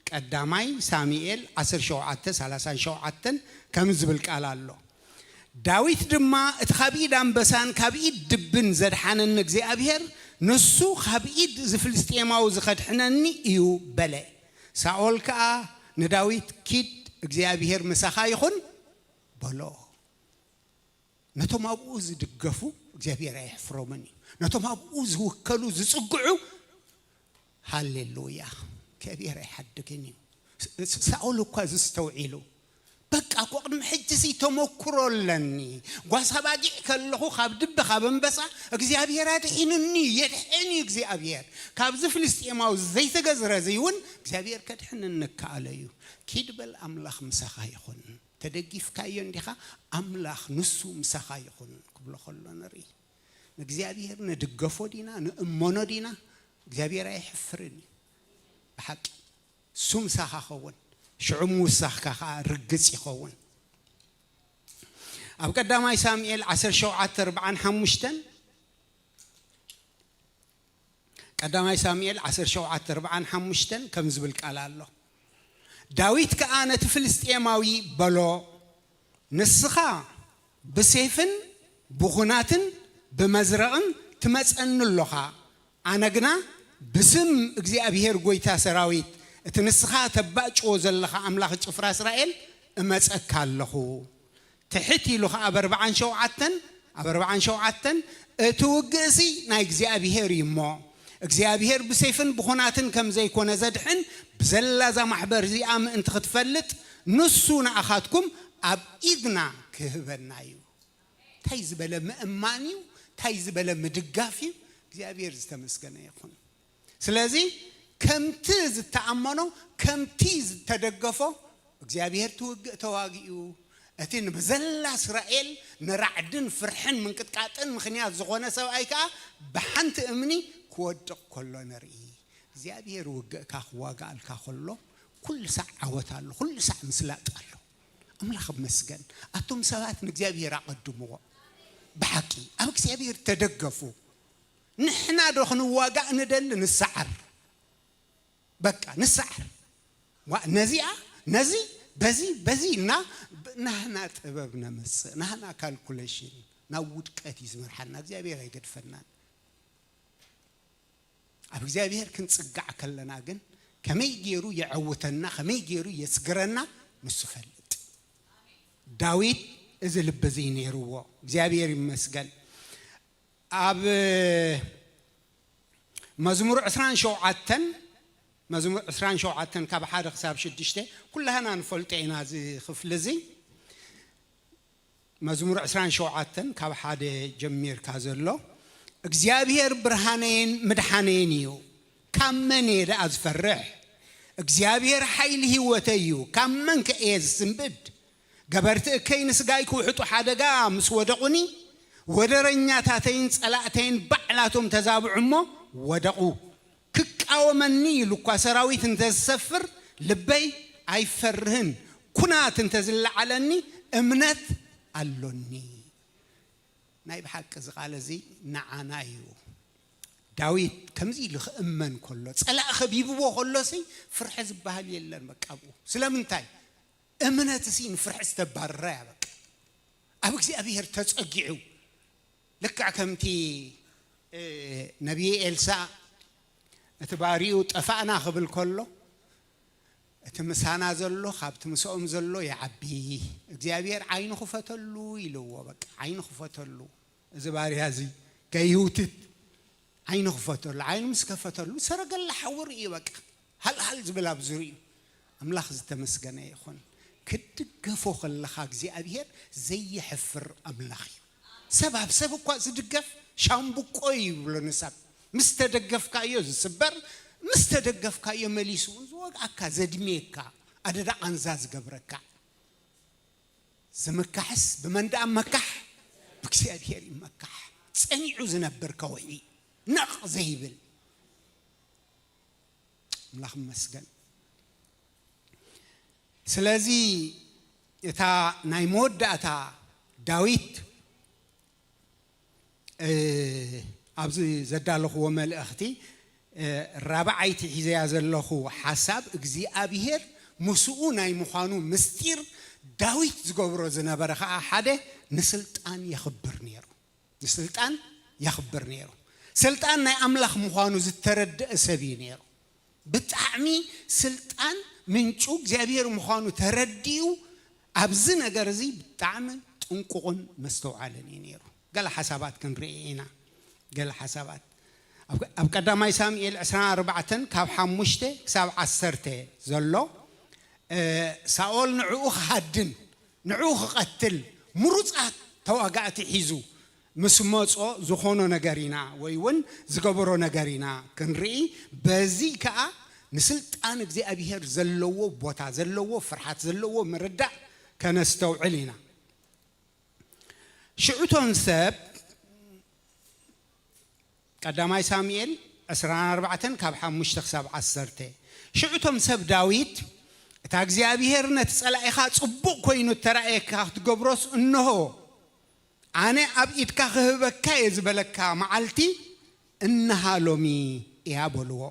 ቀዳማይ ሳሙኤል ዓሰርተ ሸውዓተ ሰላሳን ሸውዓተን ከም ዝብል ቃል ኣሎ። ዳዊት ድማ እቲ ካብ ኢድ ኣንበሳን ካብ ኢድ ድብን ዘድሓነኒ እግዚኣብሔር ንሱ ካብ ኢድ እዚ ፍልስጤማዊ ዝኸድሕነኒ እዩ በለ። ሳኦል ከኣ ንዳዊት ኪድ እግዚኣብሔር ምሳኻ ይኹን በሎ። ነቶም ኣብኡ ዝድገፉ እግዚኣብሔር ኣየሕፍሮምን እዩ። ነቶም ኣብኡ ዝውከሉ ዝጽግዑ ሃሌሉያ እግዚኣብሔር ኣይሓድግን እዩ። ሳኦል እኳ ዝስተውዒሉ በቃ እኮ ቅድሚ ሕጂ ሲ ተመክሮ ኣለኒ። ጓሳ ባጊዕ ከለኹ ካብ ድቢ ካብ ኣንበሳ እግዚኣብሔር ኣድሒኑኒ፣ የድሕን እዩ እግዚኣብሔር። ካብዚ ፍልስጤማዊ ዘይተገዝረ እዚ እውን እግዚኣብሔር ከድሕነኒ ከኣለ እዩ። ኪድ በል ኣምላኽ ምሳኻ ይኹን። ተደጊፍካዮ እንዲኻ ኣምላኽ ንሱ ምሳኻ ይኹን ክብሎ ከሎ ንርኢ። ንእግዚኣብሔር ንድገፎ ዲና ንእመኖ ዲና እግዚኣብሔር ኣይሕፍርን እዩ። ብሓቂ እሱ ምሳኻ ኸውን ሽዑ ምውሳኽካ ከዓ ርግጽ ይኸውን። ኣብ ቀዳማይ ሳሙኤል ዓሰርተ ሸውዓተ ኣርብዓን ሓሙሽተን ቀዳማይ ሳሙኤል ዓሰርተ ሸውዓተ ኣርብዓን ሓሙሽተን ከም ዝብል ቃል ኣሎ። ዳዊት ከኣ ነቲ ፍልስጤማዊ በሎ፣ ንስኻ ብሴፍን ብኹናትን ብመዝረቕን ትመጸኒ ኣሎኻ፣ ኣነ ግና ብስም እግዚኣብሔር ጐይታ ሰራዊት እቲ ንስኻ ተባጭዎ ዘለኻ ኣምላኽ ጭፍራ እስራኤል እመጸካ ኣለኹ። ትሕት ኢሉ ኸዓ ኣብ ኣርብዓን ሸውዓተን ኣብ ኣርብዓን ሸውዓተን እቲ ውግእሲ ናይ እግዚኣብሔር እዩ እሞ እግዚኣብሔር ብሴፍን ብኹናትን ከም ዘይኮነ ዘድሕን ብዘላ እዛ ማሕበር እዚኣ ምእንቲ ክትፈልጥ ንሱ ንኣኻትኩም ኣብ ኢድና ክህበና እዩ። እንታይ ዝበለ ምእማን እዩ! እንታይ ዝበለ ምድጋፍ እዩ! እግዚኣብሔር ዝተመስገነ ይኹን። ስለዚ ከምቲ ዝተኣመኖ ከምቲ ዝተደገፎ እግዚኣብሔር ትውግእ ተዋጊኡ። እቲ ንብዘላ እስራኤል ንራዕድን ፍርሕን ምንቅጥቃጥን ምኽንያት ዝኾነ ሰብኣይ ከኣ ብሓንቲ እምኒ ክወድቕ ከሎ ንርኢ። እግዚኣብሔር ውግእካ ክዋጋኣልካ ከሎ ኩሉ ሳዕ ዓወት ኣሎ፣ ኩሉ ሳዕ ምስላጥ ኣሎ። ኣምላኽ ይመስገን። ኣቱም ሰባት ንእግዚኣብሔር ኣቐድምዎ። ብሓቂ ኣብ እግዚኣብሔር ተደገፉ። ንሕና ዶ ክንዋጋእ ንደሊ? ንሰዓር፣ በቃ ንሰዓር። ዋ ነዚኣ ነዚ በዚ በዚ ኢልና ብ- ናህና ጥበብ ነምጽእ፣ ናህና ካልኩሌሽን ናብ ውድቀት እዩ ዝመርሓና። እግዚኣብሔር ኣይገድፈናን። ኣብ እግዚኣብሔር ክንጽጋዕ ከለና ግን ከመይ ገይሩ የዐውተና፣ ከመይ ገይሩ የስግረና ንሱ ፈልጥ። ዳዊት እዚ ልቢ እዚ ነይርዎ። እግዚኣብሔር ይመስገን። ኣብ መዝሙር ዕስራን ሸውዓተን መዝሙር ዕስራን ሸውዓተን ካብ ሓደ ክሳብ ሽዱሽተ ኩላህና ንፈልጦ ኢና። እዚ ክፍሊ እዚ መዝሙር ዕስራን ሸውዓተን ካብ ሓደ ጀሚርካ ዘሎ እግዚኣብሔር ብርሃነይን ምድሓነይን እዩ፣ ካብ መን እየ ደኣ ዝፈርሕ? እግዚኣብሔር ሓይሊ ህይወተይ እዩ፣ ካብ መን ከ እየ ዝስንብድ? ገበርቲ እከይ ንስጋይ ክውሕጡ ሓደጋ ምስ ወደቑኒ፣ ወደረኛታተይን ጸላእተይን ባዕላቶም ተዛብዑ እሞ ወደቑ። ክቃወመኒ ኢሉ እኳ ሰራዊት እንተ ዝሰፍር ልበይ ኣይፈርህን፣ ኩናት እንተ ዝለዓለኒ እምነት ኣሎኒ። ናይ ብሓቂ እዚ ቃል እዚ ንዓና እዩ። ዳዊት ከምዚ ኢሉ ክእመን ከሎ፣ ጸላእ ከቢብዎ ከሎሲ ፍርሒ ዝበሃል የለን። በቃ ኣብኡ ስለምንታይ እምነት ሲ ንፍርሒ ዝተባረረ እያ። በቃ ኣብ እግዚኣብሔር ተጸጊዑ ልክዕ ከምቲ ነቢይ ኤልሳእ እቲ ባሪኡ ጠፋእና ክብል ከሎ እቲ ምሳና ዘሎ ካብቲ ምስኦም ዘሎ ይዓቢ። እግዚኣብሔር ዓይኑ ክፈተሉ ኢልዎ። በቃ ዓይኑ ክፈተሉ፣ እዚ ባርያ እዚ ከይህውትት ዓይኑ ክፈተሉ። ዓይኑ ምስ ከፈተሉ ሰረገላ ሓዊ ርእዩ። በቃ ሃልሃል ዝብል ኣብ ዝርእዩ ኣምላኽ ዝተመስገነ ይኹን። ክትድገፎ ከለኻ እግዚኣብሔር ዘየሕፍር ኣምላኽ እዩ። ሰብ ኣብ ሰብ እኳ ዝድገፍ ሻምብቆ እዩ ይብሎ ንሰብ። ምስ ተደገፍካዮ ዝስበር፣ ምስ ተደገፍካዮ መሊሱ እውን ዝወግኣካ፣ ዘድምየካ፣ ኣደዳ ቃንዛ ዝገብረካ። ዝምካሕስ ብመን ደኣ መካሕ? ብእግዚኣብሔር ይመካሕ። ጸኒዑ ዝነብር ከውሒ ነቕ ዘይብል ኣምላኽ ይመስገን። ስለዚ እታ ናይ መወዳእታ ዳዊት ኣብዚ ዘዳለኽዎ መልእኽቲ ራብዓይቲ ሒዘያ ዘለኹ ሓሳብ እግዚኣብሔር ምስኡ ናይ ምዃኑ ምስጢር ዳዊት ዝገብሮ ዝነበረ ኸዓ ሓደ ንስልጣን የኽብር ነይሩ። ንስልጣን የኽብር ነይሩ። ስልጣን ናይ ኣምላኽ ምዃኑ ዝተረድአ ሰብ እዩ ነይሩ። ብጣዕሚ ስልጣን ምንጩ እግዚኣብሔር ምዃኑ ተረዲኡ ኣብዚ ነገር እዚ ብጣዕሚ ጥንቁቕን መስተውዓልን እዩ ነይሩ። ገለ ሓሳባት ክንርኢ ኢና። ገለ ሓሳባት ኣብ ቀዳማይ ሳሙኤል ዕስራን ኣርባዕተን ካብ ሓሙሽተ ክሳብ ዓሰርተ ዘሎ ሳኦል ንዕኡ ክሃድን ንዕኡ ክቐትል ምሩፃት ተዋጋእቲ ሒዙ ምስ መጾ ዝኾኖ ነገር ኢና ወይ እውን ዝገበሮ ነገር ኢና ክንርኢ። በዚ ከዓ ንስልጣን እግዚኣብሔር ዘለዎ ቦታ ዘለዎ ፍርሃት ዘለዎ ምርዳእ ከነስተውዕል ኢና። ሽዑቶም ሰብ ቀዳማይ ሳሙኤል ዕስራን ኣርባዕተን ካብ ሓሙሽተ ክሳብ ዓሰርተ። ሽዑቶም ሰብ ዳዊት እታ እግዚኣብሔር ነቲ ጸላኢኻ ጽቡቕ ኮይኑ እተራእየካ ክትገብሮስ እንሆ ኣነ ኣብ ኢድካ ክህበካ እየ ዝበለካ መዓልቲ እንሃ ሎሚ እያ በልዎ።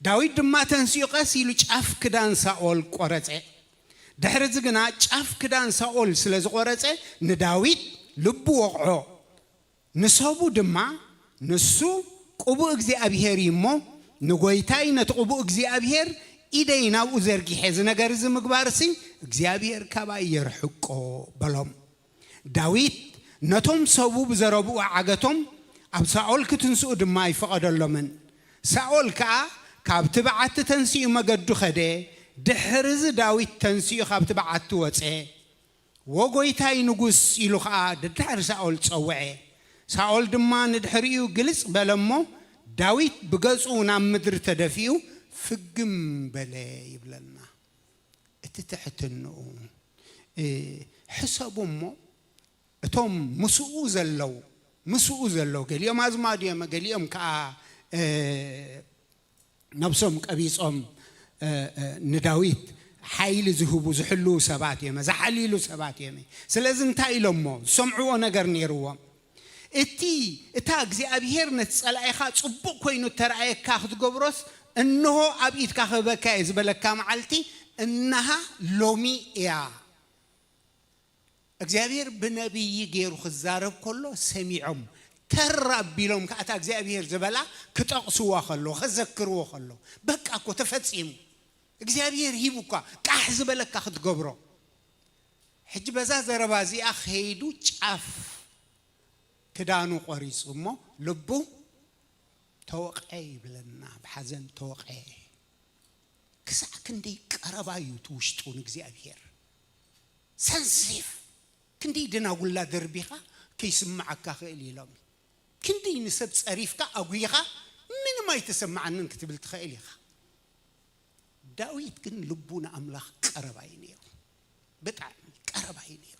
ዳዊት ድማ ተንሲኡ ቀስ ኢሉ ጫፍ ክዳን ሳኦል ቆረጸ። ድሕርዚ ግና ጫፍ ክዳን ሳኦል ስለ ዝቆረጸ ንዳዊት ልቡ ወቕዖ። ንሰቡ ድማ ንሱ ቅቡእ እግዚኣብሔር እዩ እሞ ንጎይታይ ነቲ ቅቡእ እግዚኣብሔር ኢደይ ናብኡ ዘርጊሐ እዚ ነገር እዚ ምግባርሲ እግዚኣብሔር ካባይ የርሕቆ በሎም። ዳዊት ነቶም ሰቡ ብዘረብኡ ዓገቶም ኣብ ሳኦል ክትንስኡ ድማ ኣይፈቐደሎምን። ሳኦል ከኣ ካብቲ በዓቲ ተንሲኡ መገዱ ኸደ። ድሕርዚ ዳዊት ተንሲኡ ካብቲ በዓቲ ወጸ። "ወጎይታይ ንጉስ" ኢሉ ኸኣ ደድሕሪ ሳኦል ጸውዐ። ሳኦል ድማ ንድሕሪኡ ግልጽ በለ እሞ ዳዊት ብገጹ ናብ ምድሪ ተደፊኡ ፍግም በለ ይብለና። እቲ ትሕትንኡ፣ እ፣ ሕሰቡ እሞ እቶም ምስኡ ዘለዉ፣ ምስኡ ዘለዉ ገሊኦም ኣዝማዱ እዮም፣ ገሊኦም ከኣ፣ እ፣ ነብሶም ቀቢጾም፣ እ፣ እ፣ ንዳዊት ሓይሊ ዝህቡ ዝሕልዉ ሰባት እዮም፣ ዝሓልይሉ ሰባት እዮም። ስለዚ እንታይ ኢሎሞ? ዝሰምዕዎ ነገር ነይርዎም። እቲ፣ እታ እግዚኣብሔር ነቲ ጸላኢኻ ጽቡቕ ኮይኑ እተረኣየካ ክትገብሮስ፣ እንሆ ኣብ ኢድካ ክህበካ እየ ዝበለካ መዓልቲ እነሃ ሎሚ እያ። እግዚኣብሔር ብነቢይ ገይሩ ክዛረብ ከሎ ሰሚዖም፣ ተር ኣቢሎም ከኣ እታ እግዚኣብሔር ዝበላ ክጠቕስዋ ከሎ፣ ከዘክርዎ ከሎ፣ በቃ እኮ ተፈጺሙ። እግዚኣብሔር ሂቡ እኳ ቃሕ ዝበለካ ክትገብሮ። ሕጂ በዛ ዘረባ እዚኣ ከይዱ ጫፍ ክዳኑ ቆሪጹ እሞ ልቡ ተወቕዐ ይብለና፣ ብሓዘን ተወቕዐ። ክሳዕ ክንደይ ቀረባ እዩ እቲ ውሽጡ ንእግዚኣብሔር። ሰንሲቲቭ፣ ክንደይ ደናጉላ ደርቢኻ ከይስምዓካ ክእል ኢሎም። ክንደይ ንሰብ ጸሪፍካ ኣጉይኻ ምንም ኣይተሰማዓንን ክትብል ትኽእል ኢኻ። ዳዊት ግን ልቡ ንኣምላኽ ቀረባ እዩ ነይሩ። ብጣዕሚ ቀረባ እዩ ነይሩ።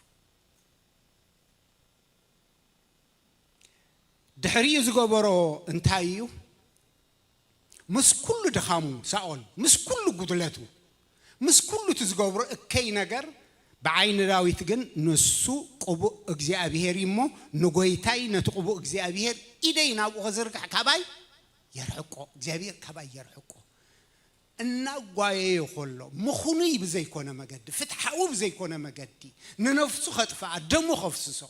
ድሕሪኡ ዝገበሮ እንታይ እዩ? ምስ ኩሉ ድኻሙ ሳኦል፣ ምስ ኩሉ ጉድለቱ፣ ምስ ኩሉ እቲ ዝገብሮ እከይ ነገር፣ ብዓይኒ ዳዊት ግን ንሱ ቅቡእ እግዚኣብሔር እዩ እሞ፣ ንጎይታይ ነቲ ቅቡእ እግዚኣብሔር ኢደይ ናብኡ ከዝርግሕ ካባይ የርሕቆ፣ እግዚኣብሔር ካባይ የርሕቆ። እናጓየዮ ከሎ፣ ምኹኑይ ብዘይኮነ መገዲ፣ ፍትሓዊ ብዘይኮነ መገዲ፣ ንነፍሱ ከጥፍኣ፣ ደሙ ከፍስሶ፣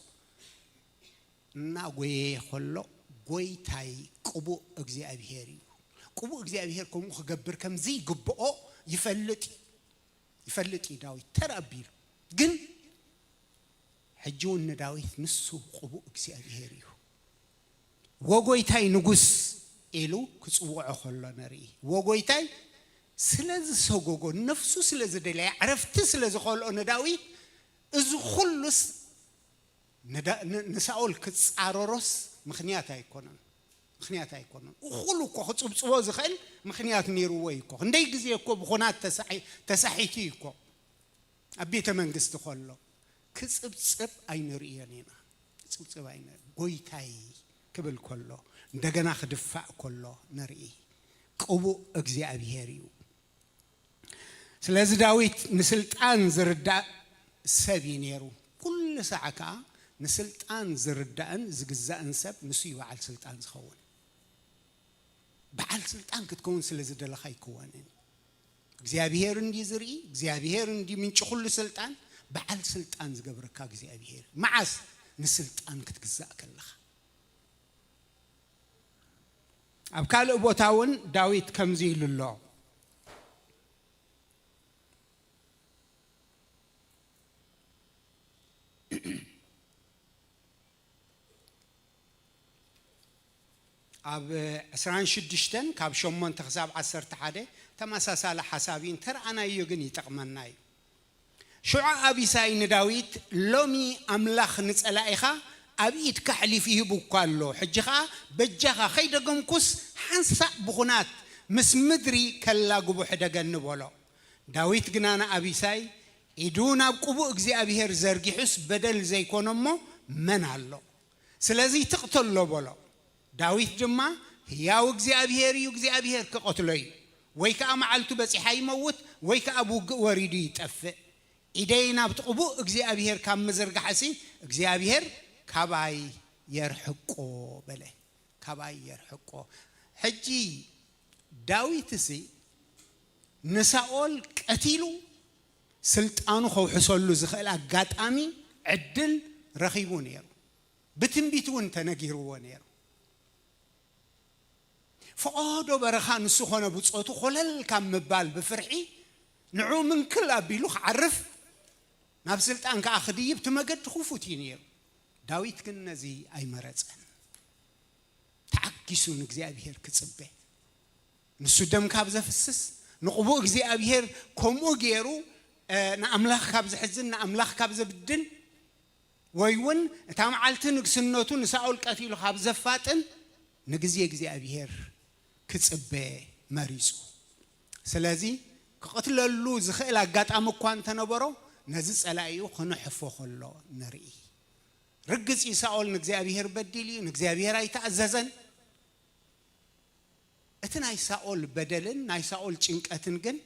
እናጎየየ ከሎ፣ ጎይታይ ቅቡእ እግዚኣብሔር እዩ። ቅቡእ እግዚኣብሔር ከምኡ ክገብር ከም ዘይግብኦ ይፈልጥ እዩ። ይፈልጥ እዩ ዳዊት፣ ተር ኣቢሉ። ግን ሕጂ እውን ንዳዊት ንሱ ቅቡእ እግዚኣብሔር እዩ። "ወጎይታይ ንጉስ" ኢሉ ክጽውዖ ከሎ ንርኢ። ወጎይታይ ስለ ዝሰጎጎ፣ ነፍሱ ስለ ዝደለያ፣ ዕረፍቲ ስለ ዝኸልኦ ንዳዊት፣ እዚ ኩሉስ ንዳ-፣ ን-፣ ንሳኦል ክጻረሮስ ምኽንያት ኣይኮነን። ምኽንያት ኣይኮነን። እኹል እኮ ክጽብጽቦ ዝኽእል ምኽንያት ነይርዎ እዩ እኮ። ክንደይ ግዜ እኮ ብኹናት ተሳሒ-፣ ተሳሒቱ እዩ እኮ። ኣብ ቤተ መንግስቲ ከሎ ክጽብጽብ ኣይንርእዮን ኢና። ክጽብጽብ ኣይነ-፣ "ጎይታይ" ክብል ከሎ፣ እንደገና ክድፋእ ከሎ ንርኢ። ቅቡእ እግዚኣብሔር እዩ። ስለዚ ዳዊት ንስልጣን ዝርዳእ ሰብ እዩ ነይሩ። ኩሉ ሳዕ ከኣ ንስልጣን ዝርዳእን ዝግዛእን ሰብ ንሱ እዩ በዓል ስልጣን ዝኸውን። በዓል ስልጣን ክትከውን ስለ ዝደለኻ ኣይክወንን። እግዚኣብሔር እንዲ ዝርኢ፣ እግዚኣብሔር እንዲ ምንጪ ኩሉ ስልጣን፣ በዓል ስልጣን ዝገብረካ እግዚኣብሔር። መዓስ? ንስልጣን ክትግዛእ ከለኻ። ኣብ ካልእ ቦታ እውን ዳዊት ከምዚ ኢሉ ኣሎ። ኣብ ዕስራን ሽዱሽተን ካብ ሸሞንተ ክሳብ ዓሰርተ ሓደ ተመሳሳሊ ሓሳብ እዩ። እንተረኣናዮ ግን ይጠቕመና እዩ። ሽዑ ኣቢሳይ ንዳዊት፣ "ሎሚ ኣምላኽ ንጸላኢኻ ኣብ ኢድካ ኣሕሊፉ ይህቡ እኳ ኣሎ። ሕጂ ኸኣ በጃኻ ከይደገምኩስ ሓንሳእ ብኹናት ምስ ምድሪ ከላግቡ ሕደገኒ" በሎ። ዳዊት ግና ንኣቢሳይ፣ "ኢዱ ናብ ቅቡእ እግዚኣብሄር ዘርጊሑስ በደል ዘይኮነ እሞ መን ኣሎ? ስለዚ ትቕተሎ" በሎ። ዳዊት ድማ፣ "ህያው እግዚኣብሄር እዩ፣ እግዚኣብሄር ክቐትሎ እዩ፣ ወይ ከኣ መዓልቱ በጺሓ ይመውት፣ ወይ ከኣ ብውግእ ወሪዱ ይጠፍእ። ኢደይ ናብቲ ቅቡእ እግዚኣብሄር ካብ ምዝርጋሕሲ እግዚኣብሄር ካባይ የርሕቆ" በለ። "ካባይ የርሕቆ።" ሕጂ ዳዊትሲ ንሳኦል ቀቲሉ ስልጣኑ ከውሕሰሉ ዝኽእል ኣጋጣሚ፣ ዕድል ረኺቡ ነይሩ። ብትንቢት እውን ተነጊርዎ ነይሩ። ፈቐዶ በረኻ ንሱ ኾነ ብጾቱ ኮለል ካብ ምባል ብፍርሒ ንዕኡ ምንክል ኣቢሉ ክዓርፍ፣ ናብ ስልጣን ከኣ ክድይብ እቲ መገዲ ክፉት እዩ ነይሩ። ዳዊት ግን ነዚ ኣይመረጸን። ተዓጊሱ ንእግዚኣብሄር ክጽበ። ንሱ ደም ካብ ዘፍስስ፣ ንቕቡእ እግዚኣብሄር ከምኡ ገይሩ፣ እ፣ ንኣምላኽ ካብ ዘሕዝን፣ ንኣምላኽ ካብ ዘብድል፣ ወይ እውን እታ መዓልቲ ንግስነቱ ንሳኦል ቀቲሉ ካብ ዘፋጥን፣ ንግዜ እግዚኣብሄር ክጽበ መሪጹ። ስለዚ ክቕትለሉ ዝኽእል ኣጋጣሚ እኳ እንተነበሮ፣ ነዚ ጸላኢኡ ክንሕፎ ከሎ ንርኢ። ርግጽ እዩ፣ ሳኦል ንእግዚኣብሄር በዲል እዩ፣ ንእግዚኣብሄር ኣይተኣዘዘን። እቲ ናይ ሳኦል በደልን ናይ ሳኦል ጭንቀትን ግን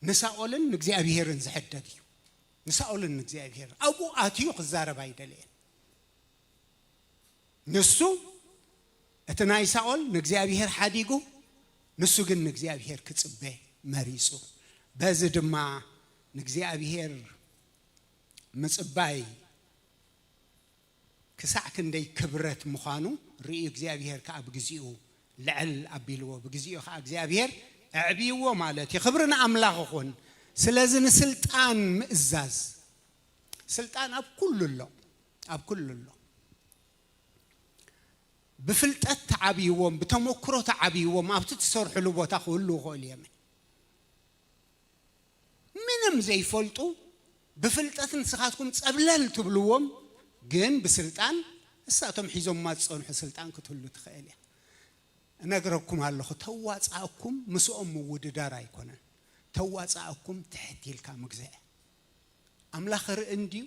ንሳኦልን ንእግዚኣብሄርን ዝሕደግ እዩ። ንሳኦልን ንእግዚኣብሄርን። ኣብኡ ኣትዩ ክዛረብ ኣይደለየን። ንሱ እቲ ናይ ሳኦል ንእግዚኣብሄር ሓዲጉ፣ ንሱ ግን ንእግዚኣብሄር ክጽበ መሪጹ። በዚ ድማ ንእግዚኣብሄር ምጽባይ ክሳዕ ክንደይ ክብረት ምዃኑ ርእዩ፣ እግዚኣብሄር ከኣ ብግዚኡ ልዕል ኣቢልዎ፣ ብግዚኡ ከኣ እግዚኣብሄር ኣዕብይዎ ማለት እዩ። ክብሪ ንኣምላኽ ይኹን። ስለዚ ንስልጣን ምእዛዝ፣ ስልጣን ኣብ ኩሉ ኣሎ፣ ኣብ ኩሉ ኣሎ። ብፍልጠት ተዓብይዎም፣ ብተመክሮ ተዓብይዎም፣ ኣብቲ ትሰርሕሉ ቦታ ክህሉ ይኽእሉ እዮም። ምንም ዘይፈልጡ ብፍልጠት ንስኻትኩም ጸብለል ትብልዎም፣ ግን ብስልጣን እሳቶም ሒዞማ ዝጸንሑ ስልጣን ክትህሉ ትኽእል እያ። እነግረኩም ኣለኹ፣ ተዋጻእኩም ምስኦም ምውድዳር ኣይኮነን። ተዋጻእኩም ትሕት ኢልካ ምግዛእ። ኣምላኽ ርኢ እንድዩ።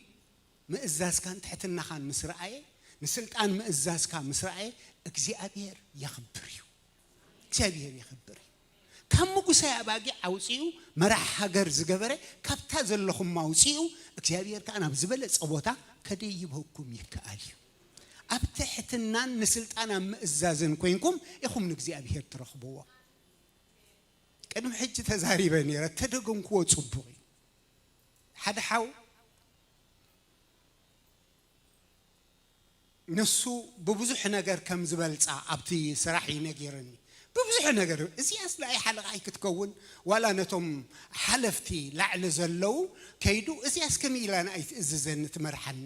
ምእዛዝካን ትሕትናኻን ምስ ረኣየ፣ ንስልጣን ምእዛዝካ ምስ ረኣየ፣ እግዚኣብሔር የኽብር እዩ። እግዚኣብሔር የኽብር እዩ። ካብ ምጉሳይ ኣባጊዕ ኣውጺኡ መራሕ ሃገር ዝገበረ፣ ካብታ ዘለኹም ኣውጺኡ እግዚኣብሔር ከኣ ናብ ዝበለጸ ቦታ ከደይበኩም ይከኣል እዩ። ኣብ ትሕትናን ንስልጣን ኣብ ምእዛዝን ኮይንኩም ኢኹም ንእግዚኣብሔር ትረኽብዎ። ቅድሚ ሕጂ ተዛሪበ ነይረ፣ ተደገምክዎ ጽቡቕ እዩ። ሓደ ሓው ንሱ ብብዙሕ ነገር ከም ዝበልጻ ኣብቲ ስራሕ እዩ ነጊርኒ። ብብዙሕ ነገር፣ እዚኣስ ንኣይ ሓለቓይ ክትከውን፣ ዋላ ነቶም ሓለፍቲ ላዕሊ ዘለዉ ከይዱ፣ እዚኣስ ከመይ ኢላ ንኣይ ትእዝዘኒ ትመርሓኒ?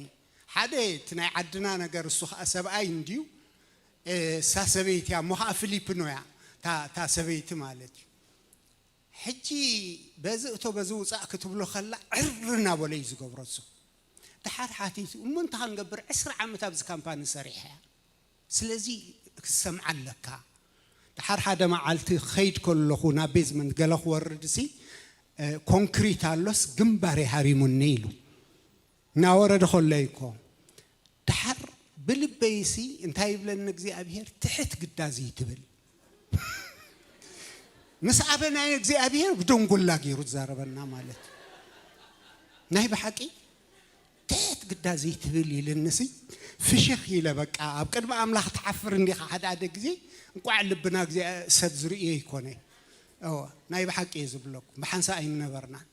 ሓደ እቲ ናይ ዓድና ነገር፣ እሱ ኸኣ ሰብኣይ እንድዩ፣ እ፣ እሳ ሰበይቲ እያ፣ እሞ ኸኣ ፊሊፒኖ እያ፣ እታ፣ እታ ሰበይቲ ማለት እዩ። ሕጂ በዚ እቶ በዚ ውጻእ ክትብሎ ከላ ዕር እናበለ እዩ ዝገብሮ እሱ። ደሓር ሓቲቱ፣ "እሞ እንታይ ክንገብር፣ ዕስራ ዓመት ኣብዚ ካምፓኒ ሰሪሐ እያ፣ ስለዚ ክትሰምዓ ኣለካ። ደሓር ሓደ መዓልቲ ክኸይድ ከለኹ ናብ ቤዝመንት ገለ ክወርድ ሲ፣ እ፣ ኮንክሪት ኣሎስ ግንባረይ ሃሪሙኒ" ኢሉ እናወረደ ከሎ እዩ እኮ። ደሓር ብልበይሲ እንታይ ይብለኒ እግዚኣብሔር፣ "ትሕት ግዳ ዘይትብል?" ምስ ኣበናይ እግዚኣብሔር ብደንጎላ ገይሩ ዝዛረበና ማለት እዩ። ናይ ብሓቂ ትሕት ግዳ ዘይትብል ኢልንሲ ፍሽኽ ኢለ፣ በቃ ኣብ ቅድሚ ኣምላኽ ትሓፍር እንዲኻ ሓደ ሓደ ግዜ፣ እንቋዕ ልብና ግዜ ሰብ ዝርእዮ ይኮነ። እወ፣ ናይ ብሓቂ እየ ዝብለኩም፣ ብሓንሳእ ኣይምነበርናን።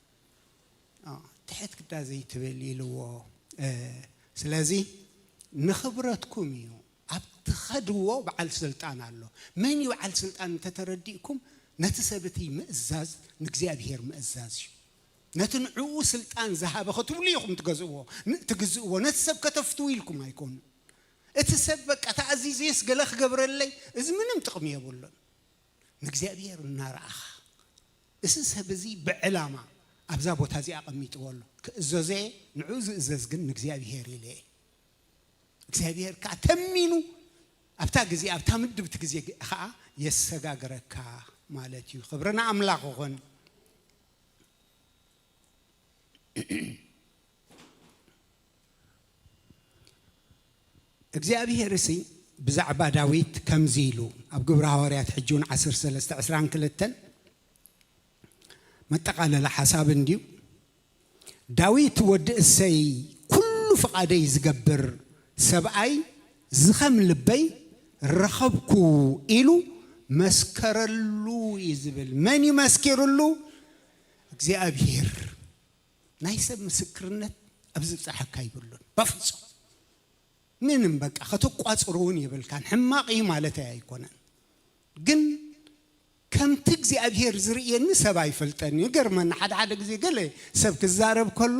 አ፣ ትሕት ግዳ ዘይትብል ኢልዎ። እ፣ ስለዚ ንኽብረትኩም እዩ። ኣብ ትኸድዎ በዓል ስልጣን ኣሎ። መን እዩ በዓል ስልጣን እንተተረዲእኩም፣ ነቲ ሰብ እቲ ምእዛዝ ንእግዚኣብሔር ምእዛዝ እዩ። ነቲ ንዕኡ ስልጣን ዝሃበ ክትብሉ ኢኹም ትገዝእዎ፣ ን-፣ ትግዝእዎ። ነቲ ሰብ ከተፍትዉ ኢልኩም ኣይኮኑን። እቲ ሰብ በቃ ተኣዚዘስ ገለ ክገብረለይ፣ እዚ ምንም ጥቕሚ የብሉን። ንእግዚኣብሔር እናረኣኻ፣ እዚ ሰብ እዚ ብዕላማ ኣብዛ ቦታ እዚኣ ኣቐሚጥዎ ኣሎ። ክእዘዞ እየ፣ ንዕኡ ዝእዘዝ ግን ንእግዚኣብሔር ኢለ እየ። እግዚኣብሔር ከኣ ተሚኑ ኣብታ ግዜ፣ ኣብታ ምድብቲ ግዜ ከኣ የሰጋግረካ ማለት እዩ። ክብሪ ንኣምላኽ ይኹን። እግዚኣብሔር ሲ ብዛዕባ ዳዊት ከምዚ ኢሉ ኣብ ግብሪ ሃዋርያት ሕጂ እውን ዓሰርተ ሰለስተ ዕስራን ክልተን መጠቓለሊ ሓሳብ እንድዩ። ዳዊት ወዲ እሰይ ኩሉ ፍቓደይ ዝገብር ሰብኣይ ዝኸም ልበይ ረኸብኩ ኢሉ መስከረሉ እዩ ዝብል። መን እዩ መስኪርሉ? እግዚኣብሔር። ናይ ሰብ ምስክርነት ኣብ ዝብፅሓካ ይብሉን በፍፁም። ምንም በቃ ከተቋፅሩ እውን የብልካን። ሕማቕ እዩ ማለተይ ኣይኮነን፣ ግን ከምቲ እግዚኣብሔር ዝርእየኒ ሰብ ኣይፈልጠኒ። ይገርመኒ፣ ሓደ ሓደ ግዜ ገለ ሰብ ክዛረብ ከሎ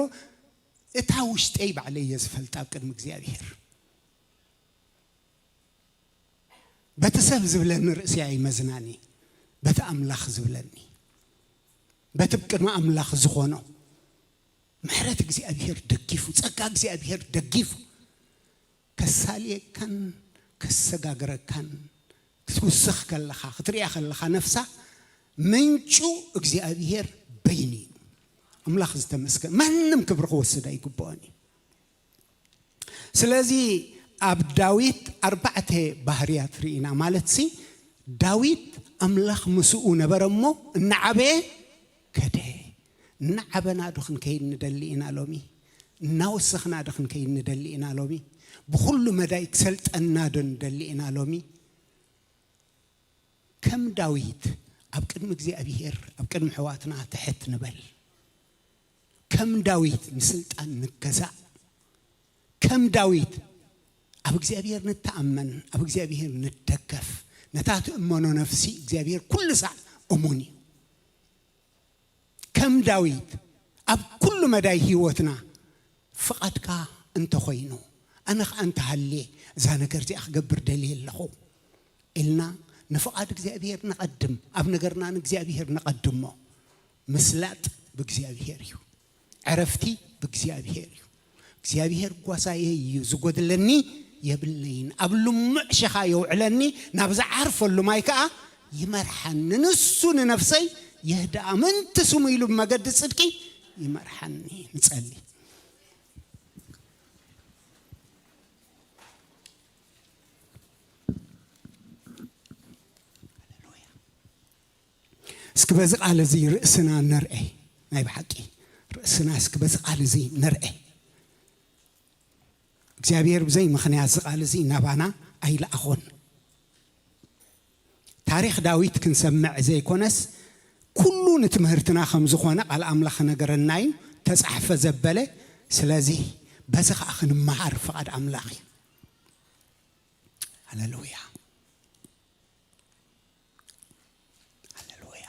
እታ ውሽጠይ ባዕለይ እየ ዝፈልጣ ኣብ ቅድሚ እግዚኣብሔር። በቲ ሰብ ዝብለኒ ርእሲ ኣይመዝናኒ፣ በቲ ኣምላኽ ዝብለኒ፣ በቲ ቅድሚ ኣምላኽ ዝኾኖ ምሕረት እግዚኣብሔር ደጊፉ፣ ጸጋ እግዚኣብሔር ደጊፉ ከሳልየካን ከሰጋግረካን ክትውስኽ ከለኻ፣ ክትሪኣ ከለኻ ነፍሳ ምንጩ እግዚኣብሔር በይኑ እዩ። ኣምላኽ ዝተመስገን። ማንም ክብሪ ክወስድ ኣይግብኦን እዩ። ስለዚ ኣብ ዳዊት ኣርባዕተ ባህርያት ርኢና፣ ማለት ሲ ዳዊት ኣምላኽ ምስኡ ነበረ እሞ እናዓበየ ከደ። እናዓበና ዶ ክንከይድ ንደሊ ኢና ሎሚ? እናወሰኽና ዶ ክንከይድ ንደሊ ኢና ሎሚ? ብኹሉ መዳይ ክሰልጠና ዶ ንደሊ ኢና ሎሚ? ከም ዳዊት ኣብ ቅድሚ እግዚኣብሔር፣ ኣብ ቅድሚ ኣሕዋትና ትሕት ንበል። ከም ዳዊት ንስልጣን ንገዛእ። ከም ዳዊት ኣብ እግዚኣብሔር ንተኣመን፣ ኣብ እግዚኣብሔር ንደገፍ። ነታ ትእመኖ ነፍሲ እግዚኣብሔር ኩሉ ሳዕ እሙን እዩ። ከም ዳዊት ኣብ ኩሉ መዳይ ህይወትና ፍቓድካ እንተኾይኑ፣ ኣነ ኸኣ እንተሃልየ እዛ ነገር እዚኣ ክገብር ደልየ ኣለኹ ኢልና ንፍቓድ እግዚኣብሔር ነቐድም። ኣብ ነገርና ንእግዚኣብሔር ነቐድሞ። ምስላጥ ብእግዚኣብሔር እዩ። ዕረፍቲ ብእግዚኣብሔር እዩ። እግዚኣብሔር ጓሳየ እዩ፣ ዝጎድለኒ የብለይን። ኣብ ልሙዕ ሸኻ የውዕለኒ፣ ናብ ዝዓርፈሉ ማይ ከኣ ይመርሓኒ። ንሱ ንነፍሰይ የህድኣ፣ ምእንቲ ስሙ ኢሉ ብመገዲ ጽድቂ ይመርሓኒ። ንጸሊ። እስኪ በዚ ቃል እዚ ርእስና ነርኤ። ናይ ብሓቂ ርእስና እስኪ በዚ ቃል እዚ ነርኤ። እግዚኣብሔር ብዘይ ምኽንያት እዚ ቃል እዚ ናባና ኣይለኣኾን። ታሪኽ ዳዊት ክንሰምዕ ዘይኮነስ፣ ኩሉ ንትምህርትና ከም ዝኾነ ቃል ኣምላኽ ነገረና እዩ፣ ተጻሕፈ ዘበለ። ስለዚ በዚ ኸኣ ክንመሃር ፍቓድ ኣምላኽ እዩ። ሃሌሉያ። ሃሌሉያ።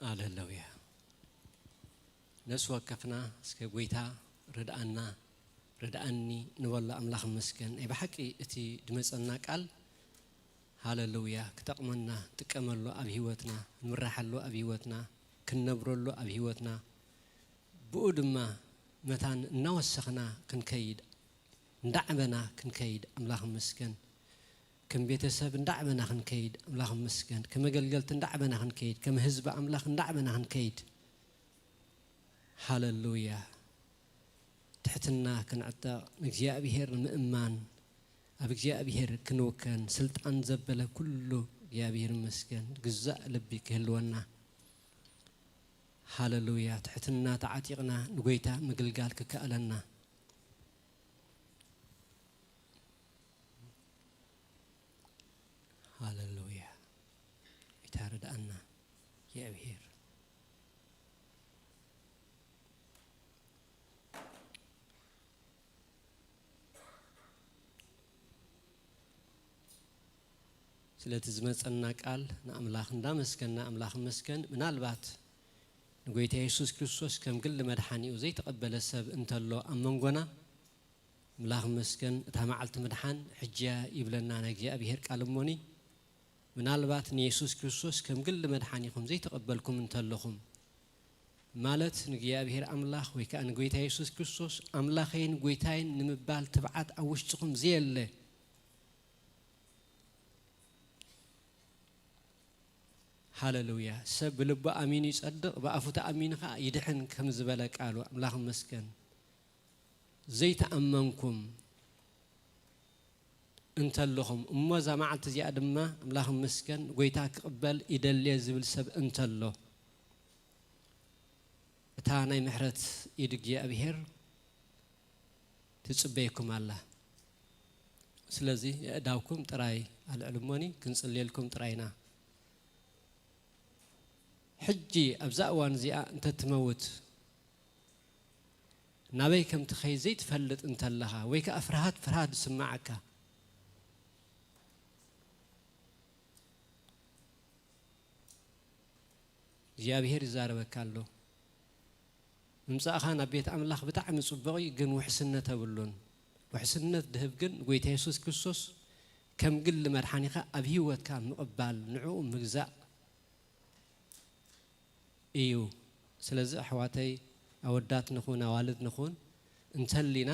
ሃሌሉያ። ነፍሲ ወከፍና እስከ፣ "ጐይታ ርድኣና፣ ርድኣኒ" ንበሎ። ኣምላኽ ይመስገን። ናይ ብሓቂ እቲ ድመጸና ቃል፣ ሃሌሉያ፣ ክጠቕመና፣ ጥቀመሉ ኣብ ህይወትና፣ ንምረሓሉ ኣብ ህይወትና፣ ክንነብረሉ ኣብ ህይወትና፣ ብኡ ድማ መታን እናወሰኽና ክንከይድ፣ እንዳዕበና ክንከይድ፣ ኣምላኽ ይመስገን። ከም ቤተሰብ እንዳዕበና ክንከይድ፣ ኣምላኽ ይመስገን። ከም ኣገልገልቲ እንዳዕበና ክንከይድ፣ ከም ህዝቢ ኣምላኽ እንዳዕበና ክንከይድ፣ ሃሌሉያ፣ ትሕትና ክንዕጠቕ፣ ንእግዚኣብሔር ንምእማን፣ ኣብ እግዚኣብሔር ክንውከን፣ ስልጣን ዘበለ ኩሉ እግዚኣብሔር ይመስገን፣ ግዛእ ልቢ ክህልወና። ሃሌሉያ፣ ትሕትና ተዓጢቕና ንጐይታ ምግልጋል ክከኣለና። ሃሌሉያ። ጌታ ርድኣና እግዚኣብሔር። ስለቲ ዝመጸና ቃል ንኣምላኽ እንዳመስገና፣ ኣምላኽ ይመስገን። ምናልባት ንጎይታ የሱስ ክርስቶስ ከም ግሊ መድሓኒኡ ዘይተቐበለ ሰብ እንተሎ ኣብ መንጎና፣ ኣምላኽ ይመስገን፣ እታ መዓልቲ ምድሓን ሕጂ እያ ይብለና ናይ እግዚኣብሔር ቃል። እሞኒ ምናልባት ንየሱስ ክርስቶስ ከም ግሊ መድሓኒኹም ዘይተቐበልኩም እንተለኹም፣ ማለት ንእግዚኣብሔር ኣምላኽ ወይ ከኣ ንጎይታ የሱስ ክርስቶስ ኣምላኸይን ጎይታይን ንምባል ትብዓት ኣብ ውሽጥኹም ዘየለ፣ ሃለሉያ። ሰብ ብልቡ ኣሚኑ ይጸድቕ፣ ብኣፉ ተኣሚኑ ኸኣ ይድሕን ከም ዝበለ ቃሉ፣ ኣምላኽ ይመስገን። ዘይተኣመንኩም እንተለኹም፣ እሞ እዛ መዓልቲ እዚኣ ድማ፣ ኣምላኽ ይመስገን፣ ጎይታ ክቕበል ይደልየ ዝብል ሰብ እንተሎ፣ እታ ናይ ምሕረት ኢድ እግዚኣብሔር ትጽበየኩም ኣላ። ስለዚ የእዳውኩም ጥራይ ኣልዕሉ እሞኒ፣ ክንጽልየልኩም ጥራይ ኢና። ሕጂ ኣብዛ እዋን እዚኣ እንተትመውት፣ ናበይ ከም ትኸይድ ዘይትፈልጥ እንተለኻ፣ ወይ ከኣ ፍርሃት፣ ፍርሃት ዝስምዓካ፣ እግዚኣብሔር ይዛረበካ ኣሎ። ምምጻእኻ ናብ ቤት ኣምላኽ ብጣዕሚ ጽቡቕ እዩ፣ ግን ውሕስነት የብሉን። ውሕስነት ድህብ ግን ጎይታ የሱስ ክርስቶስ ከም ግሊ መድሓኒኻ ኣብ ህይወትካ ምቕባል፣ ንዕኡ ምግዛእ እዩ። ስለዚ ኣሕዋተይ፣ ኣወዳት ንኹን፣ ኣዋልድ ንኹን፣ እንተሊና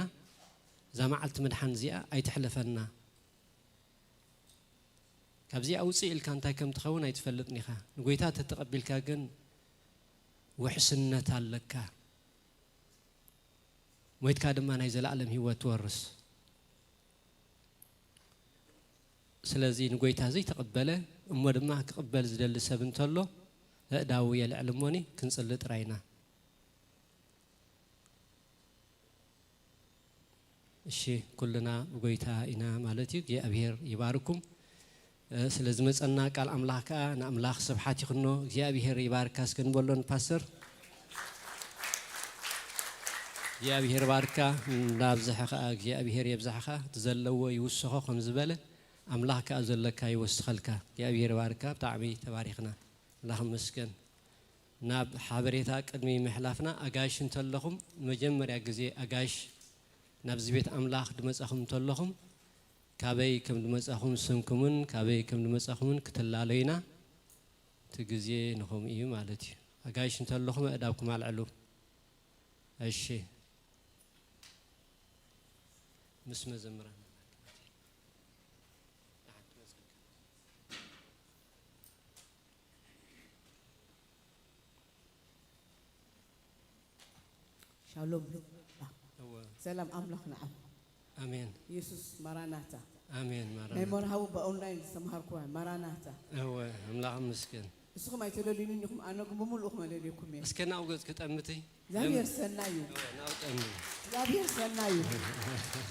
እዛ መዓልቲ ምድሓን እዚኣ ኣይትሕለፈና። ካብዚኣ ውፅእ ኢልካ እንታይ ከም ትኸውን ኣይትፈልጥን ኢኻ። ንጎይታ ተተቐቢልካ ግን ውሕስነት ኣለካ። ሞይትካ ድማ ናይ ዘለኣለም ህይወት ትወርስ። ስለዚ ንጎይታ ዘይተቐበለ እሞ ድማ ክቕበል ዝደሊ ሰብ እንተሎ፣ ኣእዳዉ የልዕል እሞኒ ክንጽሊ ጥራይ ኢና። እሺ፣ ኩልና ብጎይታ ኢና ማለት እዩ። እግዚኣብሔር ይባርኩም። እ፣ ስለ ዝመጸና ቃል ኣምላኽ ከኣ ንኣምላኽ ስብሓት ይኹኖ። እግዚኣብሔር ይባርካ እስከ ንበሎ ንፓስተር። እግዚኣብሔር ባርካ፣ እናብዝሐ ከኣ እግዚኣብሔር የብዝሐኻ፣ እቲ ዘለዎ ይውስኾ ከም ዝበለ፣ ኣምላኽ ከኣ ዘለካ ይወስኸልካ። እግዚኣብሔር ባርካ፣ ብጣዕሚ ተባሪኽና። ኣምላኽ ይመስገን። ናብ ሓበሬታ ቅድሚ ምሕላፍና፣ ኣጋይሽ እንተለኹም፣ መጀመርያ ግዜ ኣጋይሽ ናብዚ ቤት ኣምላኽ ድመጻኹም እንተለኹም፣ ካበይ ከም ድመጻኹም፣ ስምኩምን ካበይ ከም ድመጻኹምን ክትላለዩና፣ እቲ ግዜ ንኹም እዩ ማለት እዩ። ኣጋይሽ እንተለኹም፣ ኣእዳውኩም ኣልዕሉ። እሺ። ምስ መዘምራን ሻሎም። እወ። ሰላም ኣምላኽ ንዓኹም። ኣሜን። የሱስ ማራናታ። ኣሜን። ናይ ማራናታ። መርሃዊ ብኦንላይን ዝተምሃርኩዋ ማራናታ። እወ፣ ኣምላኽ ይመስገን። ንስኹም ኣይተለልዩንን ኢኹም፣ ኣነ ግን ብምሉእኹም ኣለልየኩም እየ። እስከ ናብኡ ገጽ ክጠምቲ። እግዚኣብሔር ሰናይ እዩ። እወ፣ ናብኡ ጠሚ። እግዚኣብሔር ሰናይ እዩ።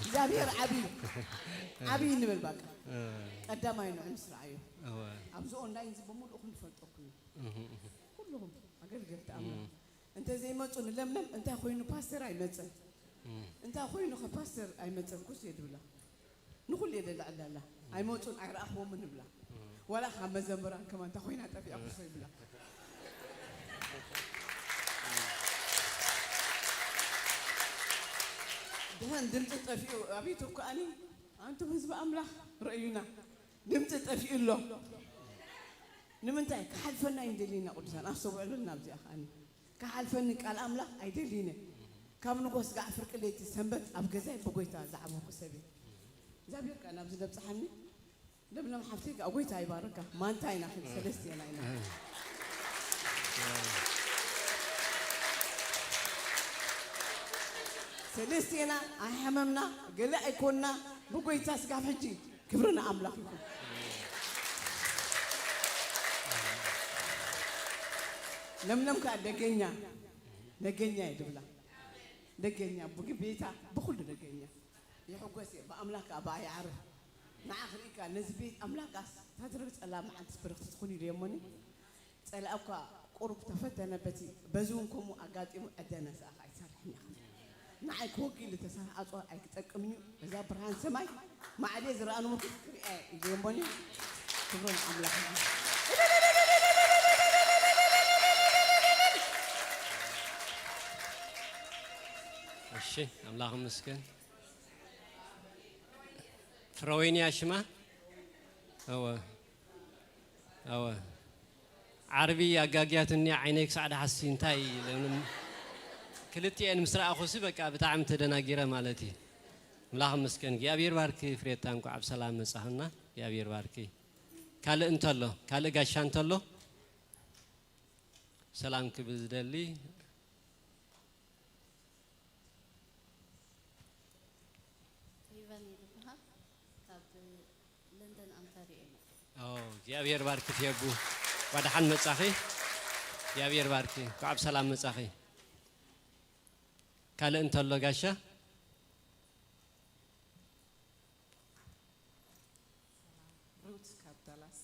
እግዚኣብሔር ዓብዪ እዩ። ዓብዪ ንበል ባቃ። እወ። ቀዳማይ ንዑ ንስርዓዮ። እወ። ኣብዚ ኦንላይን እዚ ብምሉእኹም ዝፈልጠኩም እዩ። እህ፣ እህ። ኩልኹም ኣገልገልቲ ኣምላኽ። እህ። እንተ ዘይመጹ ንለምለም እንታይ ኮይኑ ፓስተር ኣይመጸን። እህ። እንታይ ኮይኑ ከ ፓስተር ኣይመጸን ኩስ እየ ድብላ። ንኹሉ እየ ደላዕል ኣላ። ኣይመጹን ኣይረኣኽዎምን እብላ። እህ። ዋላ ካብ መዘምራን ከማን እንታይ ኮይና ጠፊኣ ኩስ ይብላ። ድሕን ድምፂ ጠፊኡ ኣብ ዩቱብ ከኣኒ ኣንቱም ህዝቢ ኣምላኽ ረእዩና ድምፂ ጠፊኡ ኣሎ። ንምንታይ ክሓልፈና እዩ ደሊና ቅዱሳን ኣስተውዕሉልና ኣብዚኣ ከኣኒ ክሓልፈኒ ቃል ኣምላኽ ኣይደልይነ ካብ ንጎ ስጋዕ ፍርቂ ለይቲ ሰንበት ኣብ ገዛይ ብጎይታ ዝዓበኩ ሰብ እየ እግዚኣብሔር ከኣ ናብዚ ደብፅሓኒ ለምለም ሓፍተይ ከኣ ጎይታ ይባርካ ማንታ ኢና ሕጂ ሰለስቴና ኢና ሰለስቴና ኣይሓመምና ገለ ኣይኮንና ብጎይታ ስጋብ ሕጂ ክብሪ ንኣምላኽ ይኹን። ለምለም ከዓ ደገኛ ደገኛ እየ ድብላ ደገኛ ብግቤታ ብኩሉ ደገኛ ይሕጎስ እየ ብኣምላክ ከዓ ብኣ ይዓርፍ ንዓ ክርኢ ከዓ ነዚ ቤት ኣምላክ ከዓ ታትረብ ፀላ መዓልቲ ብርክቲ ትኹን ኢሉ እየሞኒ ፀላእ እኳ ቁሩብ ተፈተነ በቲ በዚ እውን ከምኡ ኣጋጢሙ ዕደነ ሰኣኽ ኣይትሰርሕን ኢኻ ንዓይ ክወጊ ኢሉ ተሰርሐ ኣፅዋር ኣይክጠቅምን እዩ እዛ ብርሃን ሰማይ ማዕደ ዝረኣንዎ ክሪኣ ኢለዮሞኒ ክብሮም ኣምላኽ እዩ። እሺ፣ ኣምላኽ ይመስገን። ፍረወይንያ ሽማ? እወ፣ እወ። ዓርቢ ኣጋግያትኒ ዓይነይ ክሳዕ ደሓሲ እንታይ ኢለን ክልቲኤን ምስ ረኣኹሲ በቃ ብጣዕሚ ተደናጊረ ማለት እዩ። ኣምላኽ ይመስገን። እግዚኣብሔር ባርኪ ፍሬታ፣ እንኳዕ ብሰላም መጻኽና። እግዚኣብሔር ባርኪ። ካልእ እንተሎ፣ ካልእ ጋሻ እንተሎ ሰላም ክብል ዝደሊ። ፌቨን ይበሃል። ካብ ለንደን ኣንታርዮ እየ መፅእ። ኦ፣ እግዚኣብሔር ባርኪ ፌቡ። እንኳዕ ደሓን መጻኺ። እግዚኣብሔር ባርኪ። እንኳዕ ብሰላም መጻኺ። ካልእ እንተሎ ጋሻ? ሩት ካብ ዳላስ።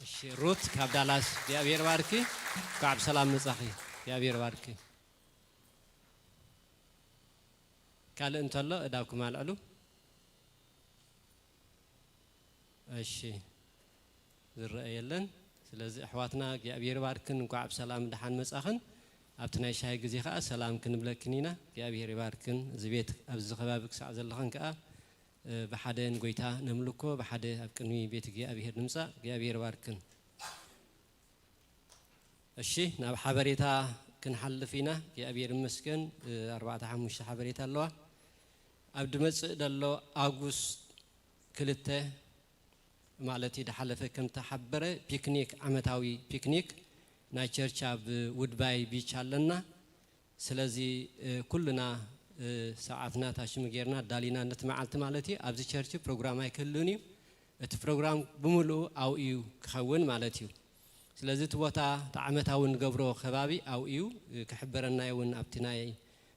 እሺ፣ ሩት ካብ ዳላስ፣ እግዚኣብሔር ባርኪ። እንኳዕ ብሰላም መጻኺ። እግዚኣብሔር ባርኪ። ካልእ እንተሎ እዳኩም ኣልዕሉ። እሺ፣ ዝረአ የለን። ስለዚ ኣሕዋትና እግዚኣብሔር ይባርክን፣ እንኳዕ ብሰላም ደሓን መጻኽን። ኣብቲ ናይ ሻሂ ግዜ ከኣ ሰላም ክንብለክን ኢና። እግዚኣብሔር ይባርክን። እዚ ቤት ኣብዚ ከባቢ ክሳዕ ዘለኽን ከኣ እ፣ ብሓደ ንጎይታ ነምልኮ፣ ብሓደ ኣብ ቅድሚ ቤት እግዚኣብሔር ንምጻእ። እግዚኣብሔር ይባርክን። እሺ፣ ናብ ሓበሬታ ክንሓልፍ ኢና። እግዚኣብሔር ይመስገን። እ፣ ኣርባዕተ ሓሙሽተ ሓበሬታ ኣለዋ። ኣብ ድመጽእ ደሎ ኣጉስት ክልተ ማለት እዩ፣ ድሓለፈ ከም ተሓበረ ፒክኒክ፣ ዓመታዊ ፒክኒክ ናይ ቸርች ኣብ ውድባይ ቢች ኣለና። ስለዚ እ፣ ኩልና እ፣ ሰዓትና ታሽሙ ጌርና ዳሊና ነቲ መዓልቲ ማለት እዩ። ኣብዚ ቸርች ፕሮግራም ኣይክህልውን እዩ። እቲ ፕሮግራም ብምልኡ ኣብኡ እዩ ክኸውን ማለት እዩ። ስለዚ እቲ ቦታ እቲ ዓመታዊ ንገብሮ ከባቢ ኣብኡ እዩ። እ፣ ክሕበረና እውን ኣብቲ ናይ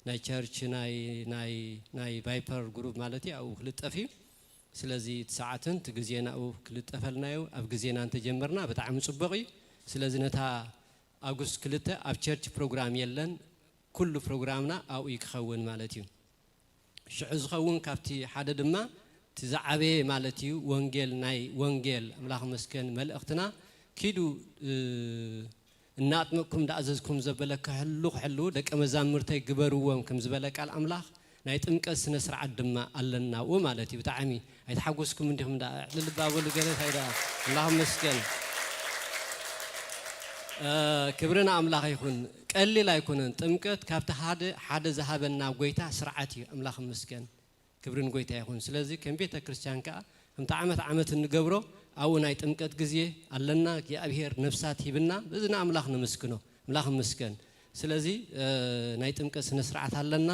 ናይ ቸርች ናይ ናይ ናይ ቫይፐር ግሩፕ ማለት እዩ ኣብኡ ክልጠፍ እዩ። ስለዚ እቲ ሰዓትን እቲ ግዜን ኣብኡ ክልጠፈልና እዩ። ኣብ ግዜና እንተጀመርና ብጣዕሚ ጽቡቕ እዩ። ስለዚ ነታ ኣጉስት ክልተ ኣብ ቸርች ፕሮግራም የለን። ኩሉ ፕሮግራምና ኣብኡ እዩ ክኸውን ማለት እዩ። ሽዑ ዝኸውን ካብቲ ሓደ ድማ እቲ ዝዓበየ ማለት እዩ ወንጌል፣ ናይ ወንጌል ኣምላኽ መስገን መልእኽትና ኪዱ እ፣ እናጥመቅኩም እንዳኣዘዝኩም ዘበለ ክሕሉ ክሕሉ ደቀ መዛሙርተይ ግበርዎም ከም ዝበለ ቃል ኣምላኽ ናይ ጥምቀት ስነ ስርዓት ድማ ኣለና ኣብኡ ማለት እዩ። ብጣዕሚ ኣይተሓጎስኩም እንዲኹም? ዳ ልልባ በሉ ገለ እንታይ ዳ ኣምላኽ መስገን። እ፣ ክብሪ ንኣምላኽ ይኹን። ቀሊል ኣይኮነን። ጥምቀት ካብቲ ሓደ ሓደ ዝሃበና ጎይታ ስርዓት እዩ። ኣምላኽ መስገን። ክብሪ ንጎይታ ይኹን። ስለዚ ከም ቤተ ክርስቲያን ከኣ ከምቲ ዓመት ዓመት እንገብሮ ኣብኡ ናይ ጥምቀት ግዜ ኣለና። እግዚኣብሔር ነፍሳት ሂብና በዚ ንኣምላኽ ነመስግኖ። ኣምላኽ ይመስገን። ስለዚ እ፣ ናይ ጥምቀት ስነ ስርዓት ኣለና።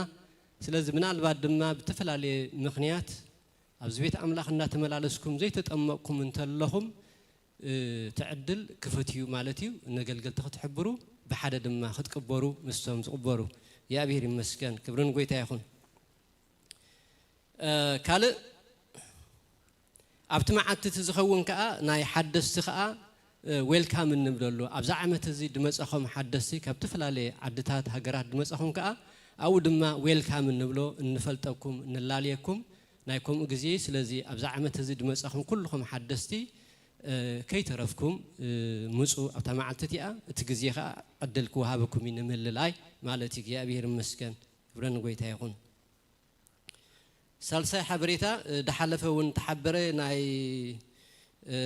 ስለዚ ምናልባት ድማ ብተፈላለየ ምኽንያት ኣብዚ ቤት ኣምላኽ እናተመላለስኩም ዘይተጠመቕኩም እንተለኹም እ፣ እቲ ዕድል ክፉት እዩ ማለት እዩ። ነገልገልቲ ክትሕብሩ ብሓደ ድማ ክትቅበሩ ምስቶም ዝቕበሩ። እግዚኣብሔር ይመስገን። ክብሪ ንጎይታ ይኹን። እ፣ ካልእ ኣብቲ መዓልቲ እቲ ዝኸውን ከኣ ናይ ሓደስቲ ከኣ እ፣ ዌልካም እንብለሉ። ኣብዚ ዓመት እዚ ድመጻኹም ሓደስቲ ካብ ዝተፈላለየ ዓድታት ሃገራት ድመጻኹም ከኣ ኣብኡ ድማ ዌልካም እንብሎ፣ እንፈልጠኩም፣ እንላለየኩም ናይ ከምኡ ግዜ። ስለዚ ኣብዚ ዓመት እዚ ድመጻኹም ኩልኹም ሓደስቲ እ፣ ከይተረፍኩም እ፣ ምጹ ኣብታ መዓልቲ እቲኣ። እቲ ግዜ ከኣ ዕድል ክወሃበኩም እዩ ንምልላይ ማለት እዩ። እግዚኣብሔር ይመስገን። ክብሪ ንጎይታ ይኹን። ሳልሳይ ሓበሬታ እ፣ ድሓለፈ እውን ተሓበረ ናይ እ፣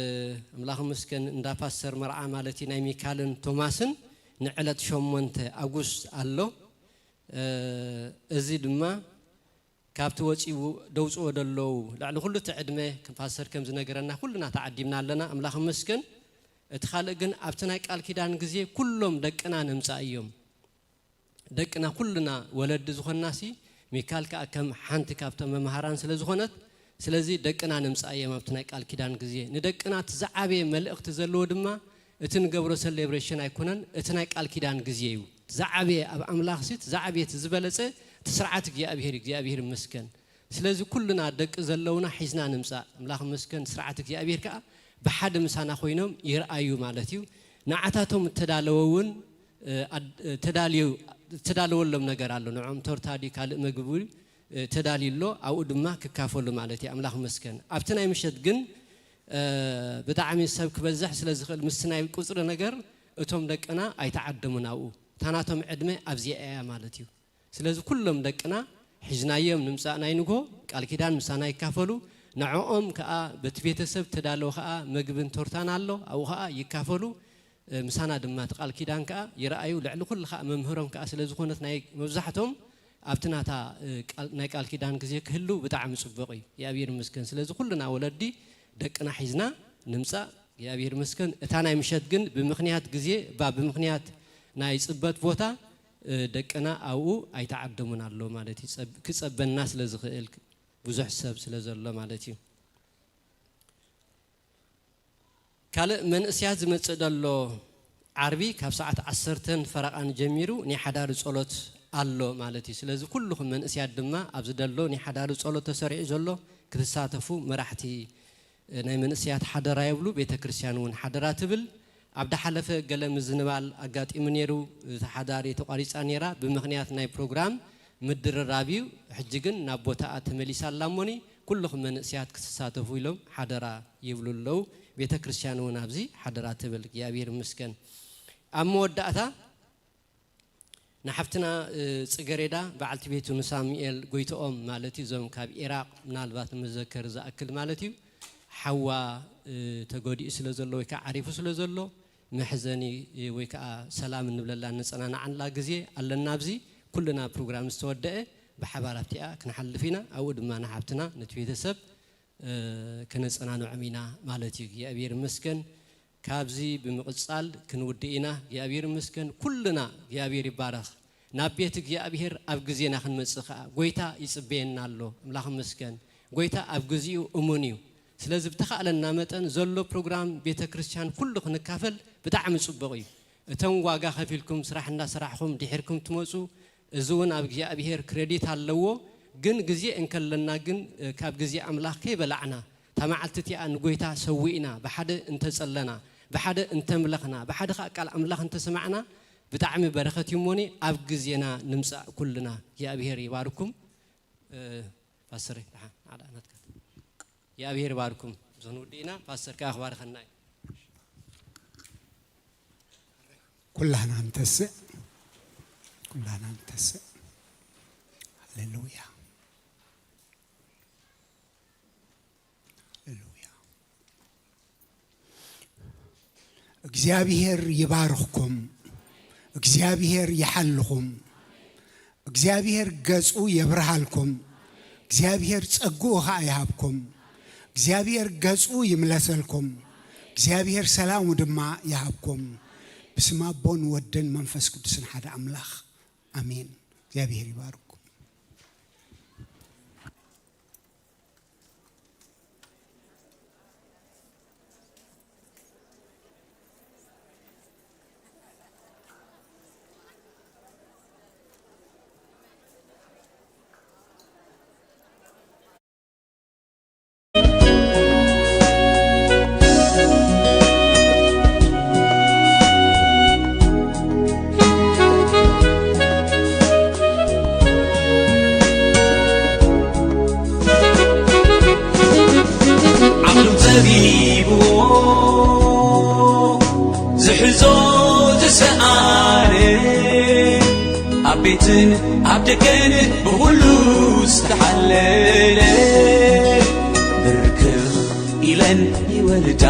ኣምላኽ መስገን እንዳ ፓስተር መርዓ ማለት እዩ ናይ ሚካልን ቶማስን ንዕለት ሸሞንተ ኣጉስት ኣሎ። እ፣ እዚ ድማ ካብቲ ወፂኡ ደውፅዎ ደለዉ ልዕሊ ኩሉ እቲ ዕድመ ከም ፓስተር ከም ዝነገረና ኩልና ተዓዲምና ኣለና። ኣምላኽ መስገን። እቲ ካልእ ግን ኣብቲ ናይ ቃል ኪዳን ግዜ ኩሎም ደቅና ንምፃእ እዮም። ደቅና ኩልና ወለዲ ዝኾንናሲ ሚካል ከዓ ከም ሓንቲ ካብቶም መምሃራን ስለ ዝኾነት፣ ስለዚ ደቅና ንምፃእ እዮም ኣብቲ ናይ ቃል ኪዳን ግዜ። ንደቅና እቲ ዝዓበየ መልእኽቲ ዘለዎ ድማ እቲ ንገብሮ ሰሌብሬሽን ኣይኮነን፣ እቲ ናይ ቃል ኪዳን ግዜ እዩ። እቲ ዝዓበየ ኣብ ኣምላኽሲ እቲ ዝዓበየ እቲ ዝበለፀ እቲ ስርዓት እግዚኣብሔር እዩ። እግዚኣብሔር ይመስገን። ስለዚ ኩልና ደቂ ዘለውና ሒዝና ንምፃእ። ኣምላኽ ይመስገን። ስርዓት እግዚኣብሔር ከዓ ብሓደ ምሳና ኮይኖም ይርኣዩ ማለት እዩ። ንዓታቶም እተዳለወ እውን እ፣ ኣድ- እ፣ ተዳልዩ ዝተዳለወሎም ነገር ኣሎ። ንዕኦም ቶርታ ድዩ ካልእ ምግቢ እ፣ ተዳልዩ ኣሎ። ኣብኡ ድማ ክካፈሉ ማለት እዩ። ኣምላኽ ይመስገን። ኣብቲ ናይ ምሸት ግን ብጣዕሚ ሰብ ክበዝሕ ስለ ዝኽእል ምስቲ ናይ ቁፅሪ ነገር እቶም ደቅና ኣይተዓደሙን ኣብኡ። እታ ናቶም ዕድመ ኣብዚኣ እያ ማለት እዩ። ስለዚ ኩሎም ደቅና ሒዝናዮም ንምጻእ ናይ ንግሆ ቃል ኪዳን ምሳና ይካፈሉ። ንዕኦም ከኣ በቲ ቤተሰብ ተዳለወ ከኣ መግብን ቶርታን ኣሎ ኣብኡ ከኣ ይካፈሉ። ምሳና ድማ እቲ ቃል ኪዳን ከኣ ይረኣዩ። ልዕሊ ኩሉ ከኣ መምህሮም ከኣ ስለ ዝኾነት ናይ መብዛሕቶም ኣብቲ ናታ ናይ ቃል ኪዳን ግዜ ክህልው ብጣዕሚ ጽቡቕ እዩ። እግዚኣብሔር ይመስገን። ስለዚ ኩልና ወለዲ ደቅና ሒዝና ንምጻእ እግዚኣብሔር ይመስገን። እታ ናይ ምሸት ግን ብምኽንያት ግዜ እባ ብምኽንያት ናይ ጽበት ቦታ ደቅና ኣብኡ ኣይተዓደሙን ኣሎ ማለት እዩ። ክጸበና ስለ ዝኽእል ብዙሕ ሰብ ስለ ዘሎ ማለት እዩ። ካልእ መንእስያት ዝመጽእ ዘሎ ዓርቢ ካብ ሰዓት ዓሰርተን ፈረቓን ጀሚሩ ናይ ሓዳር ጸሎት ኣሎ ማለት እዩ። ስለዚ ኩልኹም መንእስያት ድማ ኣብዚ ደሎ ናይ ሓዳር ጸሎት ተሰሪዑ ዘሎ ክትሳተፉ መራሕቲ ናይ መንእስያት ሓደራ የብሉ፣ ቤተ ክርስቲያን እውን ሓደራ ትብል። ኣብ ዳሓለፈ ገለ ምዝንባል ኣጋጢሙ ነይሩ፣ እታ ሓዳር ተቋሪጻ ነይራ ብምኽንያት ናይ ፕሮግራም ምድርራብ እዩ። ሕጂ ግን ናብ ቦታኣ ተመሊሳ ኣላ እሞኒ ኩልኹም መንእስያት ክትሳተፉ ኢሎም ሓደራ ይብሉ ኣለዉ። ቤተ ክርስቲያን እውን ኣብዚ ሓደራ ትብል። እግዚኣብሔር ይመስገን። ኣብ መወዳእታ ንሓፍትና ጽገሬዳ በዓልቲ ቤቱ ንሳሙኤል ጎይትኦም ማለት እዩ። እዞም ካብ ኢራቕ ምናልባት ንመዘከር ዝኣክል ማለት እዩ። ሓዋ ተጎዲኡ ስለ ዘሎ ወይ ከዓ ዓሪፉ ስለ ዘሎ መሕዘኒ ወይ ከዓ ሰላም እንብለላ እንጸናናዓላ ግዜ ኣለና። ኣብዚ ኩልና ፕሮግራም ዝተወደአ ብሓባር ኣብቲኣ ክንሓልፍ ኢና። ኣብኡ ድማ ንሓፍትና ነቲ ቤተሰብ ከነጸናንዖም ኢና ማለት እዩ። እግዚኣብሔር ይመስገን። ካብዚ ብምቕጻል ክንውድእ ኢና። እግዚኣብሔር ይመስገን። ኩልና እግዚኣብሔር ይባረኽ። ናብ ቤት እግዚኣብሔር ኣብ ግዜና ክንመጽእ ከኣ ጎይታ ይጽበየና ኣሎ። ኣምላኽ ይመስገን። ጎይታ ኣብ ግዚኡ እሙን እዩ። ስለዚ ብተኻእለና መጠን ዘሎ ፕሮግራም ቤተ ክርስቲያን ኩሉ ክንካፈል ብጣዕሚ ጽቡቕ እዩ። እቶም ዋጋ ከፊልኩም ስራሕ እንዳሰራሕኹም ድሒርኩም ትመጹ፣ እዚ እውን ኣብ እግዚኣብሔር ክሬዲት ኣለዎ። ግን ግዜ እንከለና ግን ካብ ግዜ ኣምላኽ ከይበላዕና እታ መዓልቲ እቲኣ ንጎይታ ሰዊእና ብሓደ እንተጸለና ብሓደ እንተምለኽና ብሓደ ከዓ ቃል ኣምላኽ እንተሰማዕና ብጣዕሚ በረኸት እዩ እሞኒ። ኣብ ግዜና ንምጻእ ኩልና እግዚኣብሔር ይባርኩም። ፓስተር ደሓን ናትካ እግዚኣብሔር ይባርኩም። ዝንውድኢና ፓስተር ከዓ ክባርኸና እዩ። ኩላና ንተስእ ኩላና ንተስእ። ሃሌሉያ። ሃሌሉያ። እግዚኣብሔር ይባርኽኩም። እግዚኣብሔር ይሓልኹም። እግዚኣብሔር ገጹ የብርሃልኩም። እግዚኣብሔር ጸግኡ ኸኣ ይሃብኩም። እግዚኣብሔር ገጹ ይምለሰልኩም። እግዚኣብሔር ሰላሙ ድማ ይሃብኩም። ብስም ኣቦን ወድን መንፈስ ቅዱስን ሓደ ኣምላኽ ኣሜን። እግዚኣብሔር ይባርኩም። ዓቕሎም ጸቢብዎ ዝሕዞ ዝሰኣነ ኣብ ቤትን ኣብ ደገን ብኹሉ ዝተሓለለ ብርክኽ ኢለን ይወልዳ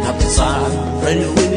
ካብ ተጻረን እውን